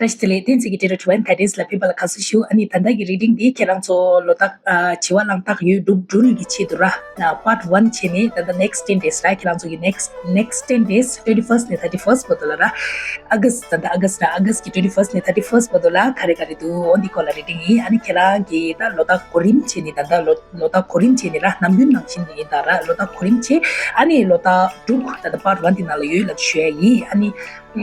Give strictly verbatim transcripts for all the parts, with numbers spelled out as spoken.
བཀྲ་ཤིས་བདེ་ལེགས། བསྟན་འཛིན་གྱི་Divine Guidance་ལ་ཕེབས་པ་ལ་དགའ་བསུ་ཞུ། ཨ་ནི་ད་ལྟ་གི་reading་འདི་ཁྱེད་རང་ཚོ་ལོ་རྟགས་ཨ་བྱི་བ་གླང་རྟགས་ཡོས་འབྲུག་སྦྲུལ་གྱི་ཆེད་དུ་ར། ཨ་part one་བྱས་ནས་ད་ལྟ་next ten days་ར། ཁྱེད་རང་ཚོ་གི་next next ten days twenty first་ནས་thirty first་བར་དུ་ལ་ར། August་ད་ལྟ་August་ར། August་གི་twenty first་ནས་thirty first་བར་དུ་ལ་ག་རེ་ག་རེ་འདུག་འོ་འདི་སྐོར་ལ་reading་ཡིན། ཨ་ནི་ཁྱེད་རང་གི་ད་ལོ་རྟགས་གོ་རིམ་བྱས་ནས་ད་ལྟ་ལོ་ལོ་རྟགས་གོ་རིམ་བྱས་ནས་ར། ནམ་རྒྱུན་ནང་བཞིན་ཡིན་ད་ར། ལོ་རྟགས་གོ་རིམ་བྱས། ཨ་ནི་ལོ་རྟགས་འབྲུག་ད་ལྟ་part one་འདི་ནང་ལ་ཡོད་ལབ་ཞུ་ཡ་ཡིན། ཨ་ནི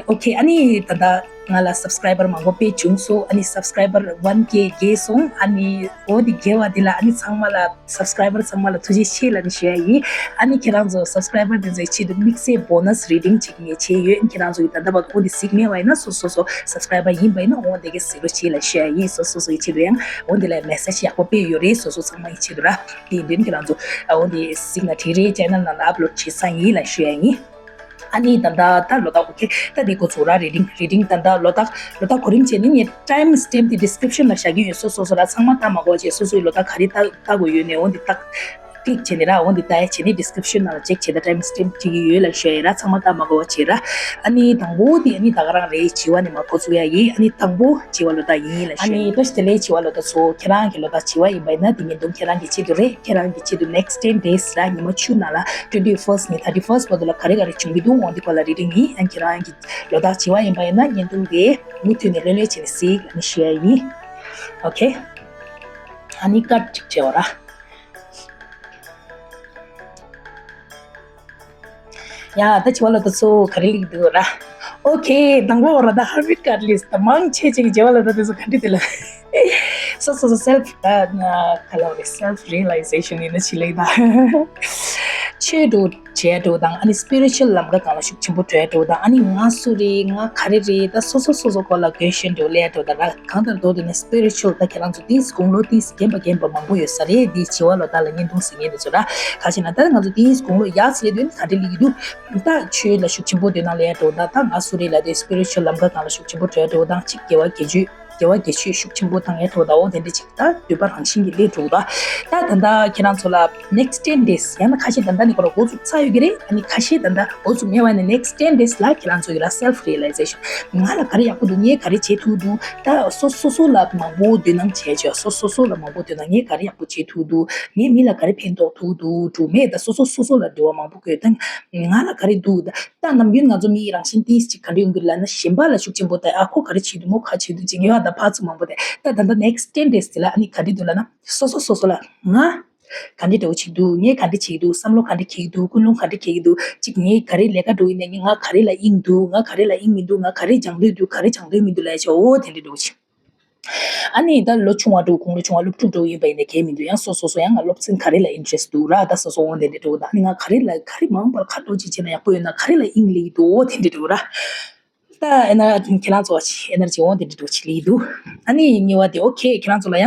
Okay། ཨ་ནི་ད་ལྟ་ང་ལ་subscriber་མང་པོ་དཔེ་བྱུང་སོང་། ཨ་ནི་subscriber one K་བརྒལ་སོང་། ཨ་ནི་འོ་འདི་བརྒལ་བ་འདི་ལ་ཨ་ནི་ཚང་མ་ལ་subscriber་ཚང་མ་ལ་ཐུགས་རྗེ་ཆེ་ལབ་ནས་ཞུ་ཡ་ཡིན། ཨ་ནི་ཁྱེད་རང་ཚོ་subscriber་དེ་ཚོའི་ཆེད་དུ་དམིགས་བསལ་bonus reading་ཅིག་ངས་བྱས་ཡོད། ཁྱེད་རང་ཚོ་ཡི་ད་ལྟ་བར་འོ་འདི་གཟིགས་མེད་པ་ཡིན་ན་སོ་སོ་སོ་subscriber་ཡིན་པ་ཡིན་ན་འོ་འདི་ག་གཟིགས་རོགས་བྱེད་ལབ་ཞུ་ཡ་ཡིན། སོ་སོ་སོ་ཡི་ཆེད་དུ་ཡང་འོ་འདི་ལ་message་ཡག་པོ་དཔེ་ཡོད་རེད། སོ་སོ་ཚང་མ་ཡི་ཆེད་དུ་ར། དེ་ཡིན་དུས་ཁྱེད་རང་ཚོ་འོ་འདི་གཟིགས་ན་འགྲིག་རེད། channel་ནང་ལ་upload་བྱེད་ས་ཡིན་ལབ་ཞུ་ཡ་ཡིན། ཨ་ནི་ད་ལྟ་ད་ལོ་རྟགས་okay་ད་འདི་འགོ་ཚུགས་ར། reading reading་ད་ལྟ་ལོ་རྟགས་ལོ་རྟགས་གོ་རིམ་བྱས་ནས་ངས་time stamp་དེ་description་ལ་བཞག་གི་ཡོད། སོ་སོ་སོ་ར་ཚང་མ་ལྟ་མ་དགོས་བྱས། སོ་སོའི་ལོ་རྟགས་ག་རེ་ལྟ་ལྟ་དགོས་ཡོད་ནས་འོ་འདི་ལྟ་click་བྱས་ནས་ར། འོ་འདི་ལྟ་ཡ་བྱས་ནས་description་ནང་ལ་check་བྱས། ད་time stamp་བྱེད་ཀྱི་ཡོད་ལབ་ཞུ་ཡ་ཡིན་ར། ཚང་མ་ལྟ་མ་དགོས་བྱས་ར། ཨ་ནི་དང་པོ་དེ་ཨ་ནི་ད་ག་རང་རེད། བྱི་བ་ནས་མར་འགོ་ཚུགས་ཡ་ཡིན། ཨ་ནི་དང་པོ་བྱི་བ་ལོ་རྟགས་ཡིན་ལབ་ཞུ་ཡ་ཡིན། ཨ་ནི་བཀྲ་ཤིས་བདེ་ལེགས་བྱི་བ་ལོ་རྟགས་ཚོ། ཁྱེད་རང་གི་ལོ་རྟགས་བྱི་བ་ཡིན་པ་ཡིན་ན་དེ་ཉིན་དུ་ཁྱེད་རང་གི་ཆེད་དུ་རེད། ཁྱེད་རང་གི་ཆེད་དུ་next ten days་ར། ཉི་མ་བཅུ་ནང་ལ་twenty first་ནས་thirty first་བར་དུ་ལ་ག་རེ་ག་རེ་བྱུང་གི་འདུག་འོ་འདི་སྐོར་ལ་reading་ཡིན། ཨ་ཁྱེད་རང་གི་ལོ་རྟགས་བྱི་བ་ཡིན་པ་ཡིན་ན་བརྙན་ཐུང་དེ་མུ་མཐུད་ནས་ལྷོད་ལྷོད་བྱས་ནས་གཟིགས་ལབ་ནས་ཞུ་ཡ་ཡིན། Okay། ཨ་ནི་ཀཊ་ཅིག་བྱེད་འོ་ར། ཡ་ད་བྱི་བ་ལོ་རྟགས་ཚོ་ག་རེ་ལབ་ཀྱི་འདུག་ར། Okay། དང་པོ་ར་ད་Hermit་card་ལས་ད་མང་ཆེ་ཆེ་གི་བྱི་བ་ལོ་རྟགས་དེ་ཚོ་ག་འདྲ་དེ་ལ། སོ་སོ་སོ་self་ད་ག་ལབ་རེད། self realization་ཡིན་ན་ཆི་ལབ་ད། ཆོས་འགྲོ་བྱས་འགྲོ་དང་ཨ་ནི་spiritual་ལམ་ཁ་སྒང་ལ་ཤུགས་ཆེན་པོ་སྤྲོད་འགྲོ་དང་ཨ་ནི་ང་སུ་རེད། ང་ག་རེ་རེད། ད་སོ་སོ་སོ་སོ་སྐོར་ལ་question་འགྲོ་ལས་འགྲོ་དང་ར། གང་ལྟར་མདོར་བསྡུས་ན་spiritual་ད་ཁྱེད་རང་ཚོ་དེའི་དགུང་ལོ་དེའི་རྒན་པ་རྒན་པ་མང་པོ་ཡོད་ས་རེད། དེའི་བྱི་བ་ལོ་རྟགས་ལ་བརྙན་ཐུང་གཟིགས་མཁན་དེ་ཚོ་ར། ག་ཅི་ན་ད་ང་ཚོ་དེའི་དགུང་ལོ་ཡག་ཚད་དུས་ག་འདྲ་ལི་གི་འདུག་ད་ཆོས་ལ་ཤུགས་ཆེན་པོ་འདོན་ན་ལས་འགྲོ་ད། ད་ང་སུ་རེད་ལ་དེ་spiritual་ལམ་ཁ་སྒང་ལ་ཤུགས་ཆེན་པོ་སྤྲོད་འགྲོ་དང་གཅིག་དགེ་བ་དགེ་ཆོས་དགེ་བ་དགེ་ཆོས་ཤུགས་ཆེན་པོ་བཏང་ཡས་འགྲོ་ད། འོ་དེ་འདྲ་གཅིག་ད་འདོད་པ་རང་བཞིན་གྱི་ལས་འགྲོ་ད། ད་ད་ད་ཁྱེད་རང་ཚོ་ལ་next ten days་ཡང་ན་ཁ་ཤས་ད་ད་ནི་ཁོ་ར་འགོ་ཚུགས་ཚར་ཡོད་ཀྱི་རེད། ཨ་ནི་ཁ་ཤས་ད་ད་འགོ་ཚུགས་མེད་པ་ནི་next ten days་ལ་ཁྱེད་རང་ཚོ་ཡོད་ལ་self realization། ང་ལ་ག་རེ་ཡག་པོ་འདུག་ངས་ག་རེ་བྱེད་ཐུབ་འདུག་ད་སོ་སོ་སོ་ལ་མང་པོ་འདོད་སྣང་བྱས་བྱས། སོ་སོ་སོ་ལ་མང་པོ་འདོད་སྣང་། ངས་ག་རེ་ཡག་པོ་བྱེད་ཐུབ་འདུག་ངས་མི་ལ་ག་རེ་ཕན་ཐོགས་ཐུབ་འདུག་འགྲོ་མེད་ད་སོ་སོ་སོ་སོ་ལ་འབྲེལ་བ་མང་པོ་དགོས། ད་ང་ལ་ག་རེ་འདུག་ད་ད་ནམ་རྒྱུན་ང་ཚོ་མིའི་རང་བཞིན་ཏིས་ཅིག་ག་འདྲ་ཡོང་གི་ལབ་ན་གཞན་པ་ལ་ཤུགས་ཆེན་པོ་ད་ཨ་ཁོ་ག་རེ་བྱེད་འདུག་མོ་ག་བྱེད་འདུག་ཅིག་ཡོད་ཨ། ད་ཕར་ཚུར་མང་པོ་དེ་ད་ད་ད་next ten days་དེ་ལ་ཨ་ནི་ག་འདྲ་འདུག་ལབ་ན་སོ་སོ་སོ་སོ་ལ་ང་ག་འདྲ་འདྲ་བོ་བྱེད་འདུག་ངས་ག་འདྲ་བྱེད་འདུག་བསམ་བློ་ག་འདྲ་འཁྱེར་འདུག་ཀུན་སློང་ག་འདྲ་འཁྱེར་འདུག་ཅིག་ངས་ག་རེ་ལས་ཀ་འགྲོ་ཡིན་ནའི་ང་ག་རེ་ལ་གཡེང་འདུག་ང་ག་རེ་ལ་གཡེང་མི་འདུག་ང་ག་རེ་སྦྱང་འདོད་འདུག་ག་རེ་སྦྱང་འདོད་མི་འདུག་ལབ་ཡ་ཆོག་འོ་དེ་འདྲ་འདྲ་བོ་བྱེད། ཨ་ནི་ད་ལོ་ཆུང་བ་འགྲོ་དགུང་ལོ་ཆུང་བ་སློབ་ཕྲུག་འགྲོ་ཡིན་པ་ཡིན་ན་གལ་མི་འདུག་ཡང་སོ་སོ་སོ་ཡང་ང་སློབ་ཚན་ག་རེ་ལ་interest་འདུག་ར། ད་སོ་སོ་འོ་དེ་འདྲ་འགྲོ་ད་ཨ་ནི་ང་ག་རེ་ལ་ག་རེ་མང་བར་ཁ་འགྲོ་ཅིག་བྱས་ན་ཡག་པོ་ཡོད་ན་ག་རེ་ལ་དབྱིངས་ལེགས་འདུག་འོ་དེ་འདྲ་འགྲོ་ར། ད་ཨེ་ན་ཁྱེད་རང་ཚོ་ཨེ་ན་ཅི་འོ་དེ་འདྲ་འགྲོ་ཅིག་ལེགས་འདུག་ཨ་ནི་གཉིས་པ་དེ་okay་ཁྱེད་རང་ཚོ་ལ་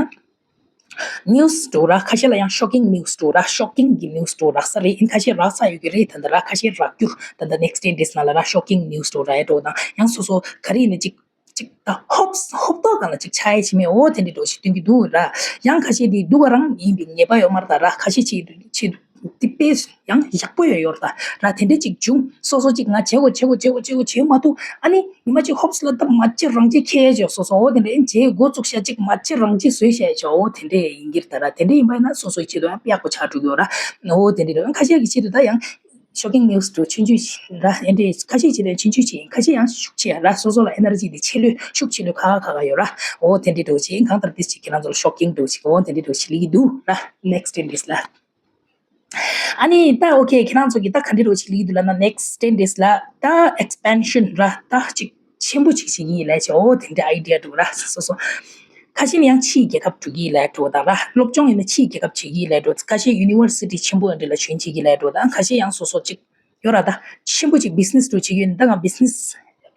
ཡང་news་འགྲོ་ར། ཁ་ཤས་ལ་ཡང་shocking news་འགྲོ་ར། shocking་གི་news་འགྲོ་རག་ས་རེད། ཨིན་ཁ་ཤས་རག་ས་ཡོད་ཀྱི་རེད། ད་ད་ར་ཁ་ཤས་རག་རྒྱུར་ད་ད་next ten days་ནང་ལ་ར་shocking news་འགྲོ་ར་ཡ་འགྲོ་དང་ཡང་སོ་སོ་ག་རེ་ཡིན་ན་ཅིག་ཅིག་ད་ཧོབ་ཧོབ་ཏོག་གང་ལ་ཅིག་ཆ་ཡ་ཆི་མེད་འོ་དེ་འདྲ་འགྲོ་ཞིག་སྟོན་གྱི་འདུག་ར། ཡང་ཁ་ཤས་དེ་སྡུག་ག་རང་ཡིན་པའི་ཉེས་པ་ཡོད་མ་རེད་ད་ར། ཁ་ཤས་ཅིག་ཅིག་དེ་དཔེ་ཡང་ཡག་པོ་ཡོད་ཡོད་རེད་ད་ར། དེ་འདྲ་ཅིག་བྱུང་སོ་སོ་ཅིག་ང་བྱེད་དགོས་བྱེད་དགོས་བྱེད་དགོས་བྱེད་དགོས་བྱེད་མ་ཐུབ་ཨ་ནི་ཉི་མ་ཅིག་ཧོབ་སི་ལ་ད་མ་ཅི་རང་ཅི་ཁྱེད་ཅོ་སོ་སོ་འོ་དེ་འདྲ་ཨིན་བྱེད་འགོ་བཙུགས་ཤ་ཅིག་མ་ཅི་རང་ཅི་བཟོས་ཤ་ཅོ་འོ་དེ་འདྲ་ཡིན་གྱི་རེད་ད་ར། དེ་འདྲ་ཡིན་པ་ཡིན་ན་སོ་སོའི་ཆེད་དུ་ཡང་ཡག་པོ་ཆགས་འགྲོ་གི་ཡོད་ར། འོ་དེ་འདྲ་རེད། ཁ་ཤས་ཀྱི་ཆེད་དུ་ད་ཡང་shocking news་འགྲོ་ཆུང་ཆུང་ཞིག་ར། ཨེ་འདྲས་ཁ་ཤས་ཀྱི་ཆེད་དུ་ཆུང་ཆུང་ཞིག་ཡིན། ཁ་ཤས་ཡང་ཤུགས་ཆེ་ར། སོ་སོ་ལ་energy་དེ་ཆེ་ལོས་ཤུགས་ཆེ་ལོས་ཁ་ཁ་ཁ་ཡོད་ར། འོ་དེ་འདྲ་འགྲོ་ཆེ་གང་ལྟར་དེ་ཅིག་ཁྱེད་རང་ཚོ་ལ་shocking་འགྲོ་ཆེ་འོ་དེ་འདྲ་འགྲོ་ཆེ་ལེགས་འདུག་ར། next ten days་ལ། ཨ་ནི་ད་okay་ཁྱེད་རང་ཚོ་གི་ད་ག་འདྲ་འགྲོ་ཆེ་ལེགས་འདུག་ལབ་ན་next ten days་ལ་ད་expansion་ར་ད་ཅིག་ཆེན་པོ་ཅིག་བྱེད་ཀྱི་ཡིན་ལབ་བྱས་འོ་དེ་འདྲ་idea་འདུག་ར། སོ་སོ་ཁ་ཤས་ནི་ཡང་ཕྱིའི་རྒྱལ་ཁབ་འགྲོ་གི་ཡིན་ལབ་འགྲོ་དང་ར། སློབ་སྦྱོང་ཡིན་ན་ཕྱིའི་རྒྱལ་ཁབ་བྱེད་ཀྱི་ཡིན་ལབ་འགྲོ། ཁ་ཤས་university་ཆེན་པོ་འདྲ་ལ་join་བྱེད་ཀྱི་ཡིན་ལབ་འགྲོ་དང་ཁ་ཤས་ཡང་སོ་སོ་ཅིག་ཡོད་ར། ད་ཆེན་པོ་ཅིག་business་འགྲོ་བྱེད་ཀྱི་ཡོད་ན་ད་ང་business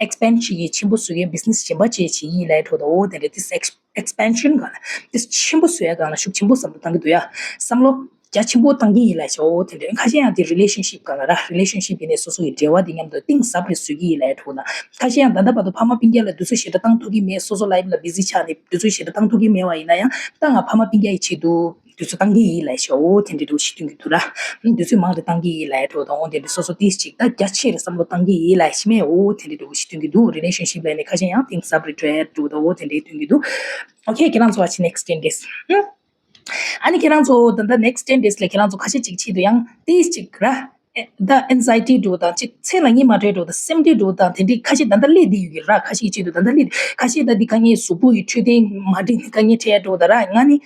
expand་བྱེད་ཀྱི་ཆེན་པོ་བཟོ་གི་ཡོད། business་གཞན་པ་བཅས་བྱེད་ཀྱི་ཡིན་ལབ་འགྲོ་དང་འོ་དེ་འདྲ་དེ་expansion་སྒང་ལ་དེ་ཆེན་པོ་བཟོ་ཡ་སྒང་ལ་ཤུགས་ཆེན་པོ་བསམ་བློ་བཏང་གི་འདུག་ཡ། བསམ་བློ་རྒྱ་ཆེན་པོ་བཏང་གི་ཡིན་ལབ་བྱས་འོ་དེ་འདྲ། ཁ་ཤས་ཡང་དེ་relationship་སྒང་ལ་ར། relationship་ཡིན་ནའི་སོ་སོ་ཡི་འབྲེལ་བ་དེ་མཉམ་དུ་གཏིང་ཟབ་རེ་བཟོ་གི་ཡིན་ལབ་འགྲོ་ན། ཁ་ཤས་ཡང་ད་ལྟ་བར་དུ་ཕ་མ་སྤུན་ཀྱག་ལ་དུས་ཚོད་ཞེ་དྲག་བཏང་ཐུབ་ཀྱི་མེད། སོ་སོ་life་ལ་busy་ཆགས་ནས་དུས་ཚོད་ཞེ་དྲག་བཏང་ཐུབ་ཀྱི་མེད་པ་ཡིན་ན་ཡང་ད་ང་ཕ་མ་སྤུན་ཀྱག་ཡི་ཆེད་དུ་ དུས་ཚོད་བཏང་གི་ཡིན་ལབ་ཤག་འོ་དེ་འདྲའི་འདྲ་བོ་ཞིག་སྟོན་གྱི་འདུག་ར། དུས་ཚོད་མང་རེ་བཏང་གི་ཡིན་ལབ་འདྲ་བོ་དང་འོ་དེ་འདྲ་སོ་སོ་ཏིས་ཅིག་ད་རྒྱ་ཆེ་རེ་བསམ་བློ་བཏང་གི་ཡིན་ལབ་ཤི་མེད། འོ་དེ་འདྲའི་འདྲ་བོ་ཞིག་སྟོན་གྱི་འདུག་རི་ལེ་ཤན་ཤིབ་ལ་ནི་ཁ་ཤས་ཡང་ཏིང་སབ་རི་ཊེ་འདྲ་བོ་དང་འོ་དེ་འདྲའི་སྟོན་གྱི་འདུག་ཨོ་ཁེ། ཁྱེད་རང་ཚོ་ཨ་ཕྱི་next ten days། ཨ་ནི་ཁྱེད་རང་ཚོ་ད་ལྟ་next ten days་ལ་ཁྱེད་རང་ཚོ་ཁ་ཤས་ཅིག་ཆེད་དུ་ཡང་ཏིས་ཅིག་ར། ཨེ་ད་ཨེན་ཛའི་ཊི་འདྲ་བོ་དང་ཅིག་ཚེ་ལ་ཉིན་མ་འཕྲད་འདྲ་བོ་དང་སེམས་ཁྲལ་འདྲ་བོ་དང་དེ་འདྲའི་ཁ་ཤས་ད་ལྟ་སླེབས་བསྡད་ཡོད་ཀྱི་ར། ཁ་ཤས་ཀྱི་ཆེད་དུ་ད་ལྟ་སླེབས། ཁ་ཤས་ད་འདི་དཀའ་ངལ་གཟུགས་པོ་ཡི་འཕྲོད་བསྟེན་མ་འགྲིག་དཀའ་ངལ་འཕྲད་འདྲ་བོ་དང་ར། ང་ནི་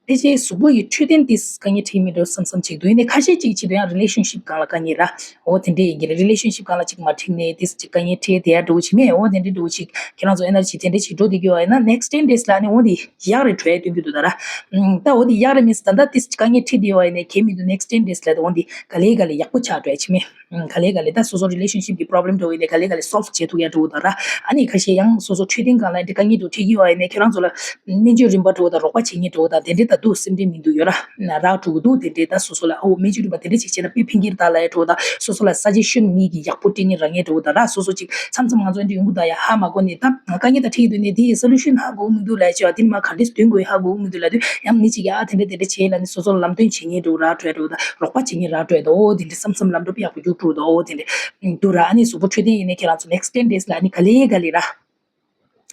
དེ་ཅིག་གཟུགས་པོ་ཡི་འཕྲོད་བསྟེན་དེ་དཀའ་ངལ་འཕྲད་མི་འདྲ་བསམ་བསམ་ཅིག་འདུག་ཡིན་ནའི་ཁ་ཤས་ཅིག་ཆེད་དུ་ཡང་རི་ལེ་ཤན་ཤིབ་སྒང་ལ་དཀའ་ངལ་ར། འོ་དེ་འདྲས་ཡིན་གྱི་རེད། རི་ལེ་ཤན་ཤིབ་སྒང་ལ་ཅིག་མ་འགྲིག་ནས་དེ་ཅིག་དཀའ་ངལ་འཕྲད་དེ་ཡ་འདྲ་བོ་ཅིག་མེད། འོ་དེ་འདྲས་འདྲ་བོ་ཅིག་ཁྱེད་རང་ཚོ་ཨེ་ནར་ཇི་དེ་འདྲས་ཅིག་འགྲོ་བསྡད་ཀྱི་ཡོད་ཡིན་ན་next ten days་ལ་ནི་འོ་དེ་ཡག་རེད་འགྲོ་ཡ་སྟོན་གྱི་འདུག་ད་ར། ད་འོ་དེ་ཡག་རེད་མིན་ད་ལྟ་དེ་དཀའ་ངལ་འཕྲད་དེ་ཡོད་ཡིན་ནའི་གལ་མི་འདུག next ten days་ལ་འོ་དེ་ག་ལེ་ག་ལེ་ཡག་པོ་ཆགས་འགྲོ་ཡ་ཅིག་མེད། ག་ལེ་ག་ལེ་ད་སོ་སོ་རི་ལེ་ཤན་ཤིབ་ཀྱི་པོ་རོབ་ལེམ་འདྲ་བོ་ཡིན་ནའི་ག་ལེ་ག་ལེ་སོལབ་བྱེད་ཐུབ་ཡ་འདྲ་བོ་དང་ར། ཨ་ནི་ཁ་ཤས་ཡང་སོ་སོ་འཕྲོད་བསྟེན་སྒང་ལ་འདི་དཀའ་ངལ་འདྲ་བོ་འཕྲད་ཀྱི་ཡོད་ཡིན་ནའི་ཁྱེད་རང་ཚོ་ལ་སྨན་བཅོས་རིམ་པ་འདྲ་བོ་དང་རོགས་པ་བྱེད་མཁན་འདྲ་བོ་དང་དེ་འདྲའི་ད་དུང་སེམས་ཁྲལ་མི་འདུག་ཡོད་ར། རག་འགྲོ་གི་འདུག་དེ་འདྲའི་ད་སོ་སོ་ལ་ཨོ་སྨན་བཅོས་རིམ་པ་དེ་འདྲ་ཅིག་བྱས་ན་དཔེ་ཕན་གྱི་རེད་ད་ལབ་ཡ་འདྲ་བོ་དང་སོ་སོ་ལ་སཱ་ཇེ་ཤན་མི་གི་ཡག་པོ་སྤྲད་མཁན་རག་མཁན་འདྲ་བོ་དང་ར། སོ་སོ་ཅིག་མཚམས་མཚམས་ང་ཚོ་འདི་ཡོང་གི་ད་ཡ་ཧ་མ་གོ་ནས་ད་དཀའ་ངལ་ད་འཕྲད་ཀྱི་འདུག་ནས་དེ་ཡི་སོ་ལུ་ཤན་ཧ་གོ་མི་འདུག་ལབ་ཡ་ཅིག་ཨ་དེ་ནི་མ་ག་འདྲས་སྟོན་དགོས་ཧ་གོ་མི་འདུག་ལབ་དུས་ཡང་མི་ཅིག་ཡ་དེ་འདྲ་དེ་འདྲ་བྱས་ལབ་ནས་སོ་སོ་ལ་ལམ་སྟོན་བྱེད་མཁན་འདྲ་བོ་རག་འགྲོ་ཡ་འདྲ་བོ་དང་རོགས་པ་བྱེད་མཁན་རག་འགྲོ་ཡ་ད་ཨོ་དེ་འདྲ་བསམ་བསམ་ལམ་འགྲོ་དཔེ་ཡག་པོ་རྒྱུགས་འགྲོ་ད་ཨོ་དེ་འདྲ་འདུག་ར། ཨ་ནི་གཟུགས་པོ་འཕྲོད་བསྟེན་ཡིན་ནའི་ཁྱེད་རང་ཚོ་next ten days་ལ་ཨ་ནི་ག་ལེ་ག་ལེ་ར།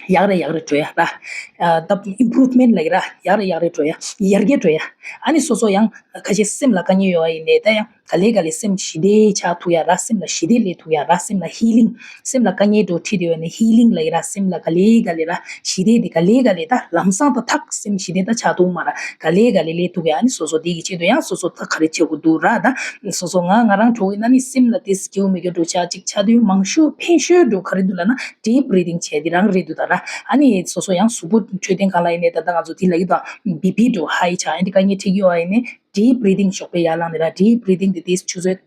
ཡག་རེ་ཡག་རེ་འགྲོ་ཡ་ར། ཨ་ད་ཨིམ་པུ་རུབ་མེན་ཊི་ལབ་ཀྱི་ར། ཡག་རེ་ཡག་རེ་འགྲོ་ཡ། ཡར་རྒྱས་འགྲོ་ཡ། ཨ་ནི་སོ་སོ་ཡང་ཁ་ཤས་སེམས་ལ་དཀའ་ངལ་ཡོད་པ་ཡིན་ནའི་ད་ཡང་ག་ལེ་ག་ལེ་སེམས་ཞི་བདེ་ཆགས་ཐུབ་ཡ་ར། སེམས་ལ་ཞི་བདེ་སླེབས་ཐུབ་ཡ་ར། སེམས་ལ་ཧི་ལིང་། སེམས་ལ་དཀའ་ངལ་འདྲ་བོ་འཕྲད་དེ་ཡོད་ནའི་ཧི་ལིང་ལབ་ཀྱི་ར། སེམས་ལ་ག་ལེ་ག་ལེ་ར་ཞི་བདེ་དེ་ག་ལེ་ག་ལེ་ད་ལམ་སང་ད་ཐག་སེམས་ཞི་བདེ་ད་ཆགས་ཐུབ་མ་ར། ག་ལེ་ག་ལེ་སླེབས་ཐུབ་ཡ། ཨ་ནི་སོ་སོ་དེ་གི་ཆེད་དུ་ཡང་སོ་སོ་ད་ག་རེ་བྱེད་དགོས་འདུག་ར། ད་སོ་སོ་ང་ང་རང་གྲོགས་ཡིན་ན་ནི་སེམས་ལ་དེ་སྐྱིད་པོ་མེད་རྒྱུ་འདྲ་བོ་ཆགས་ཅིག་ཆགས་དུས་མང་ཤོས་ཕན་ཤོས་འདྲ་བོ་ག་རེ་འདུག་ལབ་ན་deep breathing་བྱས་དེ་རང་རེད་འདུག་ད་ར། ཨ་ནི་སོ་སོ་ཡང་གཟུགས་པོ་འཕྲོད་བསྟེན་སྒང་ལ་ཡིན་ནའི་ད་ལྟ་ང་ཚོ་དེ་ལབ་ཀྱི་འདུག་བི་པི་འདྲ་བོ་ཧའི་ཆགས་ཨ་ནི་དཀའ་ངལ་འཕྲད་ཀྱི་ཡོད་པ་ཡིན་ནའི་deep breathing་ཞོགས་པའི་ཡར་ལངས་ནས་ར། deep breathing་དེ་དེ་ཆུ་ཚོད་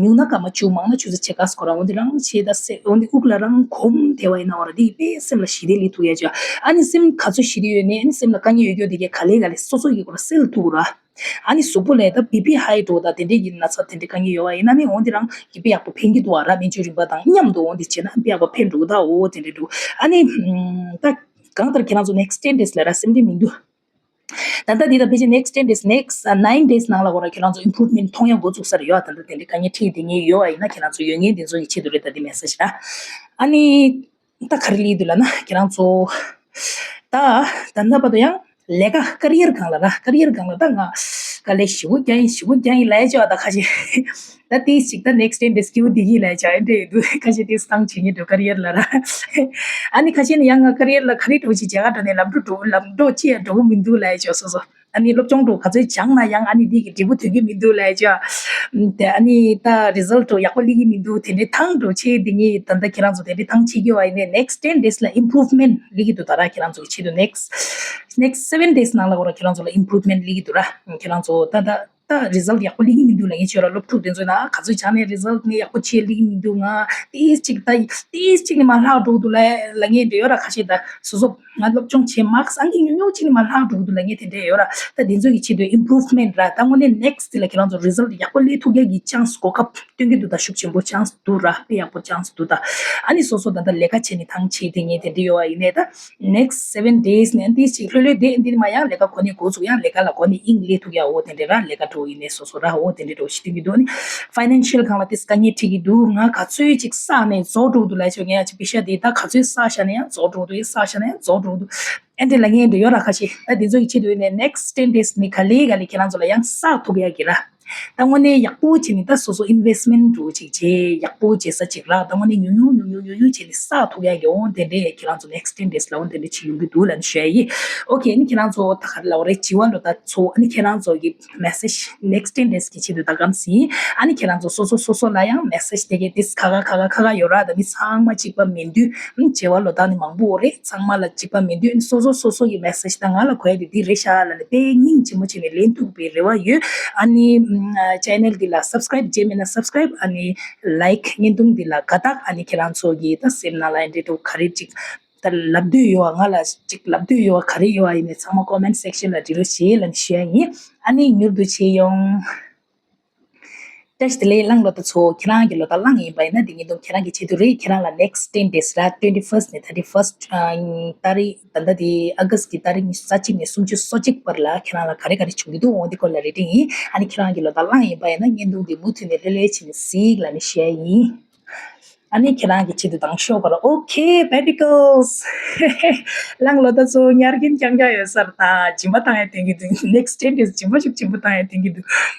ཉུང་ན་སྐར་མ་བཅུ་མང་ན་ཆུ་ཚོད་ཕྱེད་ཀ་སྐོར་ར། འོ་འདི་རང་བྱས་ད་སེ་འོ་འདི་དབུགས་ལ་རང་གོམས་དེ་བ་ཡིན་ན་འོ་ར་དེ་དཔེ་སེམས་ལ་ཞི་བདེ་སླེབས་ཐུབ་ཡ་ཅིག་ཨ་ནི་སེམས་ག་ཚོད་ཞི་བདེ་ཡོད་ནའི་ཨ་ནི་སེམས་ལ་དཀའ་ངལ་ཡོད་རྒྱུ་དེ་གས་ག་ལེ་ག་ལེ་སོ་སོ་ཡི་སྐོར་སེལ་ཐུབ་ར། ཨ་ནི་གཟུགས་པོ་ལ་ད་བི་པི་ཧའི་འདྲ་བོ་ད་དེ་འདྲས་ཀྱི་ན་ཚ་དེ་འདྲས་དཀའ་ངལ་ཡོད་པ་ཡིན་ན་ནི་འོ་འདི་རང་གི་དཔེ་ཡག་པོ་ཕན་གྱི་འདུག་བ་ར། སྨན་བཅོས་རིམ་པ་དང་མཉམ་དུ་འོ་འདི་བྱས་ན་དཔེ་ཡག་པོ་ཕན་འགྲོ་གི་ད། འོ་དེ་འདྲས་འདུག་ཨ་ནི་ད་གང་ལྟར་ཁྱེད་རང་ཚོ་next ten days་ལ་ར་སེམས་ཁྲལ་མི་འདུག་ད་ལྟ་འདི་ལ་ཕལ་ཆེར་next ten days next nine days་ནང་ལ་ཁོ་རང་ཁྱེད་རང་ཚོ་improvement་མཐོང་ཡ་འགོ་བཙུགས་ས་རེད་ཡོད། ད་ལྟ་དེ་འདྲའི་དཀའ་ངལ་འཕྲད་བསྡད་མཁན་ཡོད་པ་ཡིན་ན་ཁྱེད་རང་ཚོ་ཡོད་མཁན་དེ་ཚོ་ཡི་ཆེད་དུ་རེད། ད་འདི་message་ར། ཨ་ནི་ད་ག་རེ་ལབ་ཀྱི་འདུག་ལབ་ན་ཁྱེད་རང་ཚོ་ད་ད་ལྟ་བར་དུ་ཡང་ལས་ཀ་career་སྒང་ལ་ར། career་སྒང་ལ་ད་ང་དཀའ་ལས་ཞེ་པོ་རྒྱག་ཡིན་ཞེ་པོ་རྒྱག་ཡིན་ལབ་ཡ་ཅིག་ཡོད། ད་ཁ་ཤས་ད་དེ་ཞིག་ད་next ten days་སྐྱིད་པོ་བསྡད་ཀྱི་ལབ་ཡ་ཅིག་ཡོད་འདྲ་ཡོད་འདུག་ཁ་ཤས་དེ་སང་བྱེད་ཀྱི་འདུག career་ལ་ར། ཨ་ནི་ཁ་ཤས་ནི་ཡང་ང་career་ལ་ག་རེ་འགྲོ་ཅིག་བྱེད་ག་འགྲོ་ནས་ལམ་འགྲོ་འགྲོ་ལམ་འགྲོ་ཅི་ཡང་འགྲོ་གི་མི་འདུག་ལབ་ཡ་ཅིག་ཡོད། སོ་སོ་ཨ་ནི་སློབ་སྦྱོང་འགྲོ་ག་ཚོད་སྦྱངས་ན་ཡང་ཨ་ནི་དེ་གི་འབྲས་བུ་ཐོན་གྱི་མི་འདུག་ལབ་ཡ་ཅིག་ཡོད། དེ་ཨ་ནི་ད་result་འགྲོ་ཡག་པོ་སླེབས་ཀྱི་མི་འདུག་དེ་འདྲའི་ཐང་འགྲོ་ཆེ་དེ་ངས་ད་ལྟ་ཁྱེད་རང་ཚོ་དེ་འདྲའི་ཐང་ཆེ་གི་བ་ཡིན་ནས་next ten days་ལ་improvement་སླེབས་ཀྱི་འདུག་ད་ར་ཁྱེད་རང་ཚོ་གི་ཆེད་དུ་next next seven days་ནང་ལ་ཁོ་ར་ཁྱེད་རང་ཚོ་ལ་improvement་སླེབས་ཀྱི་འདུག་ར། ཁྱེད་རང་ཚོ་ད་ད་ད་result་ཡག་པོ་སླེབས་ཀྱི་མི་འདུག་ལབ་མཁན་ཅིག་ཡོད་ར། སློབ་ཕྲུག་དེ་ཚོས་ན་ག་ཚོད་བྱས་ནས་result་ནི་ཡག་པོ་ཆེ་སླེབས་ཀྱི་མི་འདུག་ང་ཏིས་ཅིག་ད་ཏིས་ཅིག་ནི་མར་ལྷག་འགྲོ་གི་འདུག་ལབ་ལབ་མཁན་དེ་ཡོད་ར། ཁ་ཤས་ད་སོ་སོ་ང་སློབ་སྦྱོང་བྱས་marks་ཨང་ཀི་ཉུང་ཉུང་ཅིག་ནི་མར་ལྷག་འགྲོ་གི་འདུག་ལབ་མཁན་དེ་འདྲ་ཡོད་ར། ད་དེ་ཚོ་གི་ཆེད་དུ་improvement་ར། ད་དངོས་གནས་next་ལ་ཁྱེད་རང་ཚོ་result་ཡག་པོ་སླེབས་ཐུབ་ཡ་གི་chance་གོ་སྐབས་སྟོན་གྱི་འདུག་ད་ཤུགས་ཆེན་པོ་chance་འདུག་ར། དཔེ་ཡག་པོ་chance་འདུག་ད་ཨ་ནི་སོ་སོ་ད་ད་ལས་ཀ་བྱས་ནས་ཐང་ཆད་དེ་ངས་དེ་འདྲ་ཡོད་པ་ཡིན་ནས་ད། next seven days་ནས་འདི་ཅིག་ལྷོད་ལྷོད་དེ་འདི་མ་ཡང་ལས་ཀ་གོ་ནས་འགོ་ཚུགས་ཡང་ལས་ཀ་ལ་གོ་ནས་དབྱིངས་སླེབས་ཐུབ་ཡ་འོ་དེ་འདྲ་ར། ལས་ཀ་འགྲོ་ཡིན་ནས་སོ་སོ་ར་འོ་དེ་འདྲ་འགྲོ་ཞིག་སྟོན་གྱི་འདུག་ནི་financial་སྒང་ལ་དེ་དཀའ་ངལ་འཕྲད་ཀྱི་འདུག་ང་ག་ཚོད་ཅིག་བསགས་ནས་རྫོགས་འགྲོ་འདུག་ལབ་ཆོག་ངས་ཡ་ཅིག་པེ་ཤ་དེ་ད་ག་ཚོད་བསགས་བཞག་ན་ཡང་རྫོགས་འགྲོ་འདུག་ཡ་བསགས་བཞག་ན་ཡང་རྫོགས་འགྲོ་འདུག་ཨེ་འདྲ་ལབ་མཁན་འདྲ་ཡོད་ར། ཁ་ཤས་ད་དེ་ཚོ་ཡི་ཆེད་དུ་ཡིན་ནས་next ten days་ནི་ག་ལེ་ག་ལེ་ཁྱེད་རང་ཚོ་ལ་ཡང་བསགས་ཐུབ་ཡ་གི་ར། ད་དངོས་གནས་ཡག་པོ་བྱས་ནས་ད་སོ་སོ་investment་འདྲ་བོ་ཅིག་བྱས་ཡག་པོ་བྱེད་ས་ཅིག་ར། ད་དངོས་གནས་ཉུང་ཉུང་ཉུང་ཉུང་ཉུང་ཉུང་བྱས་ནས་བསགས་ཐུབ་ཡག་གི་འོང་དེ་འདྲས་ཁྱེད་རང་ཚོ་next ten days་ལ་འོང་དེ་འདྲས་བྱེད་ཡོང་གི་འདུག་ལབ་ནས་ཞུ་ཡ་ཡིན། ཨོ་ཁེ། ཨ་ནི་ཁྱེད་རང་ཚོ་ད་ག་རེ་ལབ་དགོས་རེད། བྱི་བ་ལོ་ད་ཚོ་ཨ་ནི་ཁྱེད་རང་ཚོ་གི་message next ten days་གི་ཆེད་དུ་ད་གམ་ཟིན། ཨ་ནི་ཁྱེད་རང་ཚོ་སོ་སོ་སོ་སོ་ལ་ཡང་message་དེ་གས་དེ་ཁ་ཁ་ཁ་ཁ་ཁ་ཁ་ཡོད་ར། ད་མི་ཚང་མ་གཅིག་པ་མིན་དུས་ཨ་ནི་བྱི་བ་ལོ་ད་ནི་མང་པོ་རེད། ཚང་མ་ལ་གཅིག་པ་མིན་དུས་ཨ་ནི་སོ་སོ་སོ་སོ་གི་message་ད་ང་ལ་གོ་ཡ་དེ་འདི་རེད་ཤག་ལབ་ནས་དཔེ་སྙིང་རྗེ་མོ་བྱས་ནས་ལན་ཐུབ་པའི་རེ་བ་ཡོད། ཨ་ནི་channel་འདི་ལ་subscribe་བྱས་མེད་ན་subscribe། ཨ་ནི་like་བརྙན་ཐུང་འདི་ལ་དགའ་རྟགས། ཨ་ནི་ཁྱེད་རང་ཚོ་གི་ད་སེམས་ནང་ལ་འདྲེ་འགྲོ་ག་རེ་ཅིག་ད་ལབ་འདོད་ཡོད་པ། ང་ལ་ཅིག་ལབ་འདོད་ཡོད་པ་ག་རེ་ཡོད་པ་ཡིན་ནའི་ཚང་མ་comment section་ལ་འབྲི་རོགས་བྱེད་ལབ་ནས་ཞུ་ཡ་ཡིན། ཨ་ནི་མྱུར་དུ་མཇལ་ཡོང་། བཀྲ་ཤིས་བདེ་ལེགས། གླང་ལོ་ཟླ་ཚོ། ཁྱེད་རང་གི་ལོ་ཟླ་གླང་ཡིན་པ་ཡིན་ན། འདི་ཉིན་དུ་ཁྱེད་རང་གི་ཆེད་དུ་རེད། ཁྱེད་རང་ལ་next ten days ར། twenty first ནས thirty first ཨ་ཏ་རིག་ད་ལྟ་དེ་ཨ་གྷ་སི་གི་ཏ་རིག་ཉི་ཤུ་རྩ་གཅིག་ནས་སུམ་ཅུ་སོ་གཅིག་བར་ལ་ཁྱེད་རང་ལ་ག་རེ་ག་རེ་བྱུང་གི་འདུག་འོ་འདི་སྐོར་ལ་རེ་ཏིང་ཡིན། ཨ་ནི་ཁྱེད་རང་གི་ལོ་ཟླ་གླང་ཡིན་པ་ཡིན་ན་བརྙན་ཐུང་འདི་མུ་མཐུད་ནས་ལྷོད་ལྷོད་བྱས་ནས་གཟིགས་ལབ་ནས་བཤད་ཡིན། ཨ་ནི་ཁྱེད་རང་གི་ཆེད་དུ་དང་ཤོག་ག་ར། Okay, Paddicles. གླང་ལོ་ཟླ་ཚོ། ཉར་གིན་རྐྱང་རྐྱང་ཡོད་ས་རེད། ད་སྦྱིན་པ་བཏང་ཡ་དོན་གྱི་འདུག next ten days སྦྱིན་པ་ཤུགས་ཆེན་པོ་བཏང་ཡ་དོན་གྱི་འདུག་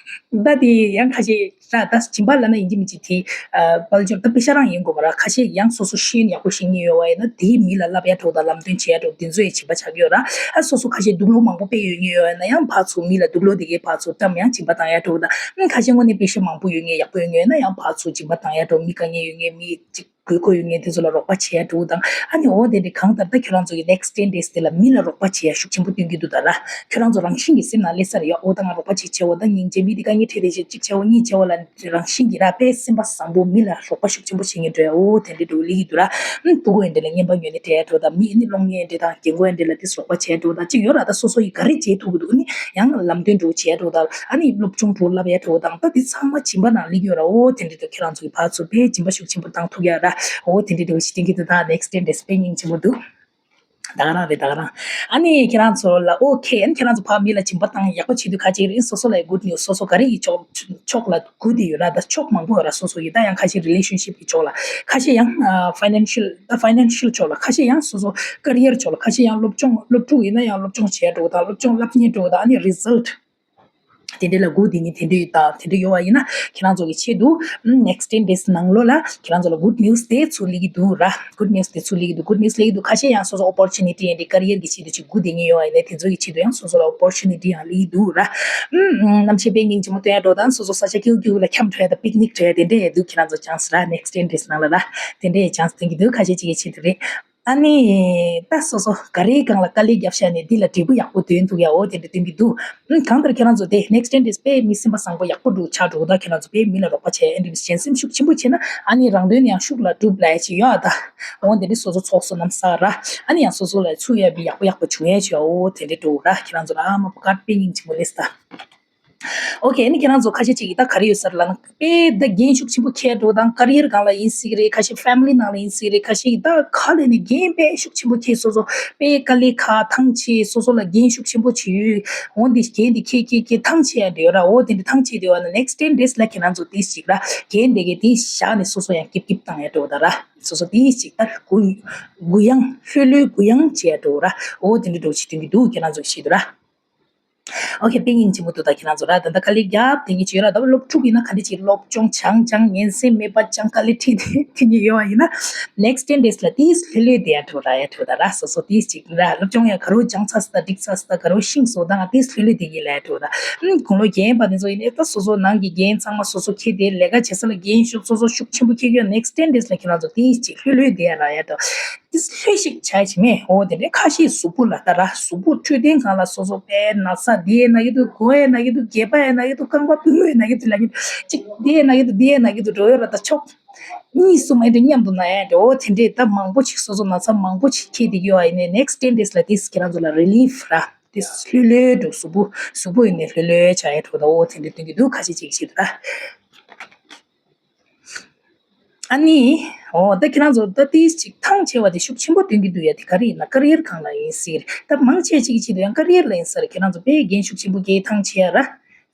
ད་དེ་ཡང་ཁ་ཤས་ར། ད་སྦྱིན་པ་ལབ་ན་ཡིན་གཅིག་མིན་གཅིག་དེ་ཨ་དཔལ་འབྱོར་ད་པེ་ཤ་རང་ཡིན་དགོས་པ་ར། ཁ་ཤས་ཡང་སོ་སོ་ཤེས་ཡོན་ཡག་པོ་ཤེས་མཁན་ཡོད་པ་ཡིན་ན་དེའི་མི་ལ་བསླབ་ཡ་འགྲོ་དང་ལམ་སྟོན་བྱེད་ཡ་འགྲོ། དེ་ཚོ་ཡི་བྱིན་པ་ཆགས་ཀྱི་ཡོད་ར། ཨ་སོ་སོ་ཁ་ཤས་སྡུག་ལོག་མང་པོ་དཔེ་ཡོད་མཁན་ཡོད་པ་ཡིན་ན་ཡང་ཕར་ཚུར་མི་ལ་སྡུག་ལོག་དེ་གའི་ཕར་ཚུར་བཀྲམ་ཡང་སྦྱིན་པ་བཏང་ཡ་འགྲོ་དང་། ཨ་ཁ་ཤས་དངོས་གནས་པེ་ཤ་མང་པོ་ཡོད་མཁན་ཡག་པོ་ཡོད་མཁན་ཡོད་ན་ཡང་ཕར་ཚུར་སྦྱིན་པ་བཏང་ཡ་འགྲོ། མི་དཀའ་ངལ་ཡོད་མཁན་མི་གཅིག་དགོས་མཁོ་ཡོད་མཁན་དེ་ཚོ་ལ་རོགས་པ་བྱེད་ཡ་འགྲོ་དང་། ཨ་ནི་འོ་དེ་འདྲའི་གང་ལྟར་ད་ཁྱོད་རང་ཚོ་གི་next ten days དེ་ལ་མི་ལ་རོགས་པ་བྱེད་ཡ་ཤུགས་ཆེན་པོ་སྟོན་གྱི་འདུག་ད་ར། ཁྱོད་རང་ཚོ་རང་བཞིན་གྱི་སེམས་ནང་སླེབས་ས་རེད་ཡ། འོ་ད་ང་རོགས་པ་ཅིག་བྱེད་འོ། ད་སྙིང་རྗེ། མི་དེ་དཀའ་ངལ་འཕྲད་དེ་ཅིག་བྱེད་འོ། གཉིས་བྱེད་འོ་ལབ་རང་བཞིན་གྱི་ར། དཔེ་སེམས་པ་བཟང་པོ་མི་ལ་རོགས་པ་ཤུགས་ཆེན་པོ་བྱེད་མཁན་འདྲ་ཡ། འོ་དེ་འདྲའི་འགྲོ་ལི་གི་འདུག་ར། ཨ་ཕྲུ་གུ་ཡིན་འདྲ་ལ་རྔན་པ་ཉོས་ནས་སྤྲད་ཡ་འགྲོ་དང་། མི་ཨ་ནི་གློག་བརྙན་འདྲ་དང་རྒན་གོག་ཡིན་འདྲ་ལ་དེ་རོགས་པ་བྱེད་ཡ་འགྲོ་དང་། ཅིག་ཡོད་ར། ད་སོ་སོ་ཡིས་ག་རེ་བྱེད་ཐུབ་ཀྱི་འདུག་ཨ་ནི་ཡང་ལམ་སྟོན་འགྲོ་བྱེད་ཡ་འགྲོ་དང་། ཨ་ནི་སློབ་སྦྱོང་འགྲོ་བསླབ་ཡ་འགྲོ་དང་། ད་དེ་ཚང་མ་སྦྱིན་པ་ནང་སླེབས་ཡོད་ར། འོ་དེ་འདྲ་དུ་ཁྱེད་རང་ཚོ་གི་ཕར་ཚུར་དཔེ་སྦྱིན་པ་ཤུགས་ཆེན་པོ་བཏང་ཐུབ་ཡ་ར། འོ་དེ་འདྲ་འགྲོ་ཞིག་སྟོན་གྱི་འདུག་ད་next ten days དཔེ་སྙིང་རྗེ་མོ་འདུག་ད་ག་རང་རེད། ད་ག་རང་། ཨ་ནི་ཁྱེད་རང་ཚོ་ལ་okay ཨ་ནི་ཁྱེད་རང་ཚོ་ཕར་མི་ལ་སྦྱིན་པ་བཏང་ཡག་པོ་བྱེད་དུས་ཁ་ཅིག་རིང་སོ་སོ་ལ་good news སོ་སོ་ག་རེ་ཡི་ཕྱོགས་ཕྱོགས་ལ་སྒུག་བསྡད་ཡོད་ར། ད་ཕྱོགས་མང་པོ་ཡོད་ར། སོ་སོ་ཡི་ད་ཡང་ཁ་ཤས་relationship གི་ཕྱོགས་ལ། ཁ་ཤས་ཡང་ཨ་financial ད་financial ཕྱོགས་ལ། ཁ་ཤས་ཡང་སོ་སོ་career ཕྱོགས་ལ། ཁ་ཤས་ཡང་སློབ་སྦྱོང་སློབ་ཕྲུག་ཡིན་ན་ཡང་སློབ་སྦྱོང་བྱེད་འགྲོ་དང་། སློབ་སྦྱོང་བསླབ་གཉེར་འགྲོ་དང་། ཨ་ནི་result དེ་འདྲ་ལ་སྒུག་བསྡད་མཁན་དེ་འདྲ་ཡོད་ད། དེ་འདྲ་ཡོད་པ་ཡིན་ན་ཁྱེད་རང་ཚོ་གི་ཆེད་དུ་next ten days ནང་ལོགས་ལ་ཁྱེད་རང་ཚོ་ལ་good news དེ་ཚུར་སླེབས་ཀྱི་འདུག་ར། good news དེ་ཚུར་སླེབས་ཀྱི་འདུག good news སླེབས་ཀྱི་འདུག་ཁ་ཤས་ཡང་སོ་སོ་opportunity ཡང་དེ་career གི་ཆེད་དུ་ཅིག་སྒུག་བསྡད་མཁན་ཡོད་པ་ཡིན་ན་དེ་ཚོ་གི་ཆེད་དུ་ཡང་སོ་སོ་ལ་opportunity ཡང་སླེབས་ཀྱི་འདུག་ར། ཨུམ་ཨུམ། གནམ་གཤིས་དཔེ་སྙིང་རྗེ་མོ་སྟོན་ཡ་འགྲོ་དང་། སོ་སོ་ས་ཆ་ཀེའུ་ཀེའུ་ལ་འཁྱམ་འགྲོ་ཡ་དང་picnic འགྲོ་ཡ་དེ་འདྲ་ཡ་འདུག་ཁྱེད་རང་ཚོ་chance ར། next ten days ནང་ལ་ར། དེ་འདྲ་ཡ་chance སྟོན་གྱི་འདུག་ཁ་ཤས་ཅིག་གི་ཆེད་དུ་རེད། ཨ་ནི་ད་སོ་སོ་ག་རེའི་སྒང་ལ་དཀའ་ལས་བརྒྱབ་བཞག་ནས་འདི་ལ་འབྲས་བུ་ཡག་པོ་ཐོན་འདུག་ཡ། འོ་དེ་འདྲ་སྟོན་གྱི་འདུག་ཨུམ། གང་ལྟར་ཁྱེད་རང་ཚོ་དེ་next ten days དཔེ་མི་སེམས་པ་བཟང་པོ་ཡག་པོ་འདུག་ཆགས་འགྲོ་ད། ཁྱེད་རང་ཚོ་དཔེ་མི་ལ་རོགས་པ་བྱས་ཨེ་འདྲ་གཞན་སེམས་ཤུགས་ཆེན་པོ་བྱས་ན་ཨ་ནི་རང་དོན་ཡང་ཤུགས་ལ་འགྲུབ་ལབ་ཡ་ཅིག་ཡོད་ཨ་ད། འོ་དེ་འདྲ་སོ་སོ་ཚོགས་གསོག་རྣམས་བསགས་ར། ཨ་ནི་ཡང་སོ་སོ་ལ་ཚུར་ཡ་བི་ཡག་པོ་ཡག་པོ་བྱུང་ཡ་ཅིག་འོ་དེ་འདྲ་འགྲོ་ར། ཁྱེད་རང་ཚོ་ལ་ཨ་མ་པ་ཀར་དཔེ་སྙིང་རྗེ་མོ་ལེས་ད། Okay ཨ་ནི་ཁྱེད་རང་ཚོ་ཁ་ཤས་ཅིག་གིས་ད་ག་རེ་ཡོད་ཟེར་ལབ་ན་དཔེ་ད་འགན་ཤུགས་ཆེན་པོ་འཁྱེར་འགྲོ་དང་career སྒང་ལ་ཡིན་སྲིད་ཀྱི་རེད། ཁ་ཤས་family ནང་ལ་ཡིན་སྲིད་ཀྱི་རེད། ཁ་ཤས་ཀྱིས་ད་ག་ལས་ནས་འགན་དཔེ་ཤུགས་ཆེན་པོ་འཁྱེར། སོ་སོ་དཔེ་དཀའ་ལས་ཁག་ཐང་ཆད། སོ་སོ་ལ་འགན་ཤུགས་ཆེན་པོ་ཅིག་ཡོད། འོ་འདི་འགན་འདི་འཁྱེར་འཁྱེར་འཁྱེར་ཐང་ཆད་ཡ་འདྲ་ཡོད་ར། འོ་དེ་འདྲ་ཐང་ཆད་བསྡད་པ་ན་next ten days ལ་ཁྱེད་རང་ཚོ་དེ་ཅིག་ར་འགན་དེ་གའི་དེ་བཞག་ནས་སོ་སོ་ཡང་སྐྱིབ་སྐྱིབ་བཏང་ཡ་འགྲོ་ད་ར། སོ་སོ་དེ་ཅིག་ད་གུ་གུ་ཡངས་ལྷོད་ལྷོད་གུ་ཡངས་བྱས་འགྲོ་ར། འོ་དེ་འདྲ་འགྲོ་ཅིག་སྟོན་གྱི་འདུག་ཁྱེད་རང་ཚོ་ཤེས་འདུག་ར། Okay དཔེ་སྙིང་རྗེ་མོ་འདུག་ད་ཁྱེད་རང་ཚོ་ར། ད་ལྟ་དཀའ་ལས་རྒྱབ་དེ་གི་བྱོས་ར། ད་སློབ་ཕྲུག་ཡིན་ན་ག་འདྲ་ཅིག་སློབ་སྦྱོང་སྦྱང་སྦྱང་ཉན་སེམས་མེད་པ་སྦྱང་དཀའ་ལས་ཁྲིད་དེ་དེ་གི་ཡོད་པ་ཡིན་ན་next ten days ལ་དེས་ལྷོད་ལྷོད་དེ་ཡ་ཐུབ་ར་ཡ་ཐུབ་ད་ར། སོ་སོ་དེས་ཅིག་ར་སློབ་སྦྱོང་ཡ་ག་རོ་སྦྱང་ཚར་སི་ད་འགྲིག་ཚར་སི་ད་ག་རོ་ཤིང་བཟོ་ད་ང་དེས་ལྷོད་ལྷོད་དེ་གི་ལ་ཡ་ཐུབ་ད། ཨུམ་དགུང་ལོ་རྒན་པ་དེ་ཚོ་ཡིན་ནས་ད་སོ་སོ་ནང་གི་འགན་ཚང་མ་སོ་སོ་འཁྱེར་དེ་ལས་ཀ་བྱེད་ས་ལ་འགན་ཤུགས་སོ་སོ་ཤུགས་ཆེན་པོ་འཁྱེར་གི་ཡོད། next ten days ལ་ཁྱེད་རང་ཚོ་དེས་ཅིག་ལྷོད་ལྷོད་དེ་ཡ་ར་ཡ་ཐུབ། ཏིས་ལྷོད་ཤིག་བྱ་ཡ་ཅིག་མེད། འོ་དེ་འདྲའི་ཁ་ཤས་གཟུགས་པོ་ལ་ལྟ་ར། གཟུགས་པོ་འཕྲོད་བསྟེན་སྒང་ལ་སོ་སོ་པའི་ན་ཚ་འདི་ཡས་ན་གི་འདུག་མགོ་ཡས་ན་གི་འདུག་སྐེད་པ་ཡས་ན་གི་འདུག་རྐང་པ་སྤུ་ལྔ་ཡས་ན་གི་འདུག་ལབ་ཀྱི་འདུག་ཅིག་འདི་ཡས་ན་གི་འདུག་འདི་ཡས་ན་གི་འདུག་འགྲོ་ཡོད་ར། ད་ཕྱོགས་གཉིས་གསུམ་ཨེ་འདྲ་མཉམ་དུ་ན་ཡ་འདྲ། འོ་དེ་འདྲའི་ད་མང་པོ་ཅིག་སོ་སོ་ན་ཚ་མང་པོ་ཅིག་འཁྱེར་བསྡད་ཀྱི་ཡོད་ཨ་ཡིན་ནའི་next ten days ལ་ཏིས་ཁྱེད་རང་ཚོ་ལ་relief ར་ཏིས་ལྷོད་ལྷོད་འགྲོ། གཟུགས་པོ་གཟུགས་པོ་ཡིན་ནའི་ལྷོད་ལྷོད་བྱ་ཡ་འགྲོ། ད་འོ་དེ་འདྲ་སྟོན་གྱི་འདུག་ཁ་ཤས་ཅིག་བྱེད་འདུག་ར། ཨ་ནི། འོ་ད་ཁྱེད་རང་ཚོ་ད་ཏིས་ཅིག་ཐང་ཆད་པ་དེ་ཤུགས་ཆེན་པོ་སྟོན་གྱི་འདུག་ཡ། དེ་ག་རེ་ཡིན་ན་career སྒང་ལ་ཡིན་སྲིད། ད་མང་ཆེ་ཅིག་ཆེད་དུ་ཡང་career ལ་ཡིན་ས་རེད། ཁྱེད་རང་ཚོ་དཔེ་འགན་ཤུགས་ཆེན་པོ་འཁྱེར་ཐང་ཆད་ཡ་ར།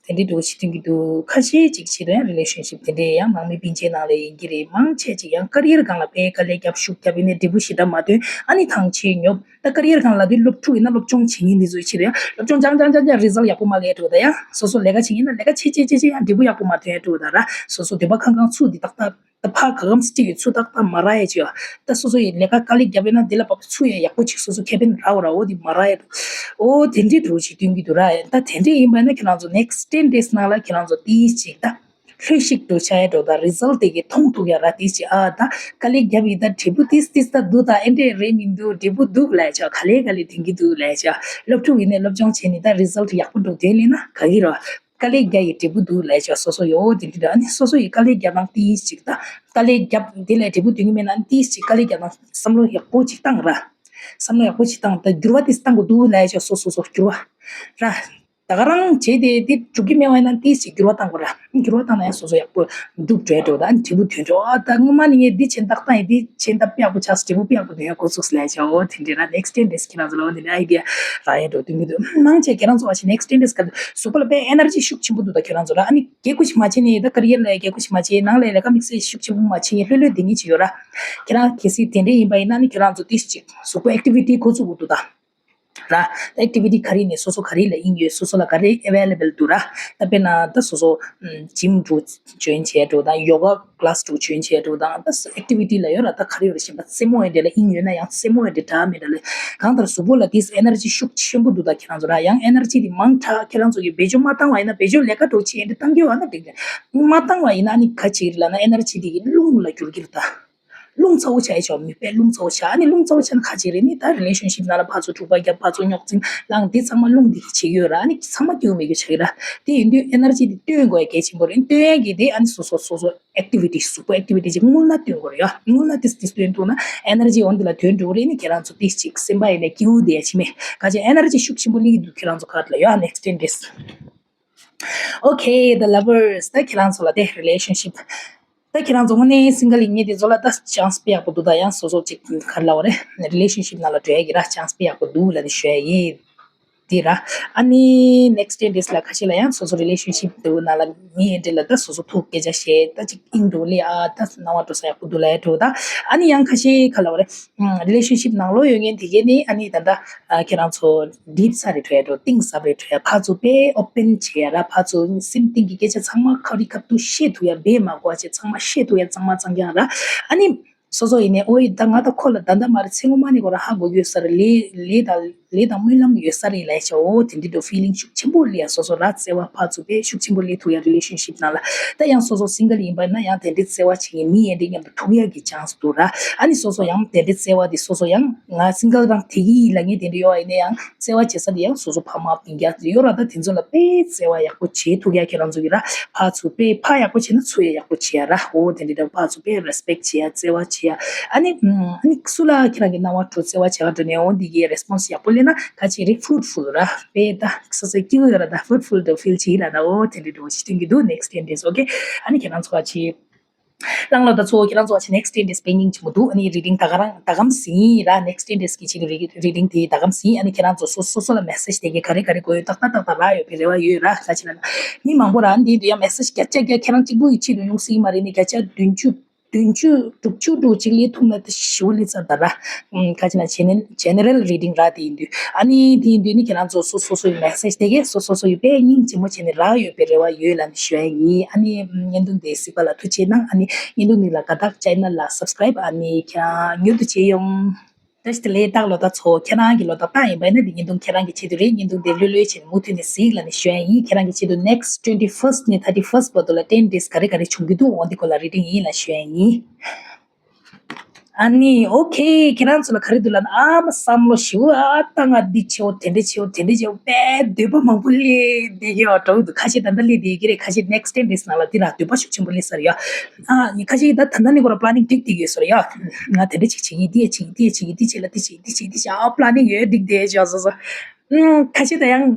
དེ་འདྲའི་འགྲོ་ཞིག་སྟོན་གྱི་འདུག་ཁ་ཤས་ཅིག་ཆེད་དུ་ཡང་relationship དེ་འདྲའི་ཡང་ནང་མི་སྤུན་མཆེད་ནང་ལ་ཡིན་གྱི་རེད། མང་ཆེ་ཅིག་ཡང་career སྒང་ལ་དཔེ་དཀའ་ལས་རྒྱབ་ཤུགས་རྒྱབ་ཡིན་ནའི་འབྲས་བུ་ཞེ་དྲག་མ་ཐོན། ཨ་ནི་ཐང་ཆད་ཉོབ། ད་career སྒང་ལ་དུས་སློབ་ཕྲུག་ཡིན་ན་སློབ་སྦྱོང་བྱེད་མཁན་འདི་ཚོའི་ཕྱིར་ཡང་སློབ་སྦྱོང་སྦྱང་སྦྱང་སྦྱང་སྦྱང་result ཡག་པོ་མ་སླེབས་འགྲོ་ད། ཡང་སོ་སོ་ལས་ཀ་བྱེད་མཁན་ཡིན་ན་ལས་ཀ་བྱེད་བྱེད་བྱེད་བྱེད་ཡང་འབྲས་བུ་ཡག་པོ་མ་ཐོན་འགྲོ་ད་ར། སོ་སོ་འདོད་པ་ཁང་ཁང་ཚུགས་འདི་ཏག་ཏག་ད་ཕ་ག་གམ་སི་ཊི་ཡོད་ཚུལ་ཏག་ཏག་མ་རག་ཡ་ཅིག་ཡོད། ད་སོ་སོ་ཡི་ལས་ཀ་དཀའ་ལས་བརྒྱབ་ཡོད་ན་འདི་ལ་བབ་ཚུགས་ཡ་ཡག་པོ་ཅིག་སོ་སོ་ཁེ་ཕན་རག་ར། འོ་འདི་མ་རག་ཡ་འདུག་འོ་དེ་འདྲའི་འགྲོ་ཞིག་སྟོན་གྱི་འདུག་ར། ད་དེ་འདྲའི་ཡིན་པ་ན་ཁྱེད་རང་ཚོ་next ten days ནང་ལ་ཁྱེད་རང་ཚོ་ཏིས་ཅིག་ད། ལྷོད་ཤིག་ཏུ་ཆ་ཡ་འགྲོ་དང་result དེ་གི་མཐོང་ཐུབ་ཡ་ར། དེ་ཅི་ཨ་ད་དཀའ་ལས་རྒྱབ་ཡི་ད་འབྲས་བུ་ཏིས་ཏིས་ད་འདུག་ད་ཨེ་འདྲས་རེད་མི་འདུག་འབྲས་བུ་འདུག་ལས་ཆ་ག་ལེ་ག་ལེ་དེང་གི་འདུག་ལས་ཆ། སློབ་ཕྲུག་ཡིན་ནས་སློབ་སྦྱོང་བྱས་ནི་ད་result ཡག་པོ་འགྲོ་དོན་ལས་ན་ག་གི་ར། དཀའ་ལས་རྒྱག་ཡི་འབྲས་བུ་འདུག་ལས་ཆ་སོ་སོ་ཡོ་དེ་འདྲི་ད་ཨ་ནི་སོ་སོ་ཡི་དཀའ་ལས་རྒྱབ་དང་ཏིས་ཅིག་ད་དཀའ་ལས་རྒྱབ་དེ་ལས་འབྲས་བུ་འདུག་ནི་མེད་ན་ཏིས་ཅིག་དཀའ་ལས་རྒྱབ་དང་བསམ་བློ་ཡག་པོ་ཅིག་བཏང་ར། བསམ་བློ་ཡག་པོ་ཅིག་བཏང་ད་འགྱུར་བ་ཏིས་བཏང་དགོས་འདུག་ལས་ཆ་སོ་སོ་སོ་འགྱུར་བ་ར། ད་ག་རང་བྱས་ཏེ་དེ་འགྲུབ་ཀྱི་མེད་པ་ཡིན་ན་ཏིས་ཅིག་འགྱུར་བ་བཏང་དགོས་ར། འགྱུར་བ་བཏང་ན་ཡང་སོ་སོ་ཡག་པོ་འགྲུབ་འགྲོ་ཡ་འགྲོ། ད་ཨ་ནི་འབྲས་བུ་ཐོན་འགྲོ། ཨ་ད་སྔོན་མ་ནས་ངས་འདི་བྱས་ན་ཏག་ཏག་ཡིན། འདི་བྱས་ན་ཏག་དཔེ་ཡག་པོ་ཆགས། འབྲས་བུ་དཔེ་ཡག་པོ་ཐོན་ཡ་འགོ་ཚུགས་ལ་བྱའོ། དེ་འདྲ་ར་next ten days ཁྱེད་རང་ཚོ་ལ་འོ་དེ་འདྲ་ཨའི་ཌི་ཡ་རག་ཡ་འགྲོ་དུས་མི་འདུག་མང་ཆེ་ཁྱེད་རང་ཚོ་བ་ཞིག་next ten days ག་གཟུགས་པོ་ལ་དཔེ་ཨེ་ནར་ཇི་ཤུགས་ཆེན་པོ་འདུག་ད་ཁྱེད་རང་ཚོ་ར་ཨ་ནི་སྒེག་པོ་ཞིག་མ་བྱས་ནས་ད་ཀ་རི་ཡར་ལ་སྒེག་པོ་ཞིག་མ་བྱས། ནང་ལ་ལས་ཀ་དམིགས་བསལ་ཤུགས་ཆེན་པོ་མ་བྱས། ལྷོད་ལྷོད་བསྡད་མཁན་ཅིག་ཡོད་ར། ཁྱེད་རང་གལ་སྲིད་དེ་འདྲ་ཡིན་པ་ཡིན་ན་ནི་ཁྱེད་རང་ཚོ་ཏིས་ཅིག་གཟུགས་པོ་ཨེག་ཊི་བི་ཊི་འགོ་ཚུགས་དགོས་འདུག་ད། ར། ཨེག་ཊི་བི་ཊི་ག་རེ་ནས་སོ་སོ་ག་རེ་ལ་དབྱིངས་ཡོད། སོ་སོ་ལ་ག་རེ་ཨེ་ཝེ་ལེ་བལ་འདུག་ར། ད་དཔེར་ན་ད་སོ་སོ་ཇིམ་འགྲོ་ཇོ་ཡིན་བྱས་འགྲོ་དང་། ཡོ་ག་ཀི་ལ་སི་འགྲོ་ཇོ་ཡིན་བྱས་འགྲོ་དང་། ད་ཨེག་ཊི་བི་ཊི་ལ་ཡོད་ར། ད་ག་རེ་ཡོད་ར་ཤེས་པ། རྩེད་མོ་ཡོད་འདྲ་ལ་དབྱིངས་ཡོད་ན་ཡང་རྩེད་མོ་ཡོད་འདྲ་དྲག་མེད་འདྲ་ལ། གང་ལྟར་གཟུགས་པོ་ལ་ཏིས་ཨེ་ནར་ཇི་ཤུགས་ཆེན་པོ་འདུག་ད་ཁྱེད་རང་ཚོ་ར་ཡང་ཨེ་ནར་ཇི་དེ་མང་དྲགས་ཁྱེད་རང་ཚོ་གིས་བེད་སྤྱོད་མ་བཏང་བ་ཡིན་ན། བེད་སྤྱོད་ལས་ཀ་འགྲོ་ཆེད་འདྲ་བཏང་གི་ཡོད་ན་འགྲིག་གི། མ་བཏང་བ་ཡིན་ན་ནི་ག་ཅིག་རེད་ལབ་ན་ཨེ་ནར་ཇི་དེ་གི་རླུང་ལ་འགྱུར་གི་རེད་ད། རླུང་ཚ་བོ་ཆགས་ཡ་ཆོག་མི་དཔེ་རླུང་ཚ་བོ་ཆགས། ཨ་ནི་རླུང་ཚ་བོ་ཆགས་ན་ཁ་ཅིག་རེད་ནི་ད་རི་ལེ་ཤན་ཤིབ་ནང་ལ་ཕར་ཚུར་འཁྲུག་པ་རྒྱབ། ཕར་ཚུར་རྙོག་འཛིང་ལངས། འདི་ཚང་མ་རླུང་འདི་གིས་བྱེད་ཀྱི་ཡོད་ར། ཨ་ནི་ཚང་མ་སྐྱོན་མེད་རྒྱུ་ཆགས་ཀྱི་ར། དེ་ཡིན་དུས་ཨེ་ནར་ཇི་འདི་བཏོན་དགོས་ཡ་གལ་ཆེན་པོ་རེད། བཏོན་ཡ་གི་དེ་ཨ་ནི་སོ་སོ་སོ་སོ་ཨེག་ཊི་བི་ཊི་གཟུགས་པོ་ཨེག་ཊི་བི་ཊི་ཅིག་སྔོན་ལ་བཏོན་དགོས་རེད་ཡ། སྔོན་ལ་ཏིས་ཏིས་བཏོན་ཐུབ་ན་ཨེ་ནར་ཇི་འོ་འདི་ལ་ཐོན་འགྲོ་གི་རེད། ནི་ཁྱེད་རང་ཚོ་ཏིས་ཅིག་སེམས་པ་ཡིན་ནས་སྐྱིད་པོ་བསྡད་ཡ་ཆི་མེད། ག་ཅི་ཨེ་ནར་ཇི་ཤུགས་ཆེན་པོ་སླེབས་ཀྱི་འདུག་ཁྱེད་རང་ཚོ་ཁ་ལ་ཡ་next ten days. Okay, the lovers. ད་ཁྱེད་རང་ཚོ་ལ་དེ་རི་ལེ་ཤན་ཤིབ། ད་ཁྱེད་རང་ཚོ་དངོས་གནས་སིང་གལ་ཡིན་མཁན་དེ་ཚོ་ལ་ད་ཅན་སི་དཔེ་ཡག་པོ་འདུག་ད་ཡང་སོ་སོ་ཅིག་ག་རེ་ལབ་དགོས་རེད། རི་ལེ་ཤན་ཤིབ་ནང་ལ་འགྲོ་ཡ་གི་ར་ཅན་སི་དཔེ་ཡག་པོ་འདུག་ལབ་ནས་ཞུ་ཡ་ཡིན། དེ་ར། ཨ་ནི་next ten days ལ་ཁ་ཤས་ལ་ཡང་སོ་སོ་རི་ལེ་ཤན་ཤིབ་འདུག་ནང་ལ་མི་ཡིན་འདྲ་ལ་ད་སོ་སོ་ཐུག་སྐད་ཆ་བཤད། ད་ཅིག་ཨིན་འགྲོ་ལེ། ཨ་ད་སྣང་བ་འགྲོ་ས་ཡག་པོ་འདུག་ལབ་ཡ་འགྲོ་ད། ཨ་ནི་ཡང་ཁ་ཤས་ག་རེ་ལབ་དགོས་རེད། རི་ལེ་ཤན་ཤིབ་ནང་ལོགས་ཡོད་མཁན་དེ་གས་ནི་ཨ་ནི་ད་ལྟ་ཨ་ཁྱེད་རང་ཚོ་འདི་ཚ་རེད་འགྲོ་ཡ་འགྲོ། གཏིང་ཟབ་རེད་འགྲོ་ཡ། ཕར་ཚུར་དཔེ་ཨོ་པན་བྱེད་ཡ་ར། ཕར་ཚུར་སེམས་གཏིང་གི་སྐད་ཆ་ཚང་མ་ཁ་རི་ཁ་ཐུག་བཤད་ཐུབ་ཡ། སྦས་མ་དགོས་པ་བྱས་ཚང་མ་བཤད་ཐུབ་ཡ་གཙང་མ་གཙང་རྐྱང་ར། ཨ་ནི་སོ་སོ་ཡིན་ནའི་ཨོ་ཡི་ད་ང་ད་ཁོ་ལ་ད་ལྟ་མ་རེད། ཚེ་སྔོན་མ་ནས་ཁོ་རང་ཧ་གོ་གི་ཡོད་ས་རེད། ལས་ལས་དང་ལས་དང་སྨོན་ལམ་ཡོད་ས་རེད་ལབ་བྱས། ཨོ་དེ་འདྲ་འགྲོ་ཕི་ལིང་ཤུགས་ཆེན་པོ་སླེབས་ཡ། སོ་སོ་ར་བརྩེ་བ་ཕར་ཚུར་དཔེ་ཤུགས་ཆེན་པོ་སླེབས་ཐུབ་ཡ་རི་ལེ་ཤན་ཤིབ་ནང་ལ། ད་ཡང་སོ་སོ་སིང་གལ་ཡིན་པ་ན་ཡང་དེ་འདྲའི་བརྩེ་བ་བྱེད་མཁན་མི་ཡིན་འདྲ་མཉམ་དུ་ཐུག་ཡ་གི་ཅན་སི་འདུག་ར། ཨ་ནི་སོ་སོ་ཡང་དེ་འདྲའི་བརྩེ་བ་དེ་སོ་སོ་ཡང་ང་སིང་གལ་རང་དེ་གི་ལ་ངས་དེ་འདྲ་ཡོད་པ་ཡིན་ན་ཡང་བརྩེ་བ་བྱེད་ས་དེ་ཡང་སོ་སོ་ཕ་མ་སྤུན་ཀྱག་ཡོད་ར། ད་དེ་ཚོ་ལ་དཔེ་བརྩེ་བ་ཡག་པོ་བྱེད་ཐུབ་ཡ་ཁྱེད་རང་ཚོ་གི་ར། ཕར་ཚུར་དཔེ་ཕར་ཡག་པོ་བྱེད་ན་ཚུར་ཡ་ཡག་པོ་བྱེད་ཡ་ར། ཨོ་དེ་འདྲ་ད་ཕར་ཚུར་དཔེ་རེ་སི་པེག་བྱེད་ཡ་བརྩེ་བ་བྱེད་ཡ། ཨ་ནི་ཨ་ནི་སུ་ལ་ཁྱེད་རང་གི་སྣང་བ་འགྲོ་བརྩེ་བ་བྱེད་ག་འགྲོ་ནས་འོ་འདི་གི་རེ་སི་པོན་སི་ཡག་པོ་སླེབས་ན་ག་ཅི་རེད། ཕུ་རུ་ཕུལ་ར། དཔེ་ད་སོ་སོའི་སྐྱིད་པོ་ཡོད་ར། ད་ཧོབ་ཕུལ་དུ་ཕིལ་བྱེད་ར། ད་ཨོ་དེ་འདྲ་འགྲོ་ཞིག་སྟོན་གི་འདུག next ten days. Okay, ཨ་ནི་ཁྱེད་རང་ཚོ་ག་ཅི། གླང་ལོ་ད་ཚོ་ཁྱེད་རང་ཚོ་ཨ་ཆེ་next ten days པེན་ཌིང་ཆེན་པོ་འདུག་ཨ་ནི་རི་ཌིང་ད་ག་རང་ད་གམ་ཟིན་ར། next ten days གི་ཆེད་དུ་རི་ཌིང་དེ་ད་གམ་ཟིན། ཨ་ནི་ཁྱེད་རང་ཚོ་སོ་སོ་སོ་ལ་མེ་སེ་ཇི་དེ་གའི་ག་རེ་ག་རེ་དགོས་ཡོད་ཏག་ཏག་ཏག་ཏག་རག་ཡོད་པའི་རེ་བ་ཡོད་ར། ད་ཕྱིན་ན་མི་མང་པོ་ར་འདི་འདི་ཡང་མེ་སེ་ཇི་བརྒྱ་ཆ་བརྒྱ་ཁྱེད་རང་གཅིག་པུ་ཡི་ཆེད་དུ་ཡོང་སྲིད་མ་རེད། ནི་བརྒྱ་ཆ་བདུན་ཅུ་བདུན་ཅུ་དྲུག་ཅུ་དྲུག་ཅིག་ལས་ཐུབ་ན་དེ་ཞི་བ་ལས་ཚར་ད་ར། ཁ་ཅིག་ན་ཇེ་ནེ་ཇེ་ནེ་རལ་རི་ཌིང་ར་དེ་ཡིན་དུས། ཨ་ནི་དེ་ཡིན་དུས་ནི་ཁྱེད་རང་ཚོ་སོ་སོ་སོ་ཡི་མེ་སེ་ཇི་དེ་གས་སོ་སོ་སོ་ཡི་དཔེ་སྙིང་རྗེ་མོ་བྱས་ནས་རག་ཡོད་པའི་རེ་བ་ཡོད་ལབ་ནས་ཞུ་ཡ་ཡིན། ཨ་ནི་བརྙན་ཐུང་དེ་གཟིགས་པ་ལ་ཐུགས་རྗེ་གནང་། ཨ་ནི་བརྙན་ཐུང་འདི་ལ་དགའ་རྟགས་ཅེ་ནལ་ལ་སབ་སི་ཀ་རེབ་ཨ་ནི་ཁྱེད་རང་མྱུར་དུ་བྱེད་ཡོང་། བཀྲ་ཤིས་བདེ་ལེགས་རྟགས་ལོ་ད་ཚོ། ཁྱེད་རང་གི་ལོ་ད་རྟགས་ཡིན་པ་ཡིན་ན་འདི་བརྙན་ཐུང་ཁྱེད་རང་གི་ཆེད་དུ་རེད། བརྙན་ཐུང་དེ་ལྷོད་ལྷོད་བྱས་ནས་མུ་མཐུད་ནས་གཟིགས་ལབ་ནས་ཞུ་ཡ་ཡིན། ཁྱེད་རང་གི་ཆེད་དུ་next twenty first ནས་thirty first བར་དུ་ལ་ten days ག་རེ་ག་རེ་བྱུང་གི་འདུག་འོ་འདི་སྐོར་ལ་རི་ཌིང་ཡིན་ལབ་ཞུ་ཡ་ཡིན། ཨ་ནི་ཨོ་ཁེ། ཁྱེད་རང་ཚོ་ལ་ག་རེ་འདུག་ལབ་ན་ཨ་མ་བསམ་བློ་ཞིག་ཨ་ད་ང་འདི་བྱེད་འོ་དེ་འདྲ་བྱེད་འོ་དེ་འདྲ་བྱེད་འོ་དཔེ་འདོད་པ་མང་པོ་སླེབས་བསྡད་ཀྱི་ཡོད་འདྲ་བོ་འདུག་ཁ་ཤས་ད་ལྟ་སླེབས་བསྡད་ཀྱི་རེད། ཁ་ཤས་next ten days ནང་ལ་འདི་ར་འདོད་པ་ཤུགས་ཆེན་པོ་སླེབས་ས་རེད་ཡ། ཨ་ནི་ཁ་ཤས་ད་ད་ལྟ་ནས་ཁོ་ར་པ་ལ་ནིང་སྒྲིག་བསྡད་ཀྱི་ཡོད་ས་རེད་ཡ། ང་དེ་འདྲ་ཅིག་བྱེད་ཀྱི་འདི་ཡ་བྱེད་ཀྱི་འདི་ཡ་བྱེད་ཀྱི་འདི་བྱེད་ཀྱི་འདི་བྱེད་ཀྱི་འདི་བྱེད་ཀྱི་ཨ་པ་ལ་ནིང་ཡོད་འགྲིག་བསྡད་ཡོད་སོ་སོ། ཁ་ཤས་ད་ཡང་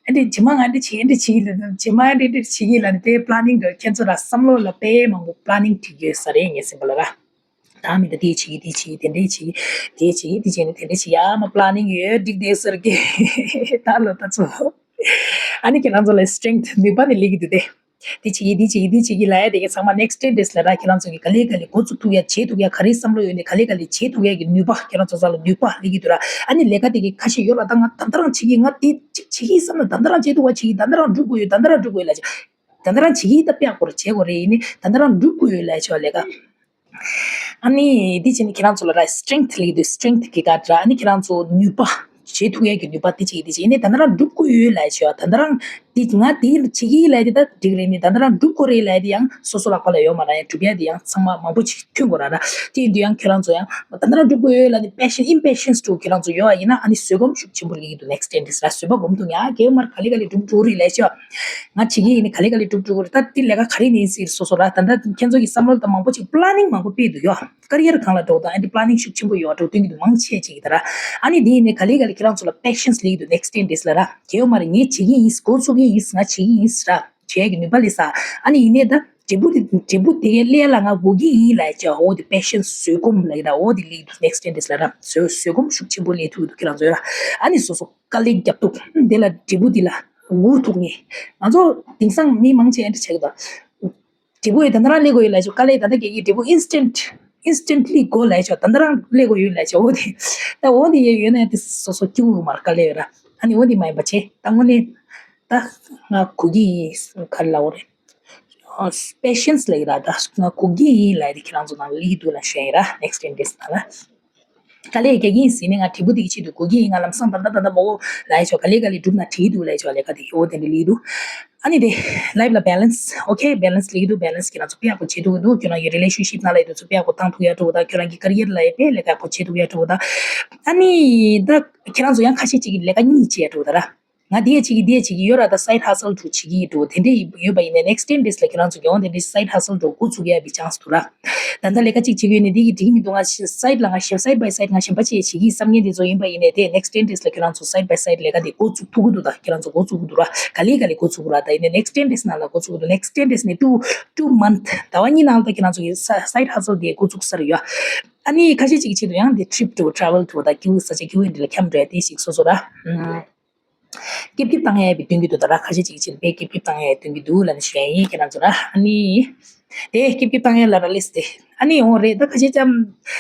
ཨ་འདྲ་ཇི་མ་ང་འདྲ་བྱེད་འདྲ་བྱེད་ལ་ཇི་མ་འདྲ་འདྲ་བྱེད་ལ་ནི་དཔེ་པ་ལ་ནིང་འདྲ་ཁྱེད་ཚོ་ལ་བསམ་བློ་ལ་དཔེ་མང་པོ་པ་ལ་ནིང་བསྒྲིགས་ཡོད་ས་རེད་ངས་སེམས་པ་ལ་ར། ད་མི་ད་དེ་བྱེད་དེ་བྱེད་དེ་འདྲ་བྱེད་དེ་བྱེད་དེ་བྱེད་དེ་བྱེད་ནི་དེ་འདྲ་བྱེད་ཡ་མ་པ་ལ་ནིང་ཡོད་འགྲིག་བསྡད་ས་རེད་ད་ལོ་ད་ཚོ། ཨ་ནི་ཁྱེད་རང་ཚོ་ལ་སི་ཊེང་ཐི་ནུས་པ་ནི་སླེབས་ཀྱི་འདུག་སྟེ། དེ་བྱེད་ཀྱི་དེ་བྱེད་ཀྱི་དེ་བྱེད་ཀྱི་ལབ་ཡ་དེ་ག་ཚང་མ་next ten days ལ་ར་ཁྱེད་རང་ཚོ་གི་ག་ལེ་ག་ལེ་འགོ་ཚུགས་ཐུབ་ཡ་བྱེད་ཐུབ་ཡ་ག་རེ་བསམ་བློ་ཡོད་ནས་ག་ལེ་ག་ལེ་བྱེད་ཐུབ་ཡ་གི་ནུས་པ་ཁྱེད་རང་ཚོ་ཚང་ལ་ནུས་པ་སླེབས་ཀྱི་འདུག་ར། ཨ་ནི་ལས་ཀ་དེ་གི་ཁ་ཤས་ཡོད་ལ་ད་ང་ད་ལྟ་རང་བྱེད་ཀྱི་ང་དེ་ཅིག་བྱེད་ཀྱི་བསམ་ན་ད་ལྟ་རང་བྱེད་ཐུབ་པ་བྱེད་ཀྱི་ད་ལྟ་རང་འགྲུབ་དགོས་ཡོད་ད་ལྟ་རང་འགྲུབ་དགོས་ཡོད་ལ་ཅིག་ད་ལྟ་རང་བྱེད་ཀྱི་ད་དཔེ་ཡག་པོ་རེད་བྱེད་དགོས་རེད་ཡིན་ནི་ད་ལྟ་རང་འགྲུབ་དགོས་ཡོད་ལ་ཅིག་ལས་ཀ་ཨ་ནི་འདི་བྱས་ནས་ཁྱེད་རང་ཚོ་ལ་ར་སི་ཊེང་ཐི་ལབ་ཀྱི་འདུག་སི་ཊེང་ཐི་གི་སྐད་ར། ཨ་ནི་ཁྱེད་རང་ཚོ་ནུས་པ་བྱེད་ཐུབ་ཡས་ཀྱི་ནུས་པ་དེ་བྱེད་ཀྱི་དེ་བྱེད་ནས་ད་ལྟ་རང་འགྲུབ་ཀྱི་ཡོད་ལབ་ཤོག་ད་ལྟ་རང་ དེ་ང་དེ་བྱེད་ཀྱི་ཡིན་ལབ་དེ་ད་འགྲིག་རེད་ནི། ད་ལྟ་རང་སྒྲུབ་དགོས་རེད་ལབ་དེ་ཡང་སོ་སོ་ལག་པ་ལ་ཡོད་མ་རེད། ཡང་སྒྲུབ་ཡ་དེ་ཡང་ཚང་མ་མང་པོ་ཅིག་ཐོན་དགོས་ར་ར། དེ་ཡིན་དུས་ཡང་ཁྱོད་རང་ཚོ་ཡང་ད་ལྟ་རང་སྒྲུབ་དགོས་ཡོད་ལབ་ནི་passion impatience འདྲ་ཁྱོད་རང་ཚོ་ཡོད་པ་ཡིན་ན། ཨ་ནི་བཟོད་སྒོམ་ཤུགས་ཆེན་པོ་སླེབས་ཀྱི་འདུག next ten days ལ་བཟོད་པ་སྒོམ་ཐུབ་ཡ། རྒྱལ་བ་མར་ག་ལེ་ག་ལེ་སྒྲུབ་འགྲོ་རེད་ལབ་ཤག་ང་བྱེད་ཀྱི་ཡིན་ནི་ག་ལེ་ག་ལེ་སྒྲུབ་འགྲོ་གི་རེད། ད་དེ་ལས་ཀ་ག་རེ་ནས་ཟེར་སོ་སོ་ར། ད་ལྟ་ཁྱེད་ཚོ་གི་བསམ་བློ་དང་མང་པོ་ཅིག་planning མང་པོ་སྤེལ་འདུག་ཡོད། career སྒང་ལ་འགྲོ་དང་ཨ་འདི་planning ཤུགས་ཆེན་པོ་ཡོད་འགྲོ་སྟོན་གྱི་འདུག་མང་ཆེ་ཅིག་གིས་ད་ར། ཨ་ནི་དེ་ཡིན་ནའི་ག་ལེ་ག་ལེ་ཁྱེད་རང་ཚོ་ལ་patience སླེབས་ཀྱི་འདུག next ten days ལ་ར། རྒྱལ་བ་མར་ངས་བྱེད་ཀྱི་ཡིན། འགོ་བཙུགས་ཀྱི་ཡིན། ང་བྱེད་ཀྱི་ཡིན་ར། བྱེད་ཀྱི་ནུས་པ་སླེབས་ས། ཨ་ནི་ཡིན་ནའི་ད་འབྲས་བུ་དེ་འབྲས་བུ་དེ་གའི་ལས་ལ་ང་འགོ་གི་ཡིན་ལབ་བྱས། འོ་དེ་patience བཟོད་སྒོམ་ལབ་ཀྱི་ད། འོ་དེ་སླེབས་ཀྱི་འདུག next ten days ལ་ར། བཟོད་བཟོད་སྒོམ་ཤུགས་ཆེན་པོ་སླེབས་ཐུབ་ཀྱི་འདུག་ཁྱེད་རང་ཚོ་ར། ཨ་ནི་སོ་སོ་དཀའ་ལས་རྒྱབ་ཐུབ། དེ་ལ་འབྲས་བུ་དེ་ལ་སྒུག་ཐུབ་ངེས། ང་ཚོ་དེང་སང་མི་མང་ཆེ་ཨ་འདྲ་བྱེད་ཀྱི་འདུག་འབྲས་བུ་ཡི་ད་ནི་རང་སླེབས་དགོས་ཡོད་ལབ་ཆོག་དཀའ་ལས་ད་ལྟ་གེ་གི་འབྲས་བུ་instant instantly དགོས་ལབ་ཆོག་ད་ནི་རང་སླེབས་དགོས་ཡོད་ལབ་ཆོག་འོ་དེ་ད་འོ་དེ་ཡོད་ཡོད་ན་དེ་སོ་སོ་སྐྱིད་པོ་མར་དཀའ་ལས་ཡོད་ར། ཨ་ནི་འོ་དེ་མ་ཡིན་པ་བྱེད་ད་དངོས་གནས་ད་ང་གོ་གི་ཡིན་ག་རེ་ལབ་དགོས་རེད། patience ལབ་ཀྱི་ར། ད་ང་གོ་གི་ཡིན་ལབ་དེ་ཁྱེད་རང་ཚོ་ནང་སླེབས་ཀྱི་འདུག་ལབ་ཞུ་ཡ་ཡིན་ར། next ten days ནང་ལ། དཀའ་ལས་རྒྱག་གི་ཡིན་ཟེར་ནས་ང་འབྲས་བུ་དེ་གི་ཆེད་དུ་སྒུག་གི་ཡིན། ང་ལམ་སང་ད་ལྟ་ད་ལྟ་མོ་ལབ་ཆོག་ག་ལེ་ག་ལེ་སྒྲུབ་ན་བྲིས་འདུག་ལབ་ཆོག་ལས་ཀ་དེ་འོ་དེ་འདྲ་ལས་འདུག་ཨ་ནི་དེ་life ལ་balance okay balance ལས་འདུག balance ཁྱེད་རང་ཚོ་དཔེ་ཡག་པོ་བྱེད་ཐུབ་ཀྱི་འདུག་ཁྱོད་རང་གི་relationship ནང་ལ་ཡོད་དུས་ཚོ་དཔེ་ཡག་པོ་བཏང་ཐུབ་ཡ་འགྲོ་གི་ད། ཁྱོད་རང་གི་career ལ་ཡང་དཔེ་ལས་ཀ་ཡག་པོ་བྱེད་ཐུབ་ཡ་འགྲོ་གི་ད། ཨ་ནི་ད་ཁྱེད་རང་ཚོ་ཡང་ཁ་ཤས་ཅིག་གིས་ལས་ཀ་གཉིས་བྱེད་ཡ་འགྲོ་གི་ད་ར། ང་དེ་བྱེད་ཀྱི་དེ་བྱེད་ཀྱི་ཡོད་ར། ད་side hustle འདྲ་བྱེད་ཀྱི་འདུག་དེ་འདྲ་ཡོད་པ་ཡིན་ནའི་next ten days ལ་ཁྱེད་རང་ཚོ་ཡང་དེ་འདྲའི་side hustle འདྲ་འགོ་བཙུགས་ཡ་བའི་chance འདུག་ར། ད་ལྟ་ལས་ཀ་གཅིག་བྱེད་ཀྱི་ཡོད་ནའི་དེ་གི་འགྲིག་གི་མི་འདུག་ང་side ལ་ང་གཞན་side by side ང་གཞན་པ་ཅིག་བྱེད་ཀྱི་བསམ་མཁན་དེ་ཚོ་ཡིན་པ་ཡིན་ནའི་དེ་next ten days ལ་ཁྱེད་རང་ཚོ་side by side ལས་ཀ་དེ་འགོ་བཙུགས་ཐུབ་ཀྱི་འདུག་ད་ཁྱེད་རང་ཚོ་འགོ་བཙུགས་ཀྱི་འདུག་ར། ག་ལེ་ག་ལེ་འགོ་བཙུགས་ར། ད་ཡིན་ནའི་next ten days ནང་ལ་འགོ་བཙུགས་ཀྱི་འདུག next ten days ནས་two two month ཟླ་བ་གཉིས་ནང་ལ་ད་ཁྱེད་རང་ཚོ་གི་side hustle དེ་འགོ་བཙུགས་ས་རེད་ཡ། ཨ་ནི་ཁ་ཤས་ཅིག་གི་ཆེད་དུ་ཡང་དེ་trip འདྲ་travel འདྲ་ད་སྐྱིད་པོ་ས་ཆ་སྐྱིད་པོ་འདི་ལ་འཁྱམས་འགྲོ་ཡ་དེ་ཞིག་སོ་སོ་ར། སྐྱིབ་སྐྱིབ་བཏང་ཡས་པའི་དོན་གྱི་འདུག་ད་ར། ཁ་ཤས་ཅིག་ཕྱིར་དཔེ་སྐྱིབ་སྐྱིབ་བཏང་ཡས་དོན་གྱི་འདུག་ལབ་ནས་ཞུ་ཡ་ཡིན་ཁྱེད་རང་ཚོ་ར། ཨ་ནི། དེ་སྐྱིབ་སྐྱིབ་བཏང་ཡས་ལ་ར་ལེས་ཏེ། ཨ་ནི་འོ་རེད་ད་ཁ་ཤས་ཙམ།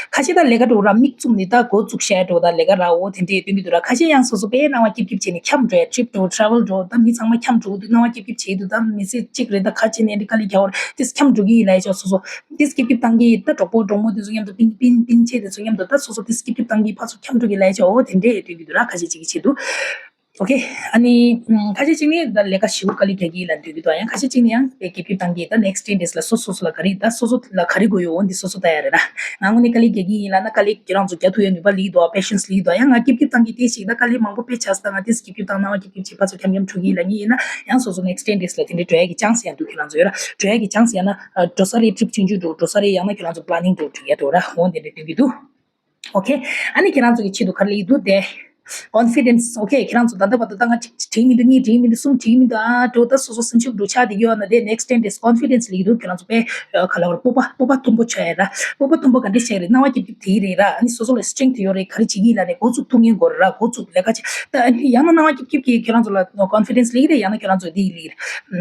ཁ་ཤས་ད་ལས་ཀ་འགྲོ་ར་མིག་བཙུམ་ནས་ད་འགོ་བཙུགས་བཞག་འགྲོ་ད་ལས་ཀ་ར། འོ་དེ་འདྲའི་དོན་གྱི་འདུག་ར། ཁ་ཤས་ཡང་སོ་སོ་དཔེ་སྣང་བ་སྐྱིབ་སྐྱིབ་བྱས་ནས་འཁྱམས་འགྲོ་ཡ་trip འགྲོ་travel འགྲོ་ད་མི་ཚང་མ་འཁྱམས་འགྲོ་གི་འདུག་སྣང་བ་སྐྱིབ་སྐྱིབ་བྱས་འདུག་ད་མི་ཚེ་གཅིག་རེད་ད་ཁ་ཕྱེ་ནས་འདི་དཀའ་ལས་རྒྱག་བར་དེ་འཁྱམས་འགྲོ་གི་ཡིན་ལབ་ཡ་ཆོག་སོ་སོ་དེ་སྐྱིབ་སྐྱིབ་བཏང་གི་ད་གྲོགས་པོ་གྲོགས་མོ་དེ་ཚོ་མཉམ་དུ་སྤིན་སྤིན་སྤིན་ཆེ་དེ་ཚོ་མཉམ་དུ་ད་སོ་སོ་དེ་སྐྱིབ་སྐྱིབ་བཏང་གི་ཕར་ཚུར་འཁྱམས་འགྲོ་གི་ལབ་ཡ་ཆོག་འོ་དེ་འདྲའི་དོན་གྱི་འདུག་ར། ཁ་ཤས་ཅིག་གི་ཆེད་དུ། ཨོ་ཁེ། ཨ་ནི། ཁ་ཤས་ཅིག་ནི་ད་ལས་ཀ་ཞེ་པོ་དཀའ་ལས་རྒྱག་གི་ཡིན་ལབ་འདོད་ཀྱི་འདུག་ཡང་ཁ་ཤས་ཅིག་ནི་ཡང་དཔེ་སྐྱིད་སྐྱིད་བཏང་གི་ད་next ten days ལ་སོ་སོ་སོ་ལ་ག་རེ་ད་སོ་སོ་ལ་ག་རེ་དགོས་ཡོད་འོ་འདི་སོ་སོ་ལྟ་ཡ་རེད་ད། ང་དངོས་གནས་དཀའ་ལས་རྒྱག་གི་ཡིན་ལབ་ན་དཀའ་ལས་ཁྱེད་རང་ཚོ་རྒྱག་ཐུབ་ཡ་ནུས་པ་སླེབས་ཀྱི་འདུག patience སླེབས་ཀྱི་འདུག་ཡང་ང་སྐྱིད་སྐྱིད་བཏང་གི་དེ་ཞིག་ད་དཀའ་ལས་མང་པོ་དཔེ་ཆགས་སོང་ད་ང་དེ་སྐྱིད་སྐྱིད་བཏང་སྣང་བ་སྐྱིད་སྐྱིད་བྱེད་ཕར་ཚུར་འཁྱམ་འཁྱམ་འགྲོ་གི་ཡིན་ལབ་ངེས་ཡིན་ན་ཡང་སོ་སོ་next ten days ལ་དེ་འདྲའི་འགྲོ་ཡ་གི་chance ཡང་འདུག་ཁྱེད་རང་ཚོ་ཡོད་ར། འགྲོ་ཡ་གི་chance ཡང་ན་འགྲོ་ས་རེད། trip ཆུང་ཆུང་འགྲོ་འགྲོ་ས་རེད། ཡང་ན་ཁྱེད་རང་ཚོ་planning འགྲོ་འགྲིག་ཡ་འགྲོ་ར་འོ་འདི་འདྲ་སྟོན་གྱི་འདུག་ཨོ་ཁེ། ཨ་ནི་ཁྱེད་རང་ཚོ་གི་ཆེད་དུ་ག་རེ་ལབ་ཀྱི་འདུག་དེ། confidence ཨོ་ཁེ། ཁྱེད་རང་ཚོ་ད་ལྟ་བར་དུ་ད་ང་གཅིག་བྲིས་མི་འདུག་གཉིས་བྲིས་མི་འདུག་གསུམ་བྲིས་མི་འདུག་ཨ་འགྲོ་ད་སོ་སོ་སེམས་ཤུགས་འགྲོ་ཆགས་དེ་ཡོད་ན་དེ་next ten days confidence ལབ་ཀྱི་འདུག་ཁྱེད་རང་ཚོ་དཔེ་ག་ལ་བར་སྤོབས་པ་སྤོབས་པ་མཐོན་པོ་ཆགས་ཡ་ར། སྤོབས་པ་མཐོན་པོ་ག་འདྲས་ཆགས་རེད། སྣང་བ་སྐྱིད་སྐྱིད་དེ་རེད་ར། ཨ་ནི་སོ་སོ་ལ་strength ཡོད་རེད། ག་རེ་བྱེད་ཀྱི་ཡིན་ལབ་ནས་འགོ་བཙུགས་ཐུབ་མཁན་དགོས་རེད་ར། འགོ་བཙུགས་ལས་ཀ་བྱེད་ད་ཨ་ནི་ཡང་ན་སྣང་བ་སྐྱིད་སྐྱིད་ཀྱིས་ཁྱེད་རང་ཚོ་ལ་confidence ལབ་ཀྱི་རེད། ཡང་ན་ཁྱེད་རང་ཚོ་དེ་ཡི་ལབ་ཀྱི་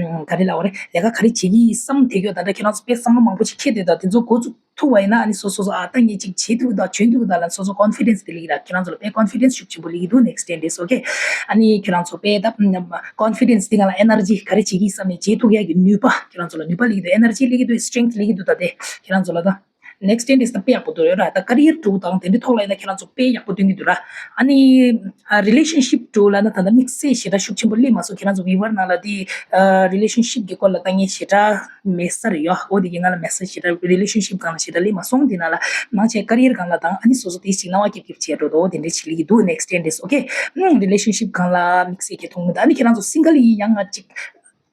རེད། ག་རེ་ལབ་པ་རེད། ལས་ཀ་ག་རེ་བྱེད་ཀྱི་ཡིན་བསམ་དེ་ཡོད་ད་ལྟ་ཁྱེད་རང་ཚོ་དཔེ་བསམ་བློ་མང་པོ་ཞིག་འཁྱེར་བསྡད་ད་དེ་ཚོ་འགོ་བཙུགས་ཐུབ་པ་ཡིན་ན་ཨ་ནི་སོ་སོ་སོ་ཨ་ད་ངས་ཅིག་བྱེད་ཐུབ་ད་འཇོན་ཐུབ་ད་ལ་སོ་སོ་confidence དེ་སླེབས་ཀྱི་ར། ཁྱེད་རང་ཚོ་ལ་དཔེ་confidence ཤུགས་ཆེན་པོ་སླེབས་ཀྱི་འདུག next ten days ཨོ་ཁེ། ཨ་ནི་ཁྱེད་རང་ཚོ་དཔེ་ད་confidence དེ་ག་ལ་energy ག་རེ་བྱེད་ཀྱི་བསམ་ནས་བྱེད་ཐུབ་ཡག་གི་ནུས་པ་ཁྱེད་རང་ཚོ་ལ་ནུས་པ་སླེབས་ཀྱི་འདུག energy སླེབས་ཀྱི་འདུག strength སླེབས་ཀྱི་འདུག་ད་དེ་ཁྱེད་རང་ཚོ་ལ་ད་next ten days ད་དཔེ་ཡག་པོ་འདུག་ཡོད་ར། ད་career འགྲོ་དང་དེ་འདྲའི་ཐོག་ལ་ཡིན་ན་ཁྱེད་རང་ཚོ་དཔེ་ཡག་པོ་སྟོན་གྱི་འདུག་ར། ཨ་ནི་relationship འགྲོ་ལ་ན་ད་ལྟ་དམིགས་བསལ་ཞེ་དྲག་ཤུགས་ཆེན་པོ་སླེབས་མ་སོང་། ཁྱེད་རང་ཚོ་viewer ནང་ལ་དེ་relationship གི་སྐོར་ལ་ད་ངས་ཞེ་དྲག་མེད་ས་རེད་ཡོ། འོ་དེ་གི་ང་ལ་message ཞེ་དྲག་relationship སྒང་ལ་ཞེ་དྲག་སླེབས་མ་སོང་། དེ་ནང་ལ་མང་ཆེ་career སྒང་ལ་དང་ཨ་ནི་སོ་སོ་དེ་ཞིག་སྣང་བ་སྐྱིད་སྐྱིད་བྱས་འགྲོ་འདུག་འོ་དེ་འདྲ་ཞིག་སླེབས་ཀྱི་འདུག next ten days ཨོ་ཁེ། relationship སྒང་ལ་དམིགས་བསལ་གྱི་མཐོང་མི་འདུག་ཨ་ནི་ཁྱེད་རང་ཚོ་single ཡིན་ཡང་ང་གཅིག་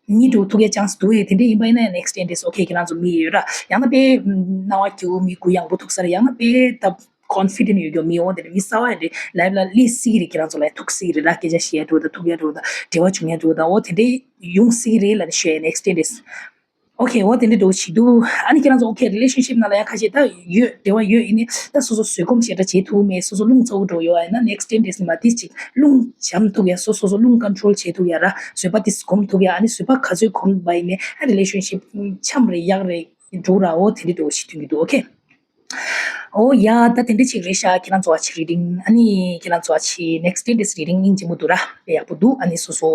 མི་འགྲོ་ཐུག་ཡ་chance འདུག་ཨེ། དེ་འདྲ་ཡིན་པ་ཡིན་ན་next ten days ཨོ་ཁེ། ཁྱེད་རང་ཚོ་མི་ཡོད་ར། ཡང་ན་དཔེ་སྣང་བ་སྐྱིད་པོ་མི་གུ་ཡངས་པོ་ཐུག་ས་རེད། ཡང་ན་དཔེ་ད་confident ཡོད་རྒྱུ་མི་འོ་དེ་འདྲ་མི་གསར་བ་ཡ་འདྲ་life ལ་སླེབས་སྲིད་ཀྱི་རེད། ཁྱེད་རང་ཚོ་ལ་ཐུག་སྲིད་ཀྱི་རེད་ར། སྐད་ཆ་བཤད་ཡ་འགྲོ་ད་ཐུག་ཡ་འགྲོ་ད་འབྲེལ་བ་བྱུང་ཡ་འགྲོ་ད་འོ་དེ་འདྲ་ཡོང་སྲིད་ཀྱི་རེད་ལབ་ནས་ཤོད་ཡ་next ten days ཨོ་ཁེ། འོ་དེ་འདྲ་འགྲོ་བྱེད་འདུག་ཨ་ནི་ཁྱེད་རང་ཚོ་ཨོ་ཁེ་relationship ནང་ལ་ཡང་ཁ་ཤས་ད་ཡོད་འབྲེལ་བ་ཡོད་ཡིན་ནི་ད་སོ་སོ་བཟོད་སྒོམ་ཞེ་དྲག་བྱེད་ཐུབ་མེད། སོ་སོ་རླུང་ཚ་བོ་འགྲོ་ཡོད་ཨ་ཡིན་ན་next ten days ནི་མ་དེ་ཅིག་རླུང་འཇམ་ཐུབ་ཡ། སོ་སོ་སོ་རླུང་control བྱེད་ཐུབ་ཡ་ར། བཟོད་པ་དེ་སྒོམ་ཐུབ་ཡ། ཨ་ནི་བཟོད་པ་ག་ཚོད་སྒོམ་པ་ཡིན་ནི་ཨ་relationship འཆམ་རེད་ཡག་རེད་འགྲོ་ར། འོ་དེ་འདྲ་འགྲོ་ཞིག་ཐོན་གྱི་འདུག་ཨོ་ཁེ། ཨོ་ཡ་ད་དེ་འདྲ་ཅིག་རེད་ཤག་ཁྱེད་རང་ཚོ་བ་ཆེ་reading ཨ་ནི་ཁྱེད་རང་ཚོ་བ་ཆེ་next ten days reading སྙིང་རྗེ་མོ་འདུག་ར། དཔེ་ཡག་པོ་འདུག་ཨ་ནི་སོ་སོ་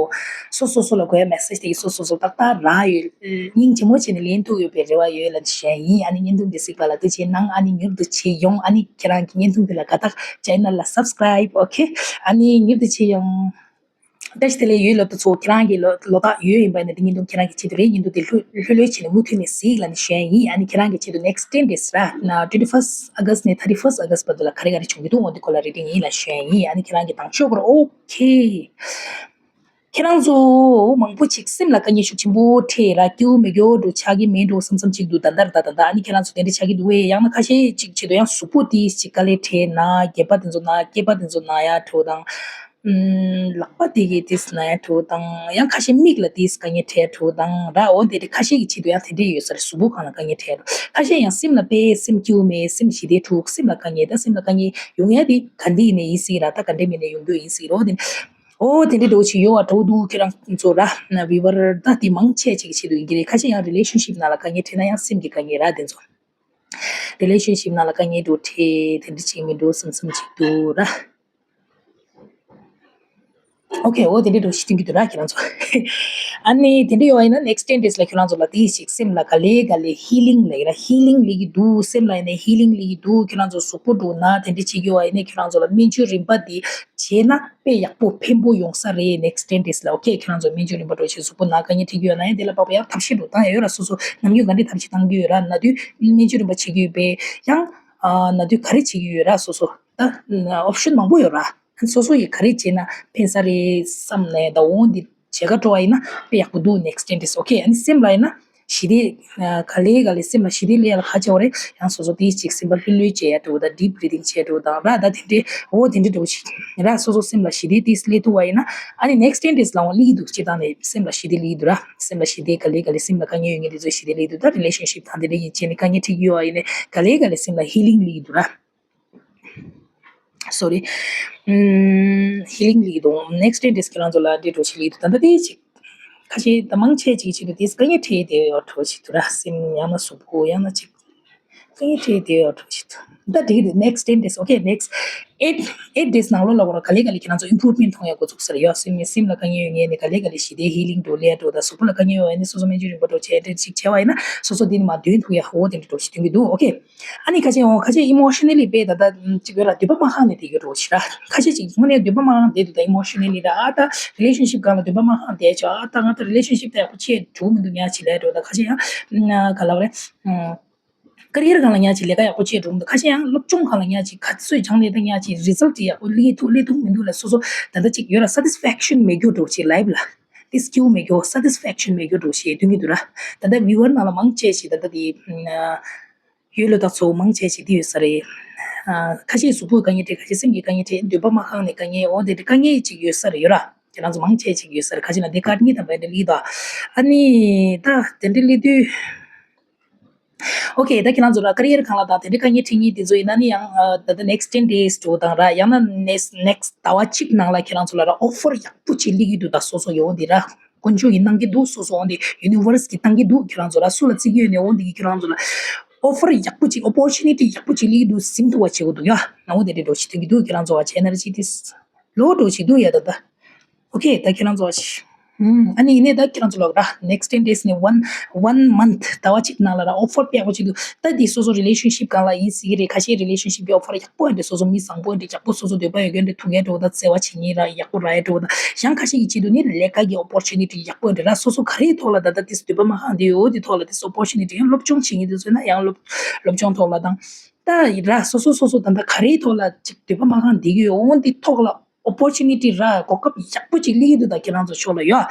སོ་སོ་སོ་ལ་དགོས་ཡ་message དེ་སོ་སོ་སོ་ཏག་ཏག་རག་ཡོད། སྙིང་རྗེ་མོ་བྱས་ནས་ལེན་ཐུབ་ཡོད་པའི་རེ་བ་ཡོད་ལབ་བཤད་ཡིན། ཨ་ནི་བརྙན་ཐུང་འདི་གཟིགས་པ་ལ་ཐུགས་རྗེ་གནང་། ཨ་ནི་མྱུར་དུ་བྱེད་ཡོང་། ཨ་ནི་ཁྱེད་རང་གི་བརྙན་ཐུང་འདི་ལ་དགའ་ཐག channel ལ་subscribe ཨོ་ཁེ། ཨ་ནི་མྱུར་དུ་བྱེད་ཡོང་། བཀྲ་ཤིས་བདེ་ལེགས། ཡུལ་ལོ་ཏོ་ཚོ། ཁྱེད་རང་གི་ལོ་ལོ་རྟགས་ཡོད་ཡིན་པ་ཡིན་ན། དེ་བརྙན་ཐུང་ཁྱེད་རང་གི་ཆེད་དུ་རེད། བརྙན་ཐུང་དེ་ལྷོད་ལྷོད་ལྷོད་བྱས་ནས་མུ་མཐུད་ནས་གཟིགས་ལབ་ནས་ཞུ་ཡ་ཡིན། ཨ་ནི་ཁྱེད་རང་གི་ཆེད་དུ་next ten days ར། ན་twenty first August ནས thirty first August བར་དུ་ལ་ག་རེ་ག་རེ་བྱུང་གི་འདུག་འོ་འདི་སྐོར་ལ་རེ་ཏིང་ཡིན་ལབ་ཞུ་ཡ་ཡིན། ཨ་ནི་ཁྱེད་རང་གི་དང་ཕྱོགས་པར། ཨོ་ཁེ། ཁྱེད་རང་ཚོ་མང་པོ་ཅིག་སེམས་ལ་དཀའ་ངལ་ཤུགས་ཆེན་པོ་འཕྲད་ར། སྐྱིད་པོ་མི་སྐྱིད་པོ་འགྲོ་ཆགས་ཀྱི་མེད་འགྲོ་བསམ་བསམ་ཅིག་འདུག་ད་ལྟར་ད་ད་ད་ཨ་ནི་ཁྱེད་རང་ཚོ་དེ་འདྲ་ཆགས་ཀྱི་འདུག་བས། ཡང་ན་ཁ་ཤས་ཅིག་བྱེད་དུ་ཡང་གཟུགས་པོ་དེ་ཅིག་དཀའ་ལས་འཕྲད་ན། སྐེད་པ་དེ་ཚོ་ན། སྐེད་པ་དེ་ཚོ་ན་ཡ་འགྲོ་དང་། ཨུམ། ལག་པ་དེ་གི་དེས་ན་ཡ་འགྲོ་དང་། ཡང་ཁ་ཤས་མིག་ལ་དེས་དཀའ་ངལ་འཕྲད་འགྲོ་དང་ར། འོ་དེ་འདྲ་ཁ་ཤས་ཀྱི་ཆེད་དུ་ཡང་དེ་འདྲས་ཡོད་ས་རེད། གཟུགས་པོ་སྒང་ལ་དཀའ་ངལ་འཕྲད་འགྲོ། ཁ་ཤས་ཡང་སེམས་ལ་དཔེ་སེམས་སྐྱིད་པོ་མེད། སེམས་ཞི་བདེ་འགྲོ། སེམས་ལ་དཀའ་ངལ། ད་སེམས་ལ་དཀའ་ངལ་ཡོང་ཡ་དེ་ག་འདི་ཡིན་ནའི་ཡིན་སྲིད་ར། ད་ག་འདྲས་མིན་ནའི་ཡོང་རྒྱུ་ཡིན་སྲིད་ར། འོ་དེ། ཨོ་དེ་འདྲའི་འགྲོ་ཞིག་ཡོད་པ་འགྲོ་འདུག་ཁྱེད་རང་ཚོ་ར། ན་བི་བར་ད་དེ་མང་ཆེ་ཅིག་ཆེད་དུ་ཡིན་གྱི་རེད། ཁ་ཤས་ཡང་relationship ནང་ལ་དཀའ་ངལ་འཕྲད་ན་ཡང་སེམས་ཀྱི་དཀའ་ངལ་ར་དེ་ཚོ། relationship ནང་ལ་དཀའ་ངལ་འགྲོ་འཕྲད་དེ་འདྲ་ཅིག་མི་འགྲོ་བསམ་བསམ་ཅིག་འདུག་ར། ཨོ་ཁེ། ཨོ་དེ་འདྲའི་འགྲོ་ཞིག་སྟོན་གྱི་འདུག་ར་ཁྱེད་རང་ཚོ། ཨ་ནི་དེ་འདྲ་ཡོད་པ་ཡིན་ན་next ten days ལ་ཁྱེད་རང་ཚོ་ལ་དེ་ཞིག་སེམས་ལ་ག་ལེ་ག་ལེ་healing ལ་ཡིན་ར། healing ལ་ཡི་འདུག་སེམས་ལ་ཡིན་ན་healing ལ་ཡི་འདུག་ཁྱེད་རང་ཚོ་གཟུགས་པོ་འགྲོ་ན་དེ་འདྲ་བྱེད་ཀྱི་ཡོད་པ་ཡིན་ན་ཁྱེད་རང་ཚོ་ལ་སྨན་བཅོས་རིམ་པ་དེ་བྱས་ན་དཔེ་ཡག་པོ་ཕན་པོ་ཡོང་ས་རེད། next ten days ལ། ཨོ་ཁེ། ཁྱེད་རང་ཚོ་སྨན་བཅོས་རིམ་པ་འགྲོ་བྱས་གཟུགས་པོ་ན་དཀའ་ངལ་འཕྲད་ཀྱི་ཡོད་ན་ཡང་དེ་ལ་དཔག་པ་ཡང་ཐབས་ཤེས་འགྲོ་བཏང་ཡ་ཡོད་ར། སོ་སོ་ནམ་རྒྱུན་ག་འདྲས་ཐབས་ཤེས་བཏང་གི་ཡོད་ར། ན་དུས་སྨན་བཅོས་རིམ་པ་བྱེད་ཀྱི་ཡོད་པས་ཡང་ན་དུས་ག་རེ་བྱེད་ཀྱི་ཡོད་ར། སོ་སོ་ད་option མང་པོ་ཡོད་ར། སོ་སོ་ཡིས་ག་རེ་བྱས་ན་ཕན་ས་རེད་བསམ་ནས་ད་འོང་འདི་བྱེད་ག་འགྲོ་བ་ཡིན་ན་དཔེ་ཡག་པོ་འདུག next ten days ཨོ་ཁེ། ཨ་ནི་སེམས་ལ་ཡིན་ན་ཞི་བདེ་ག་ལེ་ག་ལེ་སེམས་ལ་ཞི་བདེ་སླེབས་ཡ་ལ་ག་བྱེད་དགོས་རེད། ཡང་སོ་སོ་དེ་ཅིག་སེམས་པ་ལྷོད་ལྷོད་བྱེད་ཡ་འགྲོ་ད་deep breathing བྱེད་འགྲོ་དང་ར། ད་དེ་འདྲའི་འོ་དེ་འདྲའི་འགྲོ་ཞིག་ར། སོ་སོ་སེམས་ལ་ཞི་བདེ་དེ་སླེབས་ཐུབ་པ་ཡིན་ན་ཨ་ནི་next ten days ལ་འོང་སླེབས་ཀྱི་འདུག་སྤྱིར་བཏང་ནས་སེམས་ལ་ཞི་བདེ་སླེབས་ཀྱི་འདུག་ར། སེམས་ལ་ཞི་བདེ་ག་ལེ་ག་ལེ་སེམས་ལ་དཀའ་ངལ་ཡོད་མཁན་དེ་ཚོ་ཞི་བདེ་སླེབས་ཀྱི་འདུག་ད་relationship དང་དེ་འདྲ་ཡིན་བྱས་ནས་དཀའ་ངལ་འཕྲད་ཀྱི་ཡོད་པ་ཡིན་ནའི་ག་ལེ་ག་ལེ་སེམས་ལ་healing སླེབས་ཀྱི་འདུག་ར། Sorry. ཨམ། healing སླེབས་ཀྱི་འདུག next ten days ཁྱེད་རང་ཚོ་ལ་འདི་འགྲོ་ཞིག་སླེབས་ཀྱི་འདུག་ད་ལྟ་དེ་ཅིག་ཁ་ཤས་ད་མང་ཆེ་ཅིག་ཆེད་དུ་དེ་དཀའ་ངལ་འཕྲད་དེ་ཡོད་འགྲོ་ཞིག་འདུག་ར། སེམས་ཡང་ན་གཟུགས་པོ་ཡང་ན་ཅིག་དཀའ་ངལ་འཕྲད་དེ་ཡོད་འགྲོ་ཞིག་འདུག་ད་དེ་གི་next ten days okay next eight eight days ནང་ལོགས་ལ་གོ་ར་ག་ལེ་ག་ལེ་ཁྱེད་རང་ཚོ་improvement མཐོང་ཡ་འགོ་ཚུགས་ས་རེད་ཡོད། སེམས་སེམས་ལ་དཀའ་ངལ་ཡོད་མཁན་ནི་ག་ལེ་ག་ལེ་ཞི་བདེ་healing འགྲོ་སླེབས་འགྲོ། ད་གཟུགས་པོ་ལ་དཀའ་ངལ་ཡོད་མཁན་ནི་སོ་སོ་སྨན་བཅོས་རིམ་པ་འགྲོ་བྱས་ཏེ་ཅིག་བྱས་པ་ཡིན་ན་སོ་སོ་འདི་ནི་མ་འདོན་ཐུབ་ཡ་འོ་དེ་འདྲ་འགྲོ་ཞིག་སྟོན་གྱི་འདུག okay ཨ་ནི་ཁ་ཤས་འོང་ཁ་ཤས་emotionally དཔེ་ད་ལྟ་ཅིག་ཡོད་ལ་འདོད་པ་མ་ཁེངས་ནས་བསྡད་ཡོད་འགྲོ་ཞིག་ར། ཁ་ཤས་ཅིག་དངོས་གནས་འདོད་པ་མ་ཁེངས་བསྡད་འདུག་ད་emotionally ར། ཨ་ད་relationship སྒང་ལ་འདོད་པ་མ་ཁེངས་བསྡད་ཆོག་ཨ་ད་ང་ད་relationship ད་ཡག་པོ་བྱེད་འགྲོ་མི་འདུག་ཉག་ཅིག་ལས་འགྲོ། ད་ཁ་ཤས་ཡང་ག་ལབ་རེད། career སྒང་ལ་ཉག་ཅིག་ལས་ཀ་ཡག་པོ་བྱེད་འགྲོ་མི་འདུག་ཁ་ཤས་ཡང་སློབ་སྦྱོང་སྒང་ལ་ཉག་ཅིག་ག་ཚོད་སྦྱངས་ནས་ད་ཉག་ཅིག་result ཅིག་ཡག་པོ་སླེབས་ཐུབ་སླེབས་ཐུབ་མི་འདུག་ལ། སོ་སོ་ད་ལྟ་ཅིག་ཡོད་ལ་satisfaction མེད་རྒྱུ་འགྲོ་ཅིག life ལ་དེ་skill མེད་རྒྱུ་satisfaction མེད་རྒྱུ་འགྲོ་ཞེས་སྟོན་གྱི་འདུག་ར། ད་ལྟ་viewer ནང་ལ་མང་ཆེ་ཞིག་ད་ལྟ་དེ་ཡུལ་ལོ་ད་ཚོ་མང་ཆེ་ཞིག་དེ་ཡོད་ས་རེད། ཁ་ཤས་གཟུགས་པོའི་དཀའ་ངལ་འཕྲད། ཁ་ཤས་སེམས་ཀྱི་དཀའ་ངལ་འཕྲད། འདོད་པ་མ་ཁེངས་ནས་དཀའ་ངལ་འོ་དེ་འདྲ་དཀའ་ངལ་ཅིག་ཡོད་ས་རེད་ཡོད་ར། ཁྱེད་རང་ཚོ་མང་ཆེ་ཅིག་ཡོད་ས་རེད། ཁ་ཅིག་ན་དེ་སྐར་གཉིས་ཐམ་པ་དེ་འདྲ་སླེབས་འདུག་ཨ་ནི་ད་དེ་འདྲ་སླེབས་དུས། okay ད་ཁྱེད་རང་ཚོ་ལ་career སྒང་ལ་དང་དེ་འདྲའི་དཀའ་ངལ་འཕྲད་མཁན་དེ་ཚོ་ཡིན་ན་ནི་ཡང་ད་ལྟ་next ten days འགྲོ་དང་ར། ཡང་ན་next next ཟླ་བ་གཅིག་ནང་ལ་ཁྱེད་རང་ཚོ་ལ་ར་offer ཡག་པོ་ཅིག་སླེབས་ཀྱི་འདུག་ད་སོ་སོ་ཡོང་དེ་ར་དཀོན་མཆོག་གིས་གནང་གི་འདུག་སོ་སོ་འོང་དེ་universe གིས་བཏང་གི་འདུག་ཁྱེད་རང་ཚོ་ལ་སུ་ལ་བརྩི་གི་ཡོད་ནས་འོང་དེ་གིས་ཁྱེད་རང་ཚོ་ལ་offer ཡག་པོ་ཅིག opportunity ཡག་པོ་ཅིག་སླེབས་ཀྱི་འདུག་ཟིན་ཐུབ་པ་བྱེད་དགོས་འདུག་ཡ། ནང་འོ་དེ་འདྲའི་འགྲོ་ཞིག་སྟོན་གྱི་འདུག་ཁྱེད་རང་ཚོ་བ་ཆེ་energy དེ་ལོ་འགྲོ་ཞིག་འདུག་ཡ་ད་ད། okay ད་ཁྱེད་རང་ཚོ་ཨ་ནི་ཡིན་ནའི་ད་ཁྱེད་རང་ཚོ་ལ་ར་next ten days ནས་one one month ཟླ་བ་གཅིག་ནང་ལ་ར་offer དཔེ་ཡག་པོ་ཅིག་འདུག་ད་འདི་སོ་སོ་relationship སྒང་ལ་ཡིན་སྲིད་ཀྱི་རེད། ཁ་ཤས་relationship གི་offer ཡག་པོ་འདྲ་སོ་སོ་མི་བཟང་པོ་འདྲ་ཡག་པོ་སོ་སོ་འདོད་པ་ཡོད་མཁན་འདྲ་ཐུག་མཁན་འདྲ་བོ་ད་བརྩེ་བ་བྱེད་མཁན་ར་ཡག་པོ་ར་ཡ་འདྲ་བོ་ད་ཡང་ཁ་ཤས་ཀྱི་ཆེད་དུ་ནི་ལས་ཀ་གི་opportunity ཡག་པོ་འདྲ་ར་སོ་སོ་ག་རེའི་ཐོག་ལ་ད་ད་དེ་འདོད་པ་མ་ཁེངས་འདི་ཡོད་འདི་ཐོག་ལ་དེ་opportunity ཡང་སློབ་སྦྱོང་བྱེད་མཁན་འདི་ཚོ་ན་ཡང་སློབ་སློབ་སྦྱོང་ཐོག་ལ་དང་ད་ར་སོ་སོ་སོ་སོ་ད་ད་ག་རེའི་ཐོག་ལ་ཅིག་འདོད་པ་མ་ཁེངས་འདི་ཡོད་འོང་འདི་ཐོག་ལ། opportunity ར་གོ་སྐབས་ཡག་པོ་ཅིག་སླེབས་ཀྱི་འདུག་ད་ཁྱེད་རང་ཚོ་ཕྱོགས་ལ་ཡོད།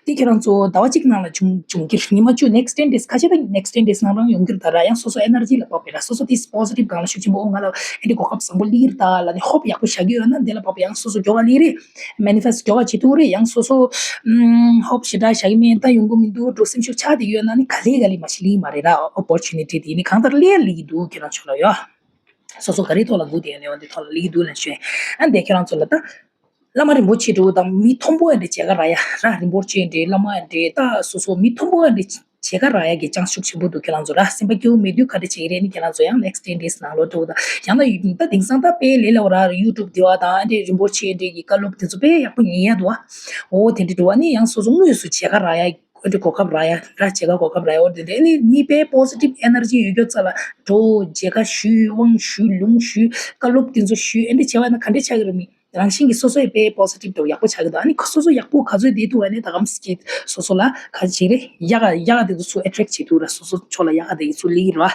དེ་ཁྱེད་རང་ཚོ་ཟླ་བ་གཅིག་ནང་ལ་འབྱུང་འབྱུང་གི་རེད། ཉི་མ་བཅུ་next ten days ཁ་ཤས་ད་next ten days ནང་རང་ཡོང་གི་རེད། ད་ར་ཡང་སོ་སོ་energy ལ་དཔག་པའི་ར་སོ་སོ་དེ་positive སྒང་ལ་ཤུགས་ཆེན་པོ་འོ་ང་ལ་ཨེ་འདྲའི་གོ་སྐབས་བཟང་པོ་སླེབས་ཀྱི་རེད་ད་ལ་ནི་hope ཡག་པོ་བཞག་གི་ཡོད་ན་དེ་ལ་དཔག་པའི་ཡང་སོ་སོ་མགྱོགས་པ་སླེབས་རེད། manifest མགྱོགས་པ་བྱེད་ཐུབ་རེད། ཡང་སོ་སོ་hope ཞེ་དྲག་བཞག་གི་མེད་ད་ཡོང་གི་མི་འདུག་འགྲོ་སེམས་ཤུགས་ཆག་དེ་ཡོད་ན་ནི་ག་ལེ་ག་ལེ་མ་ཤི་སླེབས་མ་རེད་ར། opportunity དེ་ནི་གང་ལྟར་སླེབས་སླེབས་ཀྱི་འདུག་ཁྱེད་རང་ཕྱོགས་ལ་ཡོད། སོ་སོ་ག་རེ་ཐོག་ལ་སྒུག་བསྡད་ཡོད་ནས་འོ་འདི་ཐོག་ལ་སླེབས་ཀྱི་འདུག་ལབ་ཞུ། ཨ་འདི་ཁྱེད་རང་ཚོ་ལ་ད་བླ་མ་རིན་པོ་ཆེ་འདྲ་བོ་དང་མི་མཐོན་པོ་འདྲ་མཇལ་ཁ་རག་ཡ་ར། རིན་པོ་ཆེ་འདྲ་བླ་མ་འདྲ་ད་སོ་སོ་མི་མཐོན་པོ་འདྲ་མཇལ་ཁ་རག་ཡ་གི་chance ཤུགས་ཆེན་པོ་འདུག་ཁྱེད་རང་ཚོ་ར་སེམས་པ་སྐྱིད་པོ་མེད་དུས་ག་འདྲ་བྱེད་ཀྱི་རེད་ནི་ཁྱེད་རང་ཚོ་ཡང་next ten days ནང་ལོ་འདྲ་བོ་དང་ཡང་ན་ད་དེང་སང་ད་དཔེ་ལས་སླ་བོ་ར་YouTube དེ་བ་དང་ཨ་འདྲ་རིན་པོ་ཆེ་འདྲ་གི་བཀའ་སློབ་དེ་ཚོ་དཔེ་ཡག་པོ་ཉན་ཡ་འདུག་བ། འོ་དེ་འདྲ་འདྲ་བ་ནི་ཡང་སོ་སོ་དངོས་སུ་མཇལ་ཁ་རག་ཡ། ཨ་འདྲ་གོ་སྐབས་རག་ཡ་ར་མཇལ་ཁ་གོ་སྐབས་རག་ཡ་འོ་དེ་འདྲ་ཨ་ནི་མི་དཔེ་positive energy ཡོད་རྒྱུ་རྩ་ལ་འགྲོ་མཇལ་ཁ་ཞུས་དབང་ཞུས་ལུང་ཞུས་བཀའ་སློབ་དེ་ཚོ་ཞུས་ཨ་འདྲ་བྱས་པ་ན་ག་འདྲ་ཆགས་ཀྱི་རེད་མི། རང་བཞིན་གྱིས་སོ་སོ་ཡི་དཔེ་པོ་སི་ཊིབ་འདྲ་བོ་ཡག་པོ་ཆགས་ཀྱི་འདུག་ཨ་ནི་ཁོ་སོ་སོ་ཡག་པོ་ག་ཚོད་བསྡད་འདུག་ཨ་ནི་ད་གམ་སྐྱིད་སོ་སོ་ལ་ག་ཅིག་རེད། ཡག་ག་ཡག་ག་དེ་ཚོ་ཚུར་ཨེ་ཊེག་བྱེད་འདུག་ར། སོ་སོ་ཕྱོགས་ལ་ཡག་ག་དེ་ཚུར་སླེབས་ཀྱི་རེད་བ།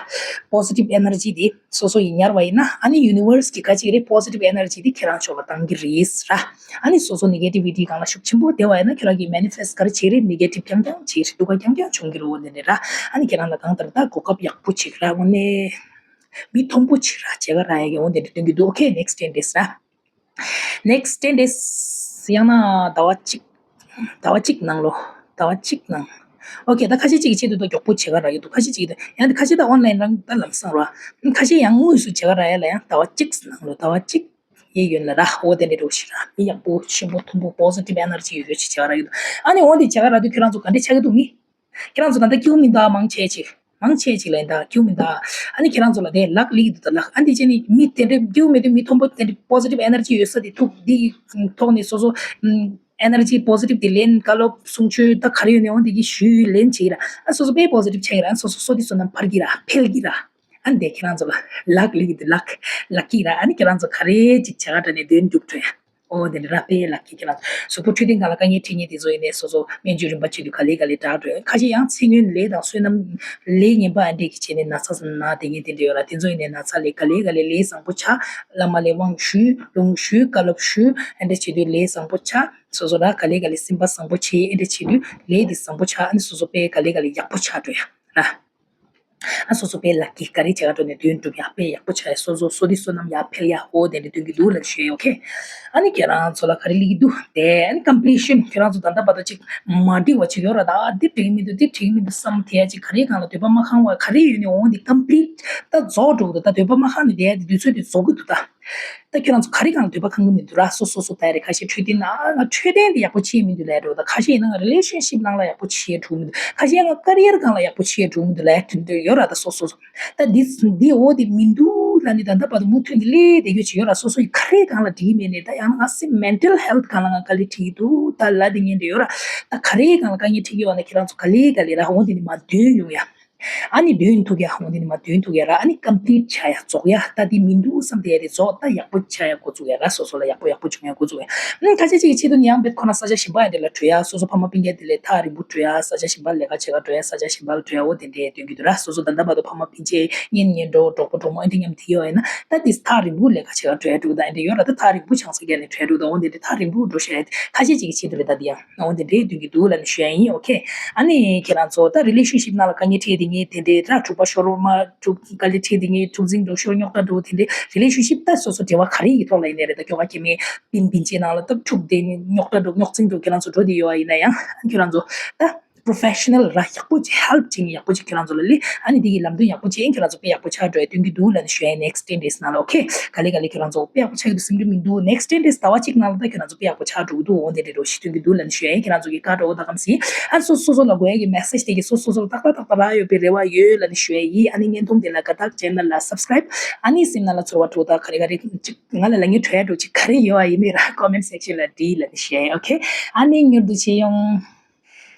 པོ་སི་ཊིབ་ཨེ་ནར་ཇི་དེ་སོ་སོ་ཡིས་ཉར་བ་ཡིན་ན་ཨ་ནི་ཡུ་ནི་ཝར་སི་གིས་ག་ཅིག་རེད། པོ་སི་ཊིབ་ཨེ་ནར་ཇི་དེ་ཁྱེད་རང་ཕྱོགས་ལ་བཏང་གི་རེད་ར། ཨ་ནི་སོ་སོ་ནེ་གེ་ཊི་ཝི་ཊི་སྒང་ལ་ཤུགས་ཆེན་པོ་བསྡད་པ་ཡིན་ན་ཁྱོད་རང་གིས་མེ་ནི་ཕེ་སི་ཊི་ག་རེ་བྱེད་རེད། ནེ་གེ་ཊིབ་རྐྱང་རྐྱང་བྱེད་རེད། སྡུག་ག་རྐྱང་རྐྱང་བྱུང་གི་རེད། འོ་དེ་འདྲ་ར། ཨ་ནི་ཁྱེད་རང་ལ་གང་ལྟར་ད་གོ་སྐབས་ཡག་པོ་ཅིག་ར། དངོས་གནས་མི་མཐོན་པོ་ཅིག་ར་བྱེད་ག་རག་ཡ་གི་འོ་དེ་འདྲ་སྟོན་གྱི་འདུག་ཨོ་ཁེ། ནེག་སི་ཊེན་ཌེ་སི་ར། ནེག་སི་ཊེན་ཌེ་ཡིས་ཡང་ན་ཟླ་བ་གཅིག་ཟླ་བ་གཅིག་ནང་ལོ། ཟླ་བ་གཅིག་ནང་། ཨོ་ཁེ། ད་ཁ་ཤས་ཅིག་གི་ཆེད་དུ་ད་མགྱོགས་པོ་བྱེད་ག་རག་གི་འདུག་ཁ་ཤས་ཅིག་གིས་ད་ཡང་ད་ཁ་ཤས་ད་ཨོན་ལ་ཡིན་རང་ད་ལམ་སང་ར། ཁ་ཤས་ཡང་དངོས་སུ་བྱེད་ག་རག་ཡ་ལ་ཡང་ཟླ་བ་གཅིག་ནང་ལོ། ཟླ་བ་གཅིག་གཡས་གཡོན་ལ་ར། འོ་དེ་འདྲ་འདྲ་བོ་ཞིག་ར། མི་ཡག་པོ་ཆེན་པོ་མཐོན་པོ་པོ་སི་ཊིབ་ཨེ་ནར་ཇི་ཡོད་ཡོད་ཅིག་བྱེད་ག་རག་གི་འདུག་ཨ་ནི་འོ་དེ་བྱེད་ག་རག་དུས་ཁྱེད་རང་ཚོ་ག་འདྲས་ཆགས་ཀྱི་འདུག་མི། ཁྱེད་རང་ཚོ་ད་ལྟ་སྐྱིད་པོ་མི་འདུག་མང་ཆེ་ཅིག་མང་ཆེ་ཅིག་ལ་ཡིན་ད་སྐྱིད་པོ་མི་འདུག་ཨ་ནི་ཁྱེད་རང་ཚོ་ལ་དེ་ལག་ལེགས་འདུག་ད་ལག་ཨ་འདི་བྱས་ནི་མི་དེ་འདྲ་སྐྱིད་པོ་མེད་དུས་མི་མཐོན་པོ་དེ་འདྲ་པོ་སི་ཊིབ་ཨེ་ནར་ཇི་ཡོད་ས་དེ་ཐུག་འདི་ཐོག་ནས་སོ་སོ་ཨེ་ནར་ཇི་པོ་སི་ཊིབ་དེ་ལེན། བཀའ་སློབ་གསུང་ཆོས་ད་ག་རེ་ཡོད་ནའང་འདི་གི་ཞུས་ལེན་བྱེད་ཀྱི་ར། ཨ་སོ་སོ་དཔེ་པོ་སི་ཊིབ་ཆགས་ཀྱི་ར། ཨ་སོ་སོ་བསོད་བདེ་བསོད་ནམས་འཕར་གྱི་ར། འཕེལ་གྱི་ར། ཨ་ནི་དེ་ཁྱེད་རང་ཚོ་ལ་ལག་ལེགས་འདུག་ལག་ལག་གི་ར། ཨ་ནི་ཁྱེད་རང་ཚོ་ག་རེ་ཅིག་བྱ་ག་འདྲ་ནས་དོན་འགྲུབ་འགྲོ་ཡ། ཨོ་དེ་འདྲ་ར། དཔེ་ལག་གི་ཁྱེད་རང་གཟུགས་པོ་འཕྲོད་བསྟེན་སྒང་ལ་དཀའ་ངལ་འཕྲད་མཁན་དེ་ཚོ་ཡིན་ནའི་སོ་སོ་སྨན་བཅོས་རིམ་པ་བྱེད་དུས་ག་ལེ་ག་ལེ་དྲག་འགྲོ། ཁ་ཤས་ཡང་ཚེ་སྔོན་ལས་དང་བསོད་ནམས་ལས་ངན་པ་ཨ་འདྲས་ཀྱི་བྱས་ནས་ན་ཚ་ན་དེ་ངན་དེ་འདྲ་ཡོད་ར། དེ་ཚོ་ཡིན་ནའི་ན་ཚ་ལས་ག་ལེ་ག་ལེ་ལས་བཟང་པོ་ཆགས། བླ་མ་ལ་དབང་ཞུས། ལུང་ཞུས། བཀའ་སློབ་ཞུས། ཨ་འདྲས་བྱེད་དུས་ལས་བཟང་པོ་ཆགས། སོ་སོ་ར་ག་ལེ་ག་ལེ་སེམས་པ་བཟང་པོ་བྱས། ཨ་འདྲས་བྱེད་དུས་ལས་དེ་བཟང་པོ་ཆགས། ཨ་ནི་སོ་སོ་དཔེ་ག་ལེ་ག་ལེ་ཡག་པོ་ཆགས་འགྲོ་ཡ་ར། ཨ་སོ་སོ་དཔེ་ལག་གི་ག་རེ་བྱེད་ག་འགྲོ་ནས་དོན་འགྲུབ་ཡ། དཔེ་ཡག་པོ་ཆགས་ཡ། སོ་སོ་བསོད་བདེ་བསོད་ནམས་ཡར་འཕེལ་ཡ། ཧོ་དེ་འདྲ་སྟོན་གྱི་འདུག་ལབ་ཞུ་ཡ། ཨོ་ཁེ། ཨ་ནི་ཁྱེད་རང་ཚོ་ལ་ག་རེ་སླེབས་ཀྱི་འདུག་དེ་ཨ་ནི་ཀམ་པི་ལི་ཤན། ཁྱེད་རང་ཚོ་ད་ལྟ་བར་དུ་ཅིག་མ་འགྲིག་པ་ཅིག་ཡོད་ར། ད་འདི་འགྲིག་གི་མི་འདུག་འདི་འགྲིག་གི་མི་འདུག་བསམ་དེ་ཡ་ཅིག་ག་རེའི་སྒང་ལ་འདོད་པ་མ་ཁེངས་པ་ག་རེ་ཡོད་ནའང་འདི་ཀམ་པི་ལིཊ་ད་རྫོགས་འགྲོ་གི་འདུག་ད་འདོད་པ་མ་ཁེངས་ནས་བསྡད་ཡ་དེ་དུས་ཚོད་དེ་རྫོགས་ཀྱི་འདུག་ད། ད་ཁྱོད་རང་ཚོ་ག་རེ་སྒང་ལ་འདོད་པ་ཁེངས་ཀྱི་མི་འདུག་ར། སོ་སོ་སོ་ད་རེ་ཁ་ཤས་འཕྲོད་བསྟེན་ན་ང་འཕྲོད་བསྟེན་དེ་ཡག་པོ་བྱེད་མི་འདུག་ལབ་འགྲོ། ད་ཁ་ཤས་ཡིན་ན་ང་རི་ལེ་ཤན་ཤིབ་ནང་ལ་ཡག་པོ་བྱེད་འགྲོ་མི་འདུག་ཁ་ཤས་ང་ཀ་རི་ཡར་སྒང་ལ་ཡག་པོ་བྱེད་འགྲོ་མི་འདུག་ལབ་དེ་འདྲ་ཡོད་ར། ད་སོ་སོ་སོ་ད་འདི་འདི་འོ་དེ་མི་འདུག་ལབ་ནི་ད་ལྟ་བར་དུ་མུ་མཐུད་ནས་སླེབས་བསྡད་རྒྱུ་ཅིག་ཡོད་ར། སོ་སོ་ཡི་ག་རེ་སྒང་ལ་འགྲིག་གི་མེད་ནས། ད་ཡང་ན་ང་སེམས་མེན་ཊལ་ཧེལ་ཐི་སྒང་ལ་ང་དཀའ་ལས་འཕྲད་ཀྱི་འདུག་ད་ལབ་དེ་ངན་འདྲ་ཡོད་ར། ད་ག་རེ་སྒང་ལ་དཀའ་ངལ་འཕྲད་ཀྱི་ཡོད་ན་ཁྱེད་རང་ཚོ་ག་ལེ་ག་ལེ་ར་འོ་དེ་ནི་མར་འདོན་ཡོང་ཡ། ཨ་ནི་འདོན་ཐུབ་ཡ། འོ་འདི་ནི་མར་འདོན་ཐུབ་ཡ་ར། ཨ་ནི་ཀམ་པི་ལིཊ་བྱ་ཡ་རྫོགས་ཡ། ད་འདི་མི་འདུག་བསམ་དེ་ཡ་དེ་རྫོགས། ད་ཡག་པོ་བྱ་ཡ་འགོ་བཙུགས་ཡ་ར། སོ་སོ་ལ་ཡག་པོ་ཡག་པོ་བྱུང་ཡ་འགོ་བཙུགས་ཡ། ཨ་ཁ་ཤས་ཅིག་གི་ཆེད་དུ་ནི་ཡང་བེད་ཁོ་ན་ས་ཆ་གཞན་པ་ཡ་དེ་ལ་བྲོས་ཡ། སོ་སོ་ཕ་མ་སྤུན་ཀྱག་དེ་ལས་ཐག་རིང་པོ་བྲོས་ཡ། ས་ཆ་གཞན་པ་ལ་ལས་ཀ་བྱེད་ག་བྲོས་ཡ། ས་ཆ་གཞན་པ་ལ་བྲོས་ཡ། འོ་དེ་འདྲས་སྟོན་གྱི་འདུག་ར། སོ་སོ་ད་ལྟ་བར་དུ་ཕ་མ་སྤུན་མཆེད་གཉེན་ཉེ་འགྲོ་གྲོགས་པོ་གྲོགས་མོ་ཨ་འདི་མཉམ་དེ་ཡོད་ཡ་ན། ད་དེ་ཐག་རིང་པོ་ལས་ཀ་བྱེད་ག་བྲོས་ཡ་འདུག་ད་ཨ་འདྲས་ཡོད་ར། ད་ཐག་རིང་པོ་ཆང་ས་བརྒྱབ་ནས་བྲོས་ཡ་འདུག་ད་འོ་དེ་འདྲས་ཐག་རིང་པོ་འགྲོ་ཤ་ཡ་དེ་ཁ་ཤས་ཅིག་གི་ཆེད་དུ་རེད། ད་དེ་ཡང་། འོ་དེ་འདྲའི་དོན་གྱི་འདུག་ལབ་ནས་ཞུ་ཡ་ཡིན། ཨོ་ཁེ། ཨ་ནི་ཁྱེད་རང་ཚོ་ད་རི་ལེ་ཤན་ཤིབ་ནང་ལ་དཀའ་ངལ་འཕྲད་དེ་ངས་དེ་འདྲའི་ར་འཁྲུག་པ་ཤོར་མ་འཁྲུག་དཀའ་ལས་འཕྲད་དེ་ངས་འཁྲུག་འཛིང་འགྲོ་ཤོར་རྙོག་དྲ་འགྲོ་དེ་འདྲའི་རི་ལེ་ཤན་ཤིབ་ད་སོ་སོ་འབྲེལ་བ་ག་རེ་ཡི་ཐོག་ལ་ཡིན་ནའི་རེད། ད་ཁྱོ་ག་ཁྱེད་མའི་སྤུན་སྤུན་མཆེད་ནང་ལ་ད་འཁྲུག་དེ་རྙོག་དྲ་འགྲོ་རྙོག་འཛིང་འགྲོ་ཁྱེད་རང་ཚོ་འགྲོ་དེ་ཡོད་པ་ཡིན་ན་ཡང་ཁྱེད་རང་ཚོ་ད་པོ་རོ་ཕེ་ཤ་ནལ་ར་ཡག་པོ་ཅིག་ཧེལ་པ་བྱེད་མཁན་ཡག་པོ་ཅིག་ཁྱེད་རང་ཚོ་ལ་སླེབས། ཨ་ནི་དེ་གི་ལམ་སྟོན་ཡག་པོ་བྱེད་ཁྱེད་རང་ཚོ་དཔེ་ཡག་པོ་ཆགས་འགྲོ་བའི་སྟོན་གྱི་འདུག་ལབ་ནས་ཞུ་ཡ་ཡིན། ནེག་སི་ཊེན་ཌེ་སི་ནང་ལ། ཨོ་ཁེ། ག་ལེ་ག་ལེ་ཁྱེད་རང་ཚོ་དཔེ་ཡག་པོ་ཆགས་ཀྱི་འདུག་བསམ་གྱི་མི་འདུག་ནེག་སི་ཊེན་ཌེ་སི་ཟླ་བ་གཅིག་ནང་ལ་ད་ཁྱེད་རང་ཚོ་དཔེ་ཡག་པོ་ཆགས་འགྲོ་གི་འདུག་འོ་དེ་འདྲ་འདྲ་བོ་ཞིག་སྟོན་གྱི་འདུག་ལབ་ནས་ཞུ་ཡ་ཡིན། ཁྱེད་རང་ཚོ་གི་བཀའ་དྲིན་ད་གམ་སྲིད། ཨ་སོ་སོ་སོ་ལ་དགོས་ཡ་གི་མེ་སེ་ཇི་དེ་གི་སོ་སོ་སོ་ལ་ཏག་ཏག་ཏག་ཏག་རག་ཡོད་པའི་རེ་བ་ཡོད་ལབ་ནས་ཞུ་ཡ་ཡིན། ཨ་ནི་བརྙན་ཐུང་དེ་ལ་དགའ་རྟགས་ཅེ་ནལ་ལ་སབ་སི་ཀ་རེབ། ཨ་ནི་སེམས་ནང་ལ་ཚོར་བ་འདྲ་བོ་ད་ག་རེ་ག་རེ་ཅིག་ང་ལ་ལབ་མཁན་བྲོ་ཡ་འདྲ་བོ་ཅིག་ག་རེ་ཡོད་པ་ཡིན་ནའི་ར་ཀོ་མེན་སེག་ཤན་ལ་བྲིས་ལབ་ནས་ཞུ་ཡ་ཡིན། ཨོ་ཁེ། ཨ་ནི་མྱུར་དུ་མཇལ་ཡོང་།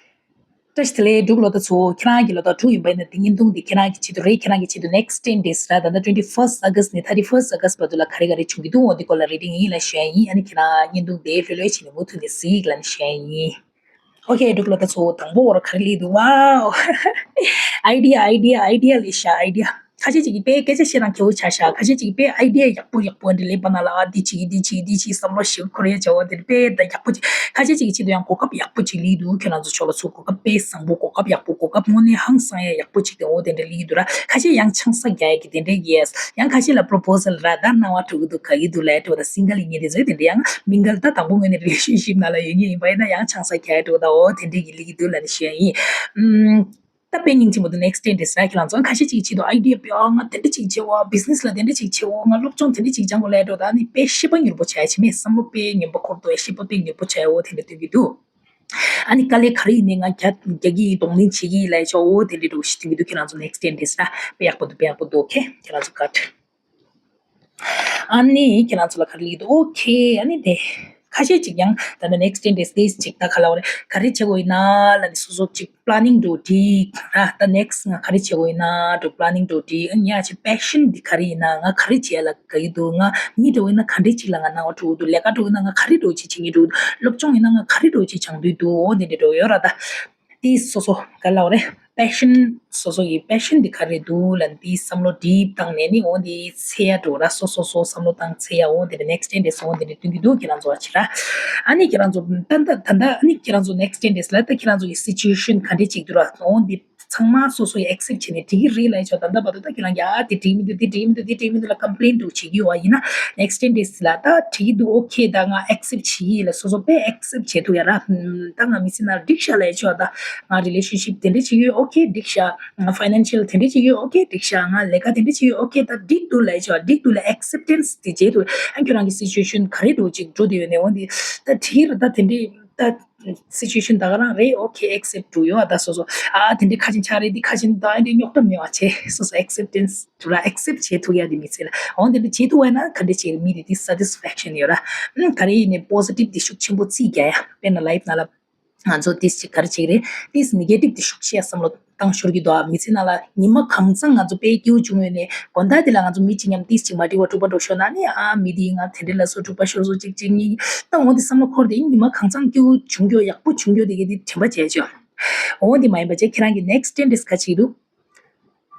བཀྲ་ཤིས་བདེ་ལེགས། འབྲུག་ལོ་ཟླ་ཚོ། ཁྱེད་རང་གི་ལོ་ཟླ་དྲུག་ཡིན་པ་ཡིན་ན་འདི་བརྙན་ཐུང་འདི་ཁྱེད་རང་གི་ཆེད་དུ་རེད། ཁྱེད་རང་གི་ཆེད་དུ་ནེག་སི་ཊེན་ཌེ་སི་ར། ད་ལྟ་ཊུ་ཝེན་ཊི་ཕར་སི་ཊི་ཨོ་གྷ་སི་ཊི་ནས་ཐར་ཊི་ཕར་སི་ཊི་ཨོ་གྷ་སི་ཊི་བར་དུ་ལ་ག་རེ་ག་རེ་བྱུང་གི་འདུག་འོ་འདི་སྐོར་ལ་རེ་ཊིང་ཡིན་ལབ་ཞུ་ཡ་ཡིན། ཨ་ནི་ཁྱེད་རང་བརྙན་ཐུང་འདི་ལྷོད་ལྷོད་བྱས་ནས་མུ་མཐུད་ནས་གཟིགས་ལབ་ནས་ཞུ་ཡ་ཡིན། ཨོ་ཁེ། འབྲུག་ལོ་ཟླ་ཚོ་དང་པོ་བར་ག་རེ་སླེབས་འདུག་ཝའོ། ཨའི་ཌི་ཡ་ཨའི་ཌི་ཡ་ཨའི་ཌི་ཡ་ལས་ཤ་ཨའི་ཌི་ཡ། ཁ་ཤས་ཅིག་གིས་དཔེ་སྐད་ཆ་བཤད་སྟངས་ཁེ་པོ་ཆགས་ཤག་ཁ་ཤས་ཅིག་གིས་དཔེ་ཨའི་ཌི་ཡ་ཡག་པོ་ཡག་པོ་འདི་ལེན་པ་ན་ལ་ཨ་འདི་བྱེད་ཀྱི་འདི་བྱེད་ཀྱི་འདི་བྱེད་བསམ་བློ་ཞིག་འཁོར་ཡ་བྱ་བ་འདི་དཔེ་ད་ཡག་པོ་ཅིག་ཁ་ཤས་ཅིག་གི་ཆེད་དུ་ཡང་གོ་སྐབས་ཡག་པོ་ཅིག་སླེབས་འདུག་ཁྱོད་རང་ཚོ་ཕྱོགས་ལ་ཚུར་གོ་སྐབས་དཔེ་བཟང་པོ་གོ་སྐབས་ཡག་པོ་གོ་སྐབས་དངོས་གནས་ཧང་སང་ཡ་ཡག་པོ་ཅིག་དེ་འོ་དེ་འདྲ་སླེབས་ཀྱི་འདུག་ར། ཁ་ཤས་ཡང་ཆང་ས་རྒྱག་ཡ་གི་དེ་འདྲ་ཡེས། ཡང་ཁ་ཤས་ལ་པོ་རོ་པོ་སལ་ར་ད་གནང་བ་འགྲོ་གི་འདུག་ག་གི་འདུག་ལབ་ཡ་འདྲ་བོ་ད་སིང་གལ་ཡིན་མཁན་དེ་ཚོས་དེ་འདྲ་ཡང་མིང་གལ་ད་དང་པོ་ངོས་ནས་རི་ལེ་ཤན་ཤིབ་ནང་ལ་ཡོད་མཁན་ཡིན་པ་ཡིན་ན་ཡང་ཆང་ས་རྒྱག་ཡ་འདྲ་བོ་ད་འོ་དེ་འདྲ་གི་སླེབས་ཀྱི་འདུག་ལབ་ནས་ཞུ་ཡ་ཡིན། ཨུམ། ད་དཔེ་སྙིང་རྗེ་མོ་འདུག་ནེག་སི་ཊེན་ཌེ་སི་ར། ཁྱེད་རང་ཚོ་ཁ་ཤས་ཅིག་གི་ཆེད་དུ་ཨའི་ཌི་ཡ་དཔེ་ཨ་ང་དེ་འདྲ་ཅིག་བྱེད་འོ། བི་ཛི་ནེ་སི་ལ་དེ་འདྲ་ཅིག་བྱེད་འོ། ང་སློབ་སྦྱོང་དེ་འདྲ་ཅིག་སྦྱང་དགོས་ལབ་འགྲོ། ད་ནི་དཔེ་ཤེས་པ་མྱུར་པོ་བྱ་ཡ་བྱེད་མེད། བསམ་བློ་དཔེ་ངན་པ་འཁོར་འདུག་ཤེས་པ་དཔེ་མྱུར་པོ་བྱ་ཡ་འོ་དེ་འདྲ་སྟོན་གྱི་འདུག་ཨ་ནི་དཀའ་ལས་ག་རེ་ཡིན་ནའི་ང་རྒྱ་རྒྱག་གི་ཡིན། གདོང་ལེན་བྱེད་ཀྱི་ཡིན་ལབ་ཡ་ཆོག་འོ་དེ་འདྲ་འདྲ་བོ་ཞིག་སྟོན་གྱི་འདུག་ཁྱེད་རང་ཚོ་ནེག་སི་ཊེན་ཌེ་སི་ར། དཔེ་ཡག་པོ་འདུག་དཔེ་ཡག་པོ་འདུག་ཨོ་ཁེ། ཁྱེད་རང་ཚོ་ག་ཨ་ནི་ཁྱེད་རང་ཚོ་ལ་ག་རེ་སླེབས་ཀྱི་འདུག་ཨོ་ཁེ། ཨ་ནི་དེ། ཁ་ཤས་ཅིག་ཡང་ད་ལྟ་next ten days days ཅིག་ད་ག་ལ་བ་རེད། ག་རེ་བྱེད་དགོས་ཡིན་ན་ལ་ནི་སོ་སོ་ཅིག་planning འགྲོ་བྲིས་ར། ད་next ང་ག་རེ་བྱེད་དགོས་ཡིན་ན་འགྲོ་planning འགྲོ་བྲིས། ཨ་ནི་ཡ་ཅིག་passion འདི་ག་རེ་ཡིན་ན། ང་ག་རེ་བྱེད་ལ་དགའ་གི་འདུག་ང་མི་འགྲོ་ཡིན་ན་ག་འདྲས་ཅིག་ལ་ང་སྣང་བ་འགྲོ་གི་འདུག་ལས་ཀ་འགྲོ་ཡིན་ན་ང་ག་རེ་འགྲོ་ཅིག་བྱེད་ཀྱི་འདུག་སློབ་སྦྱོང་ཡིན་ན་ང་ག་རེ་འགྲོ་ཅིག་སྦྱང་འདོད་འདུག་འོ་འདི་འདྲས་འགྲོ་ཡོད་ར། ད་དེ་སོ་སོ་ག་ལ་བ་རེད། passion སོ་སོ་ཡི་passion འདི་ག་རེ་འདུག་ལ་འདི་བསམ་བློ་deep བཏང་ནས་ནི་འོ་འདི་འཚོལ་ཡ་འགྲོ་ར། སོ་སོ་སོ་བསམ་བློ་བཏང་འཚོལ་ཡ། འོ་འདི་next ten days འོ་འདི་འདྲས་སྟོན་གྱི་འདུག་ཁྱེད་རང་ཚོ་བ་ཕྱིར་ར། ཨ་ནི་ཁྱེད་རང་ཚོ་ད་ད་ད་ད་ཨ་ནི་ཁྱེད་རང་ཚོ་next ten days ལ་ད་ཁྱེད་རང་ཚོ་ཡི་situation ག་འདྲས་ཅིག་འདུག་ར། འོ་འདི་ཚང་མ་སོ་སོ་ཡི་accept བྱས་ནས་འགྲིག་གི་རེད་ལབ་ཆོག་ད་ལྟ་བར་དུ་ད་ཁྱེད་རང་གི་ཨ་དེ་འགྲིག་མི་འདུག་དེ་འགྲིག་མི་འདུག་དེ་འགྲིག་མི་འདུག་ལ་complain འདུག་བྱེད་ཀྱི་ཡོད་པ་ཡིན་ན། next ten days ལ་ད་འགྲིག་གི་འདུག okay ད་ང་accept བྱེད་ཀྱི་ཡིན་ལ་སོ་སོ་དཔེ་accept བྱེད་ཐུབ་ཡ་ར། ད་ང་མི་ཚེ་ནང་འགྲིག་ཤག་ལབ་ཆོག་ད་ང་relationship དེ་འདྲ་བྱེད་ཀྱི་ཡོད། okay འགྲིག་ཤག་ང་financial དེ་འདྲ་བྱེད་ཀྱི་ཡོད། okay འགྲིག་ཤག་ང་ལས་ཀ་དེ་འདྲ་བྱེད་ཀྱི་ཡོད། okay ད་འགྲིག་འདུག་ལབ་ཆོག་འགྲིག་འདུག་ལ་acceptance དེ་བྱེད་ཐུབ། ཨ་ཁྱོད་རང་གི་situation ག་རེ་འདུག་ཅིག་འགྲོ་དེ་ཡོད་ནས་འོན་ཏེ་ད་འགྲིག་ར། ད་དེ་འདྲ་ད་situation ད་ག་རང་རེད། okay accept འགྲོ་ཡོད་ཨ། ད་སོ་སོ་ཨ་དེ་འདྲའི་ཁ་ཆེན་ཆགས་རེད། འདི་ཁ་ཆེན་ད་འདི་རྙོག་དྲ་མེད་པ་བྱས་སོ་སོ་acceptance འགྲོ་ར། accept བྱེད་ཐུབ་ཡ་དེ་མི་ཚེ་ལ་འོ་དེ་འདྲ་བྱེད་ཐུབ་པ་ན་ག་འདྲ་བྱེད་མི་དེ་དེ་satisfaction ཡོད་ར། ཨ་ག་རེ་ཡིན་ནའི་positive དེ་ཤུགས་ཆེན་པོ་རྩིས་རྒྱག་ཡ། དཔེར་ན་life ནང་ལ་ང་ཚོ་དེ་ཅིག་ག་རེ་བྱེད་ཀྱི་རེད། དེ་negative དེ་ཤུགས་ཆེ་ཡ་བསམ་བློ་བཏང་ཤོར་གྱི་འདུག་ཨ། མི་ཚེ་ནང་ལ་ཉི་མ་གང་ཚང་ང་ཚོ་དཔེ་སྐྱིད་པོ་བྱུང་ཡོད་ནས་དགོང་དག་དེ་ལ་ང་ཚོ་མི་གཅིག་མཉམ་ཏིས་གཅིག་མ་འགྲིག་པ་འཁྲུག་པ་འགྲོ་ཤོར་ན་ནི་ཨ་མི་དེ་ང་དེ་འདྲ་ལ་སོ་འཁྲུག་པ་ཤོར་སོ་གཅིག་གཅིག་གཉིས་ད་འོ་དེ་བསམ་བློ་འཁོར་དེ་ཉི་མ་གང་ཚང་སྐྱིད་པོ་བྱུང་རྒྱུ་ཡག་པོ་བྱུང་རྒྱུ་དེ་གི་དེ་དྲན་པ་བྱས་ཆོག་འོ་དེ་མ་ཡིན་པ་བྱས་ཁྱེད་རང་གི་next ten days ག་ཅིག་འདུག་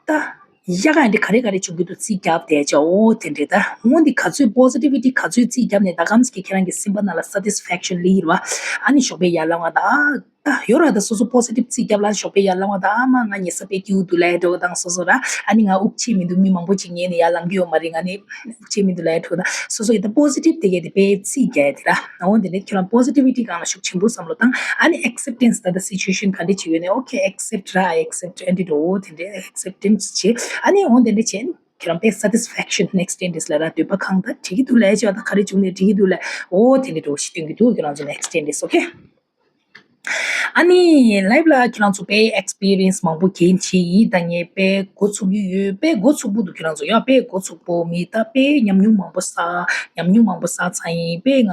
ད་ཡག་ག་འདི་ག་རེ་ག་རེ་བྱུང་གི་འདུག་རྩིས་རྒྱབ་དེ་ཆོག་འོ་དེ་འདྲ་ད་འོ་འདི་ག་ཚོད་positivity ག་ཚོད་རྩིས་རྒྱབ་ནས་ད་གམ་ཞིག་གི་ཁྱེད་རང་གི་སེམས་པ་ནང་ལ་satisfaction ལི་ཡིར་བ་ཨ་ནི་ཞོགས་པའི་ཡར་ལངས་པ་ད། ད་ཡོད་ར། ད་སོ་སོ་positive རྩིས་རྒྱབ་ལ་ཞོགས་པའི་ཡར་ལངས་པ་ད་ཨ་མ་ང་ཉལ་ས་དཔེ་སྐྱིད་པོ་འདུག་ལབ་འགྲོ་དང་སོ་སོ་ར། ཨ་ནི་ང་དབུགས་ཆད་མི་འདུག་མི་མང་པོ་ཅིག་ཉལ་ནས་ཡར་ལངས་ཀྱི་ཡོད་མ་རེད། ང་ནི་དབུགས་ཆད་མི་འདུག་ལབ་འགྲོ་ད་སོ་སོ་ཡི་ད་positive དེ་གས་དེ་དཔེ་རྩིས་རྒྱག་ཡ་དེ་ར། འོ་དེ་འདྲས་ཁྱོད་རང་positivity སྒང་ལ་ཤུགས་ཆེན་པོ་བསམ་བློ་བཏང་། ཨ་ནི་acceptance ད་ལྟ་situation ག་འདྲས་བྱེད་ཡོད་ནས་okay accept ར། I accept and འོ་དེ་འདྲས་acceptance བྱེད། ཨ་ནི་འོ་དེ་འདྲས་བྱས་ནས་ཁྱོད་རང་དཔེ་satisfaction next ten days ལ་ར་འདོད་པ་ཁེངས་ད་འགྲིག་གི་འདུག་ལབ་ཡ་ཆོག་ད་ག་རེ་བྱུང་ནས་འགྲིག་གི་འདུག་ལབ་འོ་དེ་འདྲས་འགྲོ་ཞིག་སྟོན་གི་འདུག་ཁྱོད་རང་ཚོ་next ten days okay ཨ་ནི་life ལ་ཁྱེད་རང་ཚོ་དཔེ་experience མང་པོ་གྱོན་བྱས་ཡིན་ད་ངས་དཔེ་འགོ་ཚུགས་ཀྱི་ཡོད། དཔེ་འགོ་ཚུགས་པོ་འདུག་ཁྱེད་རང་ཚོ་ཡ་དཔེ་འགོ་ཚུགས་པོ་མི་ད་དཔེ་ཉམས་མྱོང་མང་པོ་བསགས་ཉམས་མྱོང་མང་པོ་བསགས་ཚར་ཡིན། དཔེ་ང་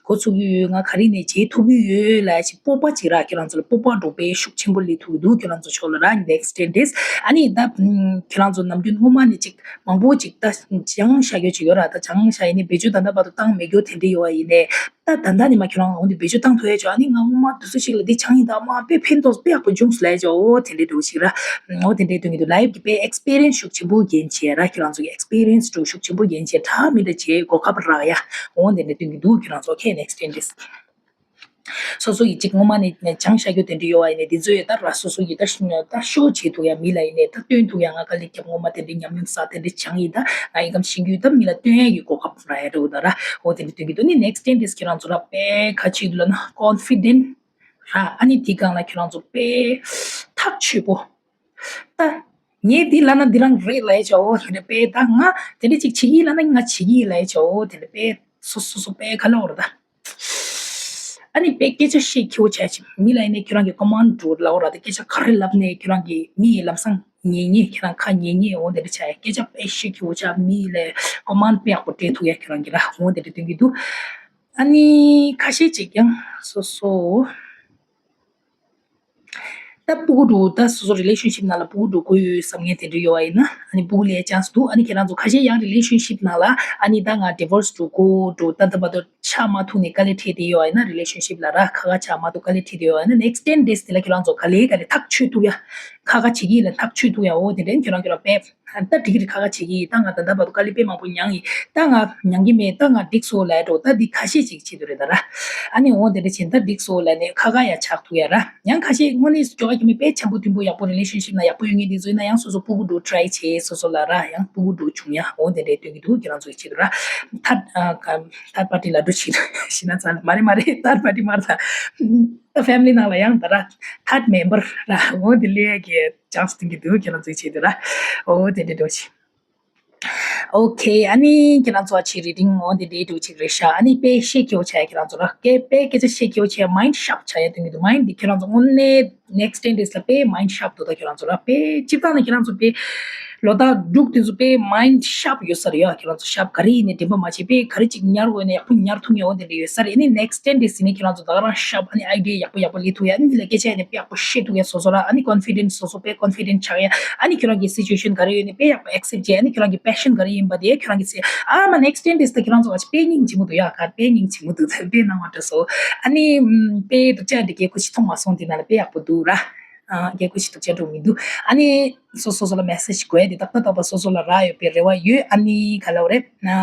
འགོ་ཚུགས་ཀྱི་ཡོད། ང་ག་རེ་ནས་བྱེད་ཐུབ་ཀྱི་ཡོད་ལབ་ཞིག་སྤོབས་པ་ཅིག་ར་ཁྱེད་རང་ཚོ་ལ་སྤོབས་པ་འགྲོ་དཔེ་ཤུགས་ཆེན་པོ་སླེབས་ཐུབ་ཀྱི་འདུག་ཁྱེད་རང་ཚོ་ཕྱོགས་ལ་ར་next ten days ཨ་ནི་ད་ཁྱེད་རང་ཚོ་ནམ་རྒྱུན་སྔོན་མ་ནས་ཅིག་མང་པོ་ཅིག་ད་སྦྱངས་བཞག་རྒྱུ་ཅིག་ཡོད་ར། ད་སྦྱངས་བཞག་ཡིན་ནའི་བེད་སྤྱོད་ད་ལྟ་བར་དུ་བཏང་མེད་རྒྱུ་དེ་འདྲ་ཡོད་པ་ཡིན་ནའི། ད་ད་ལྟ་ནས་མ་ཁྱོད་རང་འོང་དུས་བེད་སྤྱོད་བཏང་ཐུབ་ཡ་ཆོག་ཨ་ནི་ང་སྔོན་མ་དུས་ཚོད་ཞིག་ལ་འདི་སྦྱངས་ཡིན་ད་མ་དཔེ་ཕན་ཐོགས་དཔེ་ཡག་པོ་བྱུང་སོང་ལབ་ཡ་ཆོག་འོ་དེ་འདྲའི་འདྲ་བོ་ཞིག་ར། འོ་དེ་འདྲའི་སྟོན་གྱི་འདུག life གི་དཔེ་experience ཤུགས་ཆེན་པོ་རྒྱན་བྱས་ར། ཁྱོད་རང་ཚོ་གི་experience འདྲ་བོ་ཤུགས་ཆེན་པོ་རྒྱན་བྱས་འདྲ་མི་འདྲ་བྱས་གོ་སྐབས་རག་ཡ། འོ་དེ་འདྲ་སྟོན་གྱི་འདུག་ཁྱོད་རང་ཚོ་okay next ten days སོ་སོ་ཡི་གཅིག་སྔོན་མ་ནས་སྦྱངས་བཞག་རྒྱུ་དེ་འདྲ་ཡོད་པ་ཡིན་ནའི་འདི་ཚོ་ཡི་ད་ར་སོ་སོ་ཡི་ད་ཤ་ད་ཤོ་བྱེད་ཐུབ་ཡ་མི་ལ་ཡིན་ནའི་ད་སྟོན་ཐུབ་ཡ་ང་དཀའ་ལས་བརྒྱབ་སྔོན་མ་དེ་འདྲའི་ཉམས་མྱོང་བསགས་དེ་འདྲའི་སྦྱངས་ཡིན་ད་ང་ཡི་གམ་ཤེས་རྒྱུ་ད་མི་ལ་སྟོན་ཡ་གི་གོ་སྐབས་རག་ཡ་འདྲ་བོ་ད་ར། འོ་དེ་འདྲ་སྟོན་གྱི་འདུག་ནི་next ten days ཁྱེད་རང་ཚོ་ར་དཔེ་ཁ་ཆེ་འདུག་ལ་ན་confident ར། ཨ་ནི་དེའི་སྒང་ལ་ཁྱེད་རང་ཚོ་དཔེ་ཐག་ཆོད་པོ། ད་ངས་འདི་ལབ་ན་འདི་རང་རེད་ལབ་ཡ་ཆོག་འོ་དེ་འདྲ་དཔེ་ད་ང་དེ་འདྲ་ཅིག་བྱེད་ཀྱི་ལབ་ན་ང་བྱེད་ཀྱི་ལབ་ཡ་ཆོག་འོ་དེ་འདྲ་དཔེ་སོ་སོ་སོ་དཔེ་ག་ལ་འོ་ར་ད། ཨ་ནི་དཔེ་སྐད་ཆ་བཤད་ཁྱེའུ་ཆ་ཅིག་མི་ལ་ཡིན་ནའི་ཁྱོད་རང་གི་command འགྲོ་ལབ་འོ་ར་ད། སྐད་ཆ་ག་རེ་ལབ་ནའི་ཁྱོད་རང་གི་མི་ཡི་ལམ་སང་ཉན་ཉན་ཁྱེད་རང་ཁ་ཉན་ཉན་འོ་དེ་འདྲ་ཆ་ཡ་སྐད་ཆ་དཔེ་བཤད་ཁྱེའུ་ཆ་མི་ལ་command དཔེ་ཡག་པོ་སྤྲད་ཐུབ་ཡ་ཁྱོད་རང་གི་ར་འོ་དེ་འདྲ་སྟོན་གྱི་འདུག་ཨ་ནི་ཁ་ཤས་ཅིག་ཡང་སོ་སོ། ད་སྤུ་གུ་འགྲོ་ད་སོ་སོ་relationship ནང་ལ་སྤུ་གུ་འགྲོ་དགོས་ཡོད་བསམ་མཁན་དེ་འདྲ་ཡོད་པ་ཡིན་ན་ཨ་ནི་སྤུ་གུ་ལས་chance འདུག་ཨ་ནི་ཁྱེད་རང་ཚོ་ཁ་ཤས་ཡང་relationship ནང་ལ་ཨ་ནི་ད་ང་divorce འགྲོ་དགོས་འགྲོ་ད་ད་བར་དུ་ཆགས་མ་ཐུབ་ནས་དཀའ་ལས་འཕྲད་དེ་ཡོད་པ་ཡིན་ན་relationship ལ་ར་ཁ་ཁ་ཆགས་མ་ཐུབ་དཀའ་ལས་འཕྲད་དེ་ཡོད་པ་ཡིན་ན་next ten days དེ་ལ་ཁྱེད་རང་ཚོ་ག་ལེ་ག་ལེ་ཐག་ཆོད་ཐུབ་ཡ་ཁ་ཁ་བྱེད་ཀྱི་ཡིན་ལ་ཐག་ཆོད་ཐུབ་ཡ་འོ་དེ་འདྲ་ཁྱོད་རང་ཁྱོད་རང་དཔེ། ད་འགྲིག་གི་རེད་ཁ་ཁ་བྱེད་ཀྱི་ཡིན། ད་ང་ད་ལྟ་བར་དུ་དཀའ་ལས་དཔེ་མང་པོ་མྱངས་ཡིན། ད་ང་མྱང་གི་མེད། ད་ང་འགྲིག་སོང་ལབ་འགྲོ། ད་འདི་ཁ་ཤས་ཅིག་བྱེད་དུ་རེད་ད་ར། ཨ་ནི་འོ་དེ་འདྲ་བྱེད་ད་འགྲིག་སོང་ལབ་ནས་ཁ་ཁ་ཡ་ཆགས་ཐུབ་ཡ་ར། ཡང་ཁ་ཤས་དངོས་གནས་སུ་ཅོ་ག་ཁྱོད་མི་དཔེ་འཆམ་པོ་མཐུན་པོ་ཡག་པོ་relationship ནང་ཡག་པོ་ཡོད་ངེས་འདི་ཚོ་ཡིན་ན་ཡང་སོ་སོ་སྤུ་གུ་འགྲོ་try བྱེད་སོ་སོ་ལ་ར་ཡང་སྤུ་གུ་འགྲོ་བྱུང་ཡ་འོ་དེ་འདྲ་སྟོན་གྱི་འདུག་ཁྱེད་རང་ཚོ་ཡི་ཆེད་དུ་ར། third third party ལ་འགྲོ་བྱེད་ཤི་ན་ཚ་མ་རེད་མ་རེད་third party མ་རེད་ད། ད་family ནང་ལ་ཡང་ད་ར་third member ར་འོ་དེ་ལས་ཀྱི་chance སྟོན་གྱི་འདུག་ཁྱེད་རང་ཚོ་ཡི་ཆེད་དུ་ར། འོ་དེ་འདྲ་འགྲོ་བྱེད། Okay ཨ་ནི་ཁྱེད་རང་ཚོ་ཨ་ཆི་reading འོ་འདི་འདྲའི་འདྲ་ཅིག་རེད་ཤག་ཨ་ནི་དཔེ་ཤེས་ཁྱེའུ་ཆ་ཡ་ཁྱེད་རང་ཚོ་ར་སྐད་དཔེ་སྐད་ཆ་ཤེས་ཁྱེའུ་ཆ་ཡ་mind sharp ཆ་ཡ་དེ་ངེས་འདུག mind འདི་ཁྱེད་རང་ཚོ་དངོས་གནས་next ten days ལ་དཔེ་mind sharp འདུག་ད་ཁྱེད་རང་ཚོ་ར་དཔེ་སྤྱིར་བཏང་ནས་ཁྱེད་རང་ཚོ་དཔེ་ ལོ་ཟླ་དྲུག་དེ་ཚོ་དཔེ་mind sharp ཡོད་ས་རེད་ཡ། ཁྱེད་རང་ཚོ་sharp ག་རེ་ཡིན་ནའི་དྲན་པ་མ་བརྗེད། དཔེ་ག་རེ་ཅིག་ཉར་དགོས་ནའི་ཡག་པོ་ཉར་ཐུབ་མཁན་འོ་དེ་འདྲ་ཡོད་ས་རེད། ཨ་ནི་next ten days ཡིན་ནའི་ཁྱེད་རང་ཚོ་ད་ག་རང་sharp ཨ་ནི་idea ཡག་པོ་ཡག་པོ་སླེབས་ཐུབ་ཡ། ཨ་ནི་མི་ལ་སྐད་ཆ་ཡིན་ནའི་དཔེ་ཡག་པོ་བཤད་ཐུབ་ཡ། སོ་སོ་ལ་ཨ་ནི་confident སོ་སོ་དཔེ་confident ཆགས་ཡ། ཨ་ནི་ཁྱེད་རང་གི་situation ག་རེ་ཡོད་ནའི་དཔེ་ཡག་པོ་accept བྱས། ཨ་ནི་ཁྱེད་རང་གི་passion ག་རེ་ཡིན་པ་དེ་ཁྱེད་རང་གི་ཚེ་ཨ་མ་next ten days ད་ཁྱེད་རང་ཚོ་ག་ཅིག་དཔེ་སྙིང་རྗེ་མོ་འདུག་ཡ། ག་དཔེ་སྙིང་རྗེ་མོ་འདུག་དཔེ་སྣང་བ་འགྲོ་སོང་། ཨ་ནི་ཨམ་དཔེ་སྡུག་ཅག་འདི་རྒྱལ་ཁོ་ཞིག་མཐོང་མ་སོང་། དེ་ན་ལ་དཔེ་ཡག་པོ་འདུག་ར། ཨ་རྒྱལ་ཁོ་ཞིག་སྡུག་ཅག་འགྲོ་མི་འདུག་ཨ་ནི་སོ་སོ་སོ་ལ་message དགོས་ཏེ་ཏག་ཏག་ཏག་ཏག་སོ་སོ་ལ་རག་ཡོད་པའི་རེ་བ་ཡོད། ཨ་ནི་ག་ལབ་རེད། ཨ་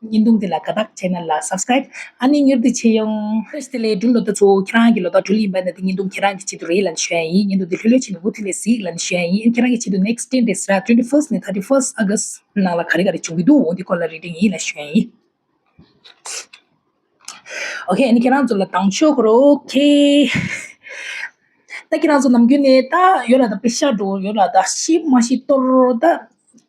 བརྙན་ཐུང་འདི་ལ་དགའ་རྟགས་channel ལ་subscribe ཨ་ནི་མྱུར་དུ་བྱེད་ཡོང་། བཀྲ་ཤིས་བདེ་ལེགས། འབྲུག་ལོ་ཟླ་ཚོ་ཁྱེད་རང་གི་ལོ་ཟླ་འབྲུག་ལ་ཡིན་པ་ན་དེ་བརྙན་ཐུང་ཁྱེད་རང་གི་ཆེད་དུ་རེད་ལབ་ནས་ཞུ་ཡ་ཡིན། བརྙན་ཐུང་འདི་ལྷོད་ལྷོད་བྱས་ནས་འུ་ཐུག་ལས་གཟིགས་ལབ་ནས་ཞུ་ཡ་ཡིན། ཁྱེད་རང་གི་ཆེད་དུ་next ten days ར་twenty first ནས thirty first August ནང་ལ་ག་རེ་ག་རེ་བྱུང་གི་འདུག་འོ་འདི་སྐོར་ལ་reading ཡིན་ལབ་ཞུ་ཡ་ཡིན། Okay ཨ་ནི་ཁྱེད་རང་ཚོ་ལ་དང་ཆོག་གོ་རོ། Okay ད་ཁྱེད་རང་ཚོ་ནམ་རྒྱུན་ནས་ད་ཡོད་ལ་ད་པེ་ཤ་འགྲོ་ཡོད་ལ་ད་ཤི་མ་ཤི་གཏོར་ད་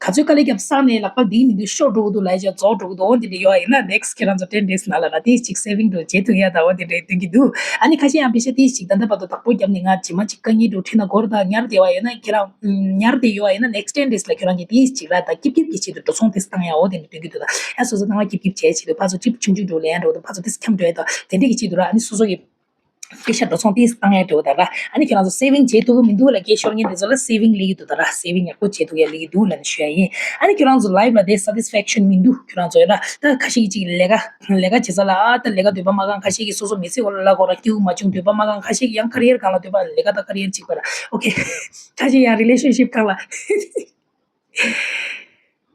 ག་ཚོད་དཀའ་ལས་བརྒྱབ་བསགས་ནས་ལག་པ་འདིའི་མི་འདུག་ཤོར་འགྲོ་གི་འདུག་ལབ་ཡ་རྫོགས་འགྲོ་གི་འདུག་འོ་འདི་འདྲ་ཡོད་ཡིན་ན་next ཁྱེད་རང་ཚོ་ten days ནང་ལ་ན་དེ་ཅིག་saving འགྲོ་བྱེད་ཐུབ་ཡ་ད་འོ་འདི་འདྲ་སྟོན་གྱི་འདུག་ཨ་ནི་ཁ་ཤས་ཡང་པེ་ཤ་དེ་ཅིག་ད་ལྟ་བར་དུ་བདག་པོ་བརྒྱབ་ནས་ང་རྗེས་མ་ཅིག་དཀའ་ངལ་འགྲོ་ཁྲིད་ན་འགོར་ད་ཉར་བསྡད་པ་ཡོད་ན་ཁྱེད་རང་ཉར་བསྡད་ཡོད་པ་ཡིན་ན་next ten days ལ་ཁྱོད་རང་གིས་དེ་ཅིག་ར་ད་སྐྱིབ་སྐྱིབ་ཀྱི་ཆེད་དུ་འགྲོ་སོང་དེ་བཏང་ཡ་འོ་དེ་འདྲ་སྟོན་གྱི་འདུག་ད་ཡ་སོ་སོ་ད་ང་སྐྱིབ་སྐྱིབ་བྱས་ཆེད་དུ་ཕར་ཚུར་ཁྲིད་ཆུང་ཆུང་འགྲོ་ལེན་འགྲོ་དང་ཕར་ཚུར་དེ་འཁྱམ་འགྲོ་ཡ་དང་དེ་འདྲ་གི་ཆེད་དུ་ར་ཨ་ནི་སོ་སོ་གི་པེ་ཤ་འགྲོ་སོང་དེ་བཏང་ཡ་འགྲོ་ད་ར་ཨ་ནི་ཁྱོད་རང་ཚོ་saving བྱེད་ཐུབ་ཀྱི་མི་འདུག་ལ་སྐད་ཤོར་མཁན་དེ་ཚོ་ལ་saving སླེབས་ཀྱི་འདུག་ད་ར་saving ཡག་པོ་བྱེད་ཐུབ་ཡ་སླེབས་ཀྱི་འདུག་ལབ་ནས་ཞུ་ཡ་ཡིན། ཨ་ནི་ཁྱོད་རང་ཚོ་life ལ་དེ་satisfaction མི་འདུག་ཁྱོད་རང་ཚོ་ཡ་ར་ད་ཁ་ཤས་ཀྱི་ཅིག་ལས་ཀ་ལས་ཀ་བྱེད་ས་ལ་ཨ་ད་ལས་ཀ་འདོད་པ་མ་ཁེངས། ཁ་ཤས་ཀྱིས་སོ་སོ་མི་ཚེ་འོག་ལ་ལ་ཁོ་རང་སྐྱིད་པོ་མ་བྱུང་འདོད་པ་མ་ཁེངས། ཁ་ཤས་ཀྱིས་ཡང་career སྒང་ལ་འདོད་པ་ལས་ཀ་དང་career་གཅིག་པ་ར། Okay ཁ་ཤས་ཡང་relationship སྒང་ལ་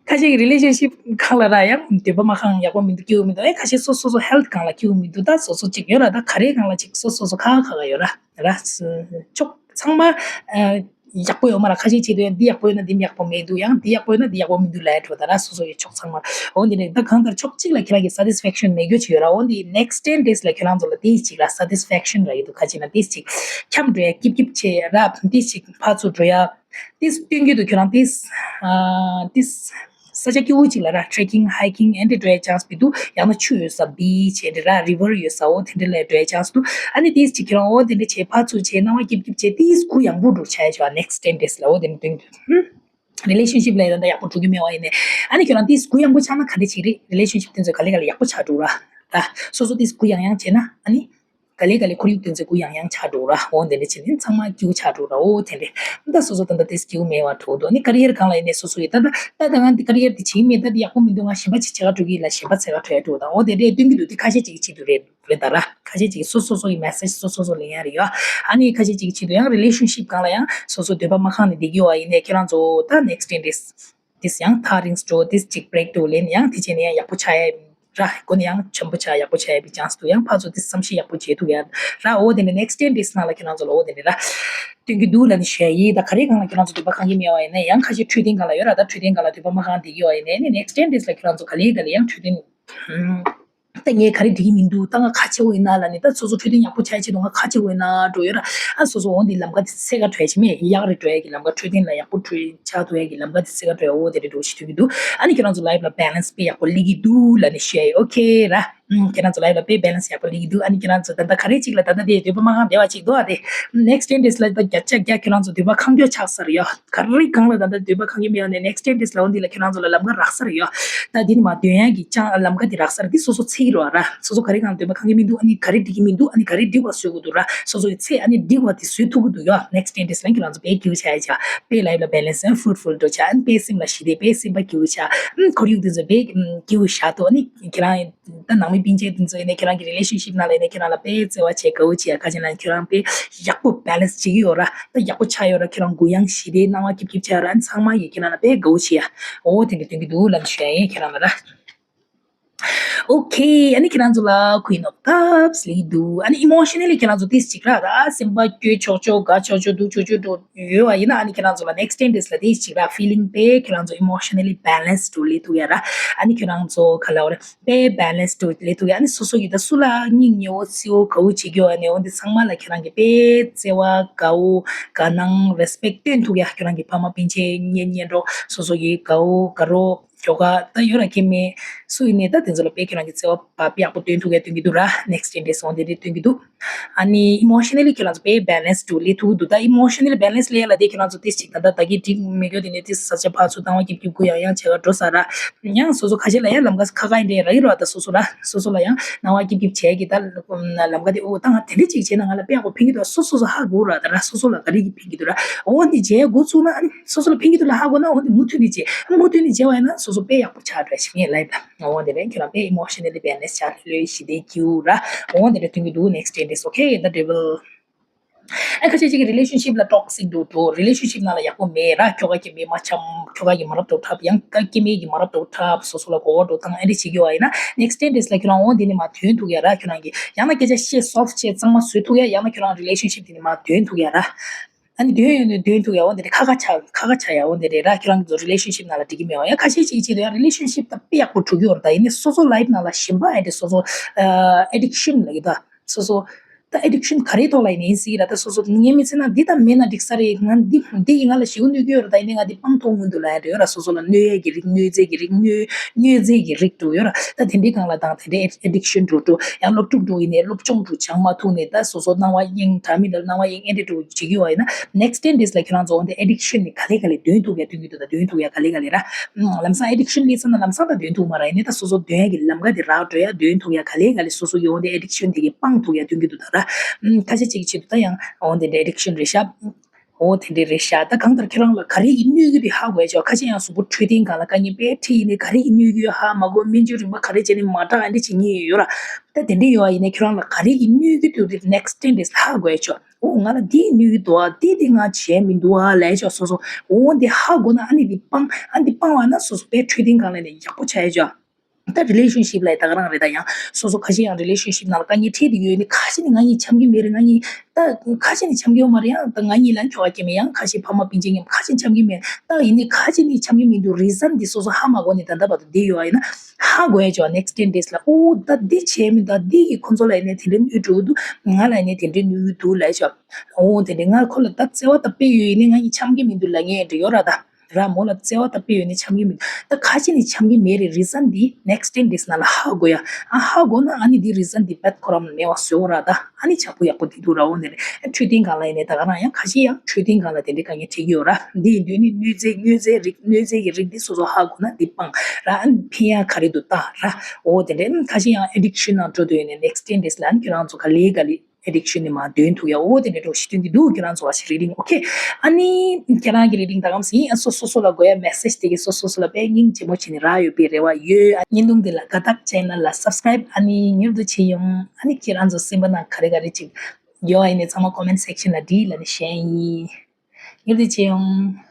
ཁ་ཤས་ཀྱི་relationship སྒང་ལ་ར་ཡང་འདོད་པ་མ་ཁེངས། ཡག་པོ་མི་འདུག་སྐྱིད་པོ་མི་འདུག་ཨེ་ཁ་ཤས་སོ་སོ་སོ་health སྒང་ལ་སྐྱིད་པོ་མི་འདུག་ད་སོ་སོ་གཅིག་ཡོད་ར་ད་ག་རེ་སྒང་ལ་གཅིག་སོ་སོ་སོ་ཁག་ཁག་ཡོད་ར་ར་ཕྱོགས་ཚང་མ་ཨ། ཡག་པོ་ཡོད་མ་ར་ཁ་ཤས་ཆེད་དུ་ཡང་འདི་ཡག་པོ་ཡོད་ན་འདི་མི་ཡག་པོ་མི་འདུག་ཡང་འདི་ཡག་པོ་ཡོད་ན་འདི་ཡག་པོ་མི་འདུག་ལབ་ཡ་འགྲོ་ད་ར་སོ་སོ་ཡི་ཕྱོགས་ཚང་མ། འོ་འདི་ནས་ད་གང་ལྟར་ཕྱོགས་གཅིག་ལ་ཁྱེད་རང་གི་satisfaction མེད་རྒྱུ་ཅིག་ཡོད་ར། འོ་འདི་next ten days ལ་ཁྱེད་རང་ཚོ་ལ་དེ་ཅིག་ལ་satisfaction ར་ཡོད་འདུག་ཁ་ཅིག་ན་དེ་ཅིག་འཁྱམ་འགྲོ་ཡ་སྐྱིབ་སྐྱིབ་བྱེད་ར་དེ་ཅིག་ཕར་ཚུར་འགྲོ་ཡ་དེ་སྟོན་རྒྱུ་འདུག་ཁྱེད་རང་དེ་ཨ་དེ་ས་ཆ་སྐྱིད་པོ་ཅིག་ལ་ར་trekking hiking ཨེ་འདྲ་འགྲོ་ཡ་chance མི་འདུག་ཡང་ན་ཆུ་ཡོད་ས་beach ཨེ་འདྲ་ར་river ཡོད་ས་འོ་དེ་འདྲ་ལ་འགྲོ་ཡ་chance འདུག་ཨ་ནི་དེ་ཅིག་ཁྱེད་རང་འོ་དེ་འདྲ་བྱེད་ཕར་ཚུར་བྱེད་སྣང་བ་སྐྱིབ་སྐྱིབ་བྱེད་དེ་གུ་ཡངས་པོ་འགྲོ་ཆ་ཡ་ཆོག next ten days ལ་འོ་དེ་འདྲ་སྟོན་རྒྱུ། relationship ལ་ཡང་ད་ཡག་པོ་འགྲོ་གི་མེད་པ་ཡིན་ནའི། ཨ་ནི་ཁྱོད་རང་ཏིས་གུ་ཡངས་པོ་ཆགས་ན་ག་འདྲ་བྱེད་རེད། relationship དེ་ཚོ་ག་ལེ་ག་ལེ་ཡག་པོ་ཆགས་འགྲོ་ར། ད་སོ་སོ་ཏིས་གུ་ཡངས་ཡངས་བྱས་ན་ཨ་ནི། ག་ལེ་ག་ལེ་ཁོར་ཡུག་དེ་ཚོ་གུ་ཡངས་ཡངས་ཆགས་འགྲོ་ར། འོ་དེ་འདྲ་བྱས་ནས་ཚང་མ་སྐྱིད་པོ་ཆགས་འགྲོ་ར། འོ་དེ་འདྲ། ད་སོ་སོ་ད་ད་ཏིས་སྐྱིད་པོ་མེད་པ་འགྲོ་འདུག་ཨ་ནི་career སྒང་ལ་ཡིན་ནའི་སོ་སོ་ཡི་ད་ད་ད་ད་ང་འདི་career དེ་བྱེད་ཀྱི་མེད། ད་འདི་ཡག་པོ་མི་འདུག་ང་གཞན་པ་ཅིག་བྱེད་ག་འགྲོ་གི་ཡིན་ལབ་གཞན་པ་བྱེད་ག་འགྲོ་ཡ་འགྲོ་ད། འོ་དེ་འདྲ་སྟོན་གྱི་འདུག་དེ་ཁ་ཤས་ཅིག་གི་ཆེད་དུ་རེད། རེད་ད་ར། ཁ་ཤས་ཅིག་སོ་སོ་སོ་ཡི་message སོ་སོ་སོ་ལེན་ཡ་རེད་ཡ། ཨ་ནི་ཁ་ཤས་ཅིག་ཆེད་དུ་ཡང་relationship སྒང་ལ་ཡང་སོ་སོ་འདོད་པ་མ་ཁེངས་ནས་བསྡད་ཀྱི་ཡོད་པ་ཡིན་ནའི་ཁྱེད་རང་ཚོ་ད་next ten days དེས་ཡང་ཐག་རིང་སྤྲོ་དེས་ཅིག་break དུ་ལེན་ཡང་དེ་བྱས་ནས་ཡང་ཡག་པོ་ཆགས་ཡ་ར། སྒོ་ནས་ཡང་ཆེན་པོ་ཆགས་ཡག་པོ་ཆགས་ཡ་བི་chance དུ་ཡང་ཕར་ཚུར་དེ་བསམ་ཤེས་ཡག་པོ་བྱེད་ཐུབ་ཡ་ར། འོ་དེ་ནས་next ten days ནང་ལ་ཁྱེད་རང་ཚོ་ལ་འོ་དེ་ནས་ར། སྟོན་གྱི་འདུག་ལབ་ནས་ཞུ་ཡ་ཡིན། ད་ག་རེ་སྒང་ལ་ཁྱེད་རང་ཚོ་འདོད་པ་ཁེངས་ཀྱི་མེད་པ་ཡིན་ན་ཡང་ཁ་ཤས་འཕྲོད་བསྟེན་སྒང་ལ་ཡོད་ར། ད་འཕྲོད་བསྟེན་སྒང་ལ་འདོད་པ་མ་ཁེངས་བསྡད་ཀྱི་ཡོད་པ་ཡིན་ནའི་next ten days ལ་ཁྱེད་རང་ཚོ་ག་ལེ་ག་ལེ་ཡང་འཕྲོད་བསྟེན། ད་ངས་ག་རེ་འགྲིག་གི་མི་འདུག་ད་ང་ཁ་ཆེ་བོ་ཡིན་ན་ལབ་ནས་ད་སོ་སོ་འཕྲོད་བསྟེན་ཡག་པོ་ཆགས་ཆེད་དུ་ང་ཁ་ཆེ་བོ་ཡིན་ན་འགྲོ་ཡོད་ར། ཨ་སོ་སོ་འོང་དེ་ལམ་ཁ་དེ་འཚོལ་ག་འགྲོ་ཡ་ཅིག་མེད། ཡག་རེ་འགྲོ་ཡ་གི་ལམ་ཁ་འཕྲོད་བསྟེན་ལ་ཡག་པོ་འགྲོ་ཆགས་ཐུབ་ཡ་གི་ལམ་ཁ་དེ་འཚོལ་ག་འགྲོ་ཡ་འོ་དེ་རེ་འགྲོ་ཞིག་ཐུབ་ཀྱི་འདུག་ཨ་ནི་ཁྱེད་རང་ཚོ་life ལ་balance དཔེ་ཡག་པོ་སླེབས་ཀྱི་འདུག་ལབ་ནས་ཞུ་ཡ་ཡིན། Okay ར། ཨུམ། ཁྱེད་རང་ཚོ་life ལ་དཔེ་balance ཡག་པོ་སླེབས་ཀྱི་འདུག་ཨ་ནི་ཁྱེད་རང་ཚོ་ད་ལྟ་ག་རེ་ཅིག་ལ་ད་ལྟ་དེ་འདོད་པ་མ་ཁེངས་བསྡད་པ་ཅིག་འདུག་ཨ་དེ། next ten days ལ་ད་བརྒྱ་ཆ་བརྒྱ་ཁྱེད་རང་ཚོ་འདོད་པ་ཁེངས་རྒྱུ་ཆགས་ས་རེད་ཡ། ག་རེ་སྒང་ལ་ད་ལྟ་འདོད་པ་ཁེངས་ཀྱི་མེད་པ་ནས་next ten days ལ་འོ་འདི་ལ་ཁྱེད་རང་ཚོ་ལ་ལམ་ཁ་རག་ས་རེད་ཡ། ད་འདི་ནི་མ་འདོན་ཡ་གི་ཅང་ལམ་ཁ་འདི་རག་ས་རེད། འདི་སོ་སོ་ཚེ་ཡིན་རོ་ར། སོ་སོ་ག་རེ་སྒང་ལ་འདོད་པ་ཁེངས་ཀྱི་མི་འདུག་ཨ་ནི་ག་རེ་འགྲིག་གི་མི་འདུག་ཨ་ནི་ག་རེ་འགྲིག་པ་བཟོ་དགོས་འདུག་ར། སོ་སོ་ཡི་ཚེ་ཨ་ནི་འགྲིག་པ་དེ་བཟོ་ཐུབ་ཀྱི་འདུག་ཡ། next ten days ལ་ཁྱེད་རང་ཚོ་དཔེ་སྐྱིད་པོ་ཆགས་ཡ་ཆགས། དཔེ་life ལ་balance and fruitful འགྲོ་ཆགས། ཨ་ནི་དཔེ་སེམས་ལ་ཞི་བདེ། དཔེ་སེམས་པ་སྐྱིད་པོ་ཆགས། ཨ་ཁོར་ཡུག་དེ་ཚོ་དཔེ་སྐྱིད་པོ་བཞག་ཐུབ། ཨ་ནི་ཁྱེད་རང་ད་ནང་མི་སྤུན་མཆེད་དེ་ཚོ་ཡིན་ནའི་ཁྱེད་རང་གི་relationship ནང་ལ་ཡིན་ནའི་ཁྱེད་རང་ལ་དཔེ་བརྩེ་བ་བྱེད་དགའ་བོ་བྱེད་ཡ། ཁ་ཅིག་ན་ཁྱེད་རང་དཔེ་ཡག་པོ་balance བྱེད་ཀྱི་ཡོད་ར། ད་ཡག་པོ་ཆགས་ཡོད་ར། ཁྱེད་རང་གུ་ཡངས་ཞི་བདེའི་སྣང་བ་སྐྱིད་སྐྱིད་ཆགས་ཡོད་ར། ཨ་ནི་ཚང་མ་ཡིས་ཁྱེད་རང་ལ་དཔེ་དགའ་བོ་བྱེད་ཡ། འོ་དེ་འདྲ་སྟོན་གྱི་འདུག་ལབ་ནས་ཞུ་ཡ་ཡིན་ཁྱེད་རང་ལ་ར། Okay ཨ་ནི་ཁྱེད་རང་ཚོ་ལ་Queen of Cups སླེབས་འདུག་ཨ་ནི་emotionally ཁྱེད་རང་ཚོ་ཏིས་ཅིག་ར་ད་སེམས་པ་སྐྱོ་ཆོག་ཆོག་དགའ་ཆོག་ཆོག་སྡུག་ཆོག་ཆོག་འགྲོ་ཡོད་པ་ཡིན་ན་ཨ་ནི་ཁྱེད་རང་ཚོ་ལ་next ten days ལ་ཏིས་ཅིག་ར་feeling དཔེ་ཁྱེད་རང་ཚོ་emotionally balance འགྲོ་སླེབས་ཐུབ་ཡ་ར། ཨ་ནི་ཁྱེད་རང་ཚོ་ག་ལབ་རེད། དཔེ་balance འགྲོ་སླེབས་ཐུབ་ཡ། ཨ་ནི་སོ་སོ་ཡི་ད་སུ་ལ་སྙིང་ཉེ་བོ་བརྩེ་བོ་དགའ་བོ་བྱེད་ཀྱི་ཡོད་ཨ་ནི་འོ་འདི་ཚང་མ་ལ་ཁྱེད་རང་གི་དཔེ་བརྩེ་བ་དགའ་བོ་དགའ་སྣང་respect སྟོན་ཐུབ་ཡ། ཁྱེད་རང་གི་ཕ་མ་སྤུན་མཆེད་གཉེན་ཉེ་འགྲོ་སོ་སོ་ཡི་དགའ་བོ་དགའ་རོགས། ཁྱོ་ག་ད་ཡོད་ར་ཁྱིམ་མི་སུ་ཡིན་ནའི་ད་དེ་ཚོ་ལ་དཔེ་ཁྱོད་རང་གི་བརྩེ་བ་བ་དཔེ་ཡག་པོ་སྟོན་ཐུབ་ཡ་སྟོན་གྱི་འདུག་ར། next ten days འོ་དེ་འདྲས་སྟོན་གྱི་འདུག་ཨ་ནི་emotionally ཁྱོད་རང་ཚོ་དཔེ་balance འདུག་ལས་ཐུབ་ཀྱི་འདུག་ད་emotionally balance ལས་ཡ་ལ་དེ་ཁྱོད་རང་ཚོ་ཏིས་ཅིག་ད་ད་ད་གི་འགྲིག་མི་དགོས། དེ་ནས་ཏིས་ས་ཆ་ཕར་ཚུར་བཏང་བ་སྐྱིབ་སྐྱིབ་ཁུ་ཡང་ཡང་བྱེད་ག་འགྲོ་ས་ར། ཡང་སོ་སོ་ཁ་ཤས་ལ་ཡང་ལམ་ཁ་ཁ་ཁ་ཡིན་འདྲ་ར་ཡི་རོ། ད་སོ་སོ་ར་སོ་སོ་ལ་ཡང་སྣང་བ་སྐྱིབ་སྐྱིབ་བྱས་ཀྱི་ད་ལམ་ཁ་དེ་འོ་ད་ང་དེ་འདྲ་ཅིག་བྱས་ན་ང་ལ་དཔེ་ཡག་པོ་ཕན་གྱི་འདུག་སོ་སོ་སོ་ཧ་གོ་ར། ད་ར་སོ་སོ་ལ་ག་རེ་གི་ཕན་གྱི་འདུག་ར། འོ་འདི་བྱས་འགོ་ཚུགས་ན་ཨ་ནི་སོ་སོ་ལ་ཕན་གྱི་འདུག་ལ་ཧ་གོ་ན་འོ་འདི་མུ་མཐུད་ནས་བྱས་མུ་མཐུད་ནས་བྱས་པ་ཡིན་ན་སོ་སོ་དཔེ་ཡག་པོ་ཆགས་འདྲ་ཞིག་ངས་ལབ་ད། འོ་དེ་ནས་ཁྱོད་རང་དཔེ་emotionally balance བྱ་ལྷོད་ལྷོད་ཞི་བདེ་སྐྱིད་ར། འོ་དེ་འདྲ་སྟོན་གྱི་འདུག next ten days okay the devil ཨ་ཁ་ཤས་ཅིག་གི་relationship ལ་toxic འདུག་འགྲོ། relationship ནང་ལ་ཡག་པོ་མེད་ར། ཁྱོ་ག་སྐྱེ་དམན་མ་འཆམ། ཁྱོ་ག་གི་མ་རབས་འགྲོ་འཁྲབ། ཡང་ཀ་སྐྱེ་དམན་གི་མ་རབས་འགྲོ་འཁྲབ། སོ་སོ་ལ་གོ་བ་འགྲོ་བཏང་ཨེ་འདྲ་བྱེད་ཀྱི་བ་ཡིན་ན་next ten days ལ་ཁྱོད་རང་འོ་འདི་ནི་མ་དོན་ཐུག་ཡ་ར། ཁྱོད་རང་གི་ཡང་ན་སྐད་ཆ་བཤད་soft བཤད་གཙང་མ་བཟོ་ཐུག་ཡ། ཡང་ན་ཁྱོད་རང་relationship འདི་ནི་མ་དོན་ཐུག་ཡ་ར། ཨ་ནི་དོན་ཡོད་ནི་དོན་ཐུག་ཡ་འོ་འདི་རེད། ཁ་ཁ་ཆ་ཁ་ཁ་ཆ་ཡ་འོ་འདི་རེད་ར། ཁྱོད་རང་གི་relationship ནང་ལ་འགྲིག་གི་མེད་བ། ཡང་ཁ་ཤས་ཅིག་ཅིག་ཏུ་ཡང་relationship ད་དཔེ་ཡག་པོ་འགྲོ་གི་ཡོད་ར། ད་ཡིན་ནི་སོ་སོ་life ནང་ལ་གཞན་པ་ཨེ་འདྲ་སོ་སོ་addiction ལ་ཡོད་ད། སོ་སོ། ད་addiction ག་རེའི་ཐོག་ལ་ཡིན་ནའི་སྲིད་ར། ད་སོ་སོ་ངས་མི་ཚེ་ན་འདི་ད་མེད་ན་འགྲིག་ས་རེད། ང་འདི་འདི་ཡིས་ང་ལ་ཞེ་པོ་གནོད་ཀྱི་ཡོད་ར། ད་ཡིན་ནའི་ང་འདི་སྤང་ཐོག་སྔོན་དུ་ལ་ཡ་འདྲ་ཡོད་ར། སོ་སོ་ལ་གནོད་ཡས་ཀྱི་རིགས། གནོད་རྫས་ཀྱི་རིགས། གནོད་གནོད་རྫས་ཀྱི་རིགས་འགྲོ་ཡོད་ར། ད་དེ་འདྲའི་སྒང་ལ་དང་དེ་འདྲའི་addiction འགྲོ་འགྲོ་ཡང་སློབ་ཕྲུག་འགྲོ་ཡིན་ནའི་སློབ་སྦྱོང་འགྲོ་སྦྱང་མ་ཐུབ་ནའི་ད་སོ་སོ་སྣང་བ་གཡེང་དྲ་མི་འདྲ་སྣང་བ་གཡེང་ཨེ་འདྲ་འགྲོ་བྱེད་ཀྱི་ཡོད་ཡིན་ན་next ten days ལ་ཁྱོད་རང་ཚོ་འོན་ཏེ་addiction ནི་ག་ལེ་ག་ལེ་འདོན་ཐུབ་ཡ་སྟོན་གྱི་འདུག་ད་འདོན་ཐུབ་ཡ་ག་ལེ་ག་ལེ་ར། ལམ་སང་addiction སླེབས་ཚར་ན་ལམ་སང་ད་འདོན་ཐུབ་མ་རེད། ཡིན་ནའི་ད་སོ་སོ་འདོན་ཡ་གི་ལམ་ཁ་དེ་རག་འགྲོ་ཡ་འདོན་ཐུབ་ཡ་ག་ལེ་ག་ལེ་སོ་སོ་གི་འོན་ཏེ་addiction དེ་གི་སྤང་ཐུབ་ཡ་སྟོན་གྱི་འདུག་ད་ར། ཁ་ཤས་ཅིག་གི་ཆེད་དུ་ད་ཡང་འོན་ཏེ་addiction རེད་ཤག་འོ་དེ་འདྲས་རེད་ཤག་ད་གང་ལྟར་ཁྱོད་རང་ལ་ག་རེ་གི་གནོད་ཀྱི་རེད་ཧ་གོ་ཡ་ཆོག་ཁ་ཤས་ཡང་གཟུགས་པོ་འཕྲོད་བསྟེན་སྒང་ལ་དཀའ་ངལ་དཔེ་འཕྲད་ཡིན་ནའི་ག་རེ་གི་གནོད་ཀྱི་ཡོད་ཧ་མ་གོ་སྨན་བཅོས་རིམ་པ་ག་རེ་བྱས་ནའི་མ་དྲག་ཨ་འདྲས་བྱེད་ཉེན་ཡོད་ར། ད་དེ་འདྲས་ཡོད་ཨ་ཡིན་ནའི་ཁྱོད་རང་ལ་ག་རེ་གི་གནོད་ཀྱི་འདུག་དེ་next ten days ལ་ཧ་གོ་ཡ་ཆོག་འོ་ང་ལ་འདི་གནོད་ཀྱི་འདུག་ཨ། འདི་འདི་ང་བྱས་མི་འདུག་ཨ་ལས་ཆོག་སོ་སོ། འོ་འདི་ཧ་གོ་ན་ཨ་ནི་འདི་སྤང་ཨ་འདི་སྤང་བ་ན་སོ་སོ་དཔེ་འཕྲོད་བསྟེན་སྒང་ལ་ནས་ཡག་པོ་ཆགས་ཡ་ཆོག་ད་relationship ལ་ད་ག་རང་རེད། ད་ཡང་སོ་སོ་ཁ་ཤས་ཡང་relationship ནང་ལ་དཀའ་ངལ་འཕྲད་དེ་ཡོད་ནི་ཁ་ཤས་ནི་ང་གཉིས་འཆམ་གྱི་མེད་རེད། ང་གཉིས་ད་ཁ་ཤས་ནི་འཆམ་གྱི་ཡོད་མ་རེད། ཡང་ད་ང་གཉིས་ལ་ཁྱོ་ག་སྐྱེ་མེད། ཡང་ཁ་ཤས་ཕ་མ་སྤུན་མཆེད་མཉམ་ཁ་ཤས་འཆམ་གྱི་མེད། ད་ཡིན་ནི་ཁ་ཤས་ནི་འཆམ་གྱི་མི་འདུག reason འདི་སོ་སོ་ཧ་མ་གོ་ནི་ད་ལྟ་བར་དུ་འདི་ཡོད་ཡིན་ན་ཧ་གོ་ཡ་ཆོག next ten days ལ་ཨོ་ད་འདི་བྱས་མི་ད་འདི་གི་ཁོ་ཚོ་ལ་ཡིན་ནི་དེ་འདྲའི་གནོད་འགྲོ་གི་འདུག་ང་ལ་ཡིན་ནི་དེ་འདྲའི་གནོད་གི་འདུག་ལ་ཆོག་ཨོ་དེ་འདྲའི་ང་ཁོ་ལ་ད་བརྩེ་བ་ད་དཔེ་ཡོད་ཡིན་ནི་ང་གཉིས་འཆམ་གྱི་མི་འདུག་ལ་ངས་འདྲ་ཡོད་ར་ད། ར་མོ་ལ་བརྩེ་བ་ད་དཔེ་ཡོད་ནི་འཆམ་གྱི་མི་འདུག་ད་ཁ་ཤས་ནི་འཆམ་གྱི་མེད་རེད། reason འདི་next ten days ནང་ལ་ཧ་གོ་ཡ། ཨ་ཧ་གོ་ན་ཨ་ནི་འདི་reason འདི་བད་ཁོ་རང་མེད་པ་བཟོ་ར་ད། ཨ་ནི་ཆག་པོ་ཡག་པོ་འདི་འདུག་ར། འོ་ནི་རེད། འཕྲོད་བསྟེན་སྒང་ལ་ཡིན་ནའི་ད་ག་རང་ཡང་ཁ་ཤས་ཡང་འཕྲོད་བསྟེན་སྒང་ལ་དེ་འདྲའི་དཀའ་ངལ་འཕྲད་ཀྱི་ཡོད་ར། འདི་ཡིན་དུས་ནི་གནོད་རྫས་གནོད་རྫས་རིགས་གནོད་རྫས་ཀྱི་རིགས་འདི་སོ་སོ་ཧ་གོ་ན་འདི་སྤང་ར། ཨ་ནི་ཕན་ཡ་ག་རེ་འདུག་ལྟ་ར། འོ་དེ་འདྲས་ཁ་ཤས་ཡང་addiction ནང་འགྲོ་འདོད་ཡོད་ནའི་next ten days ལ་ཨ་ནི་ཁྱོད་རང་ཚོ་ག་ལེ་ག་ལེ addiction ནི་མ་འདོན་ཐུབ་ཡ། འོ་དེ་འདྲ་འགྲོ་ཞིག་སྟོན་གྱི་འདུག་ཁྱེད་རང་ཚོ་བ་ཞིག་reading okay ཨ་ནི་ཁྱེད་རང་གི་reading ད་གམ་སི་ཨ་སོ་སོ་སོ་ལ་དགོས་ཡ་message དེ་གི་སོ་སོ་སོ་ལ་དཔེ་སྙིང་རྗེ་མོ་བྱེད་ནི་རག་ཡོད་པའི་རེ་བ་ཡོད། ཨ་བརྙན་ཐུང་འདི་ལ་དགའ་ཐག་channel ལ་subscribe ཨ་ནི་མྱུར་དུ་བྱེད་ཡོང་། ཨ་ནི་ཁྱེད་རང་ཚོ་སེམས་པ་ནང་ག་རེ་ག་རེ་ཅིག་ཡོད་ཨ་ནི་ཚང་མ་comment section ལ་བྲིས་ལ་ནི་བཤད་ཡིན། མྱུར་དུ་བྱེད་ཡོང་།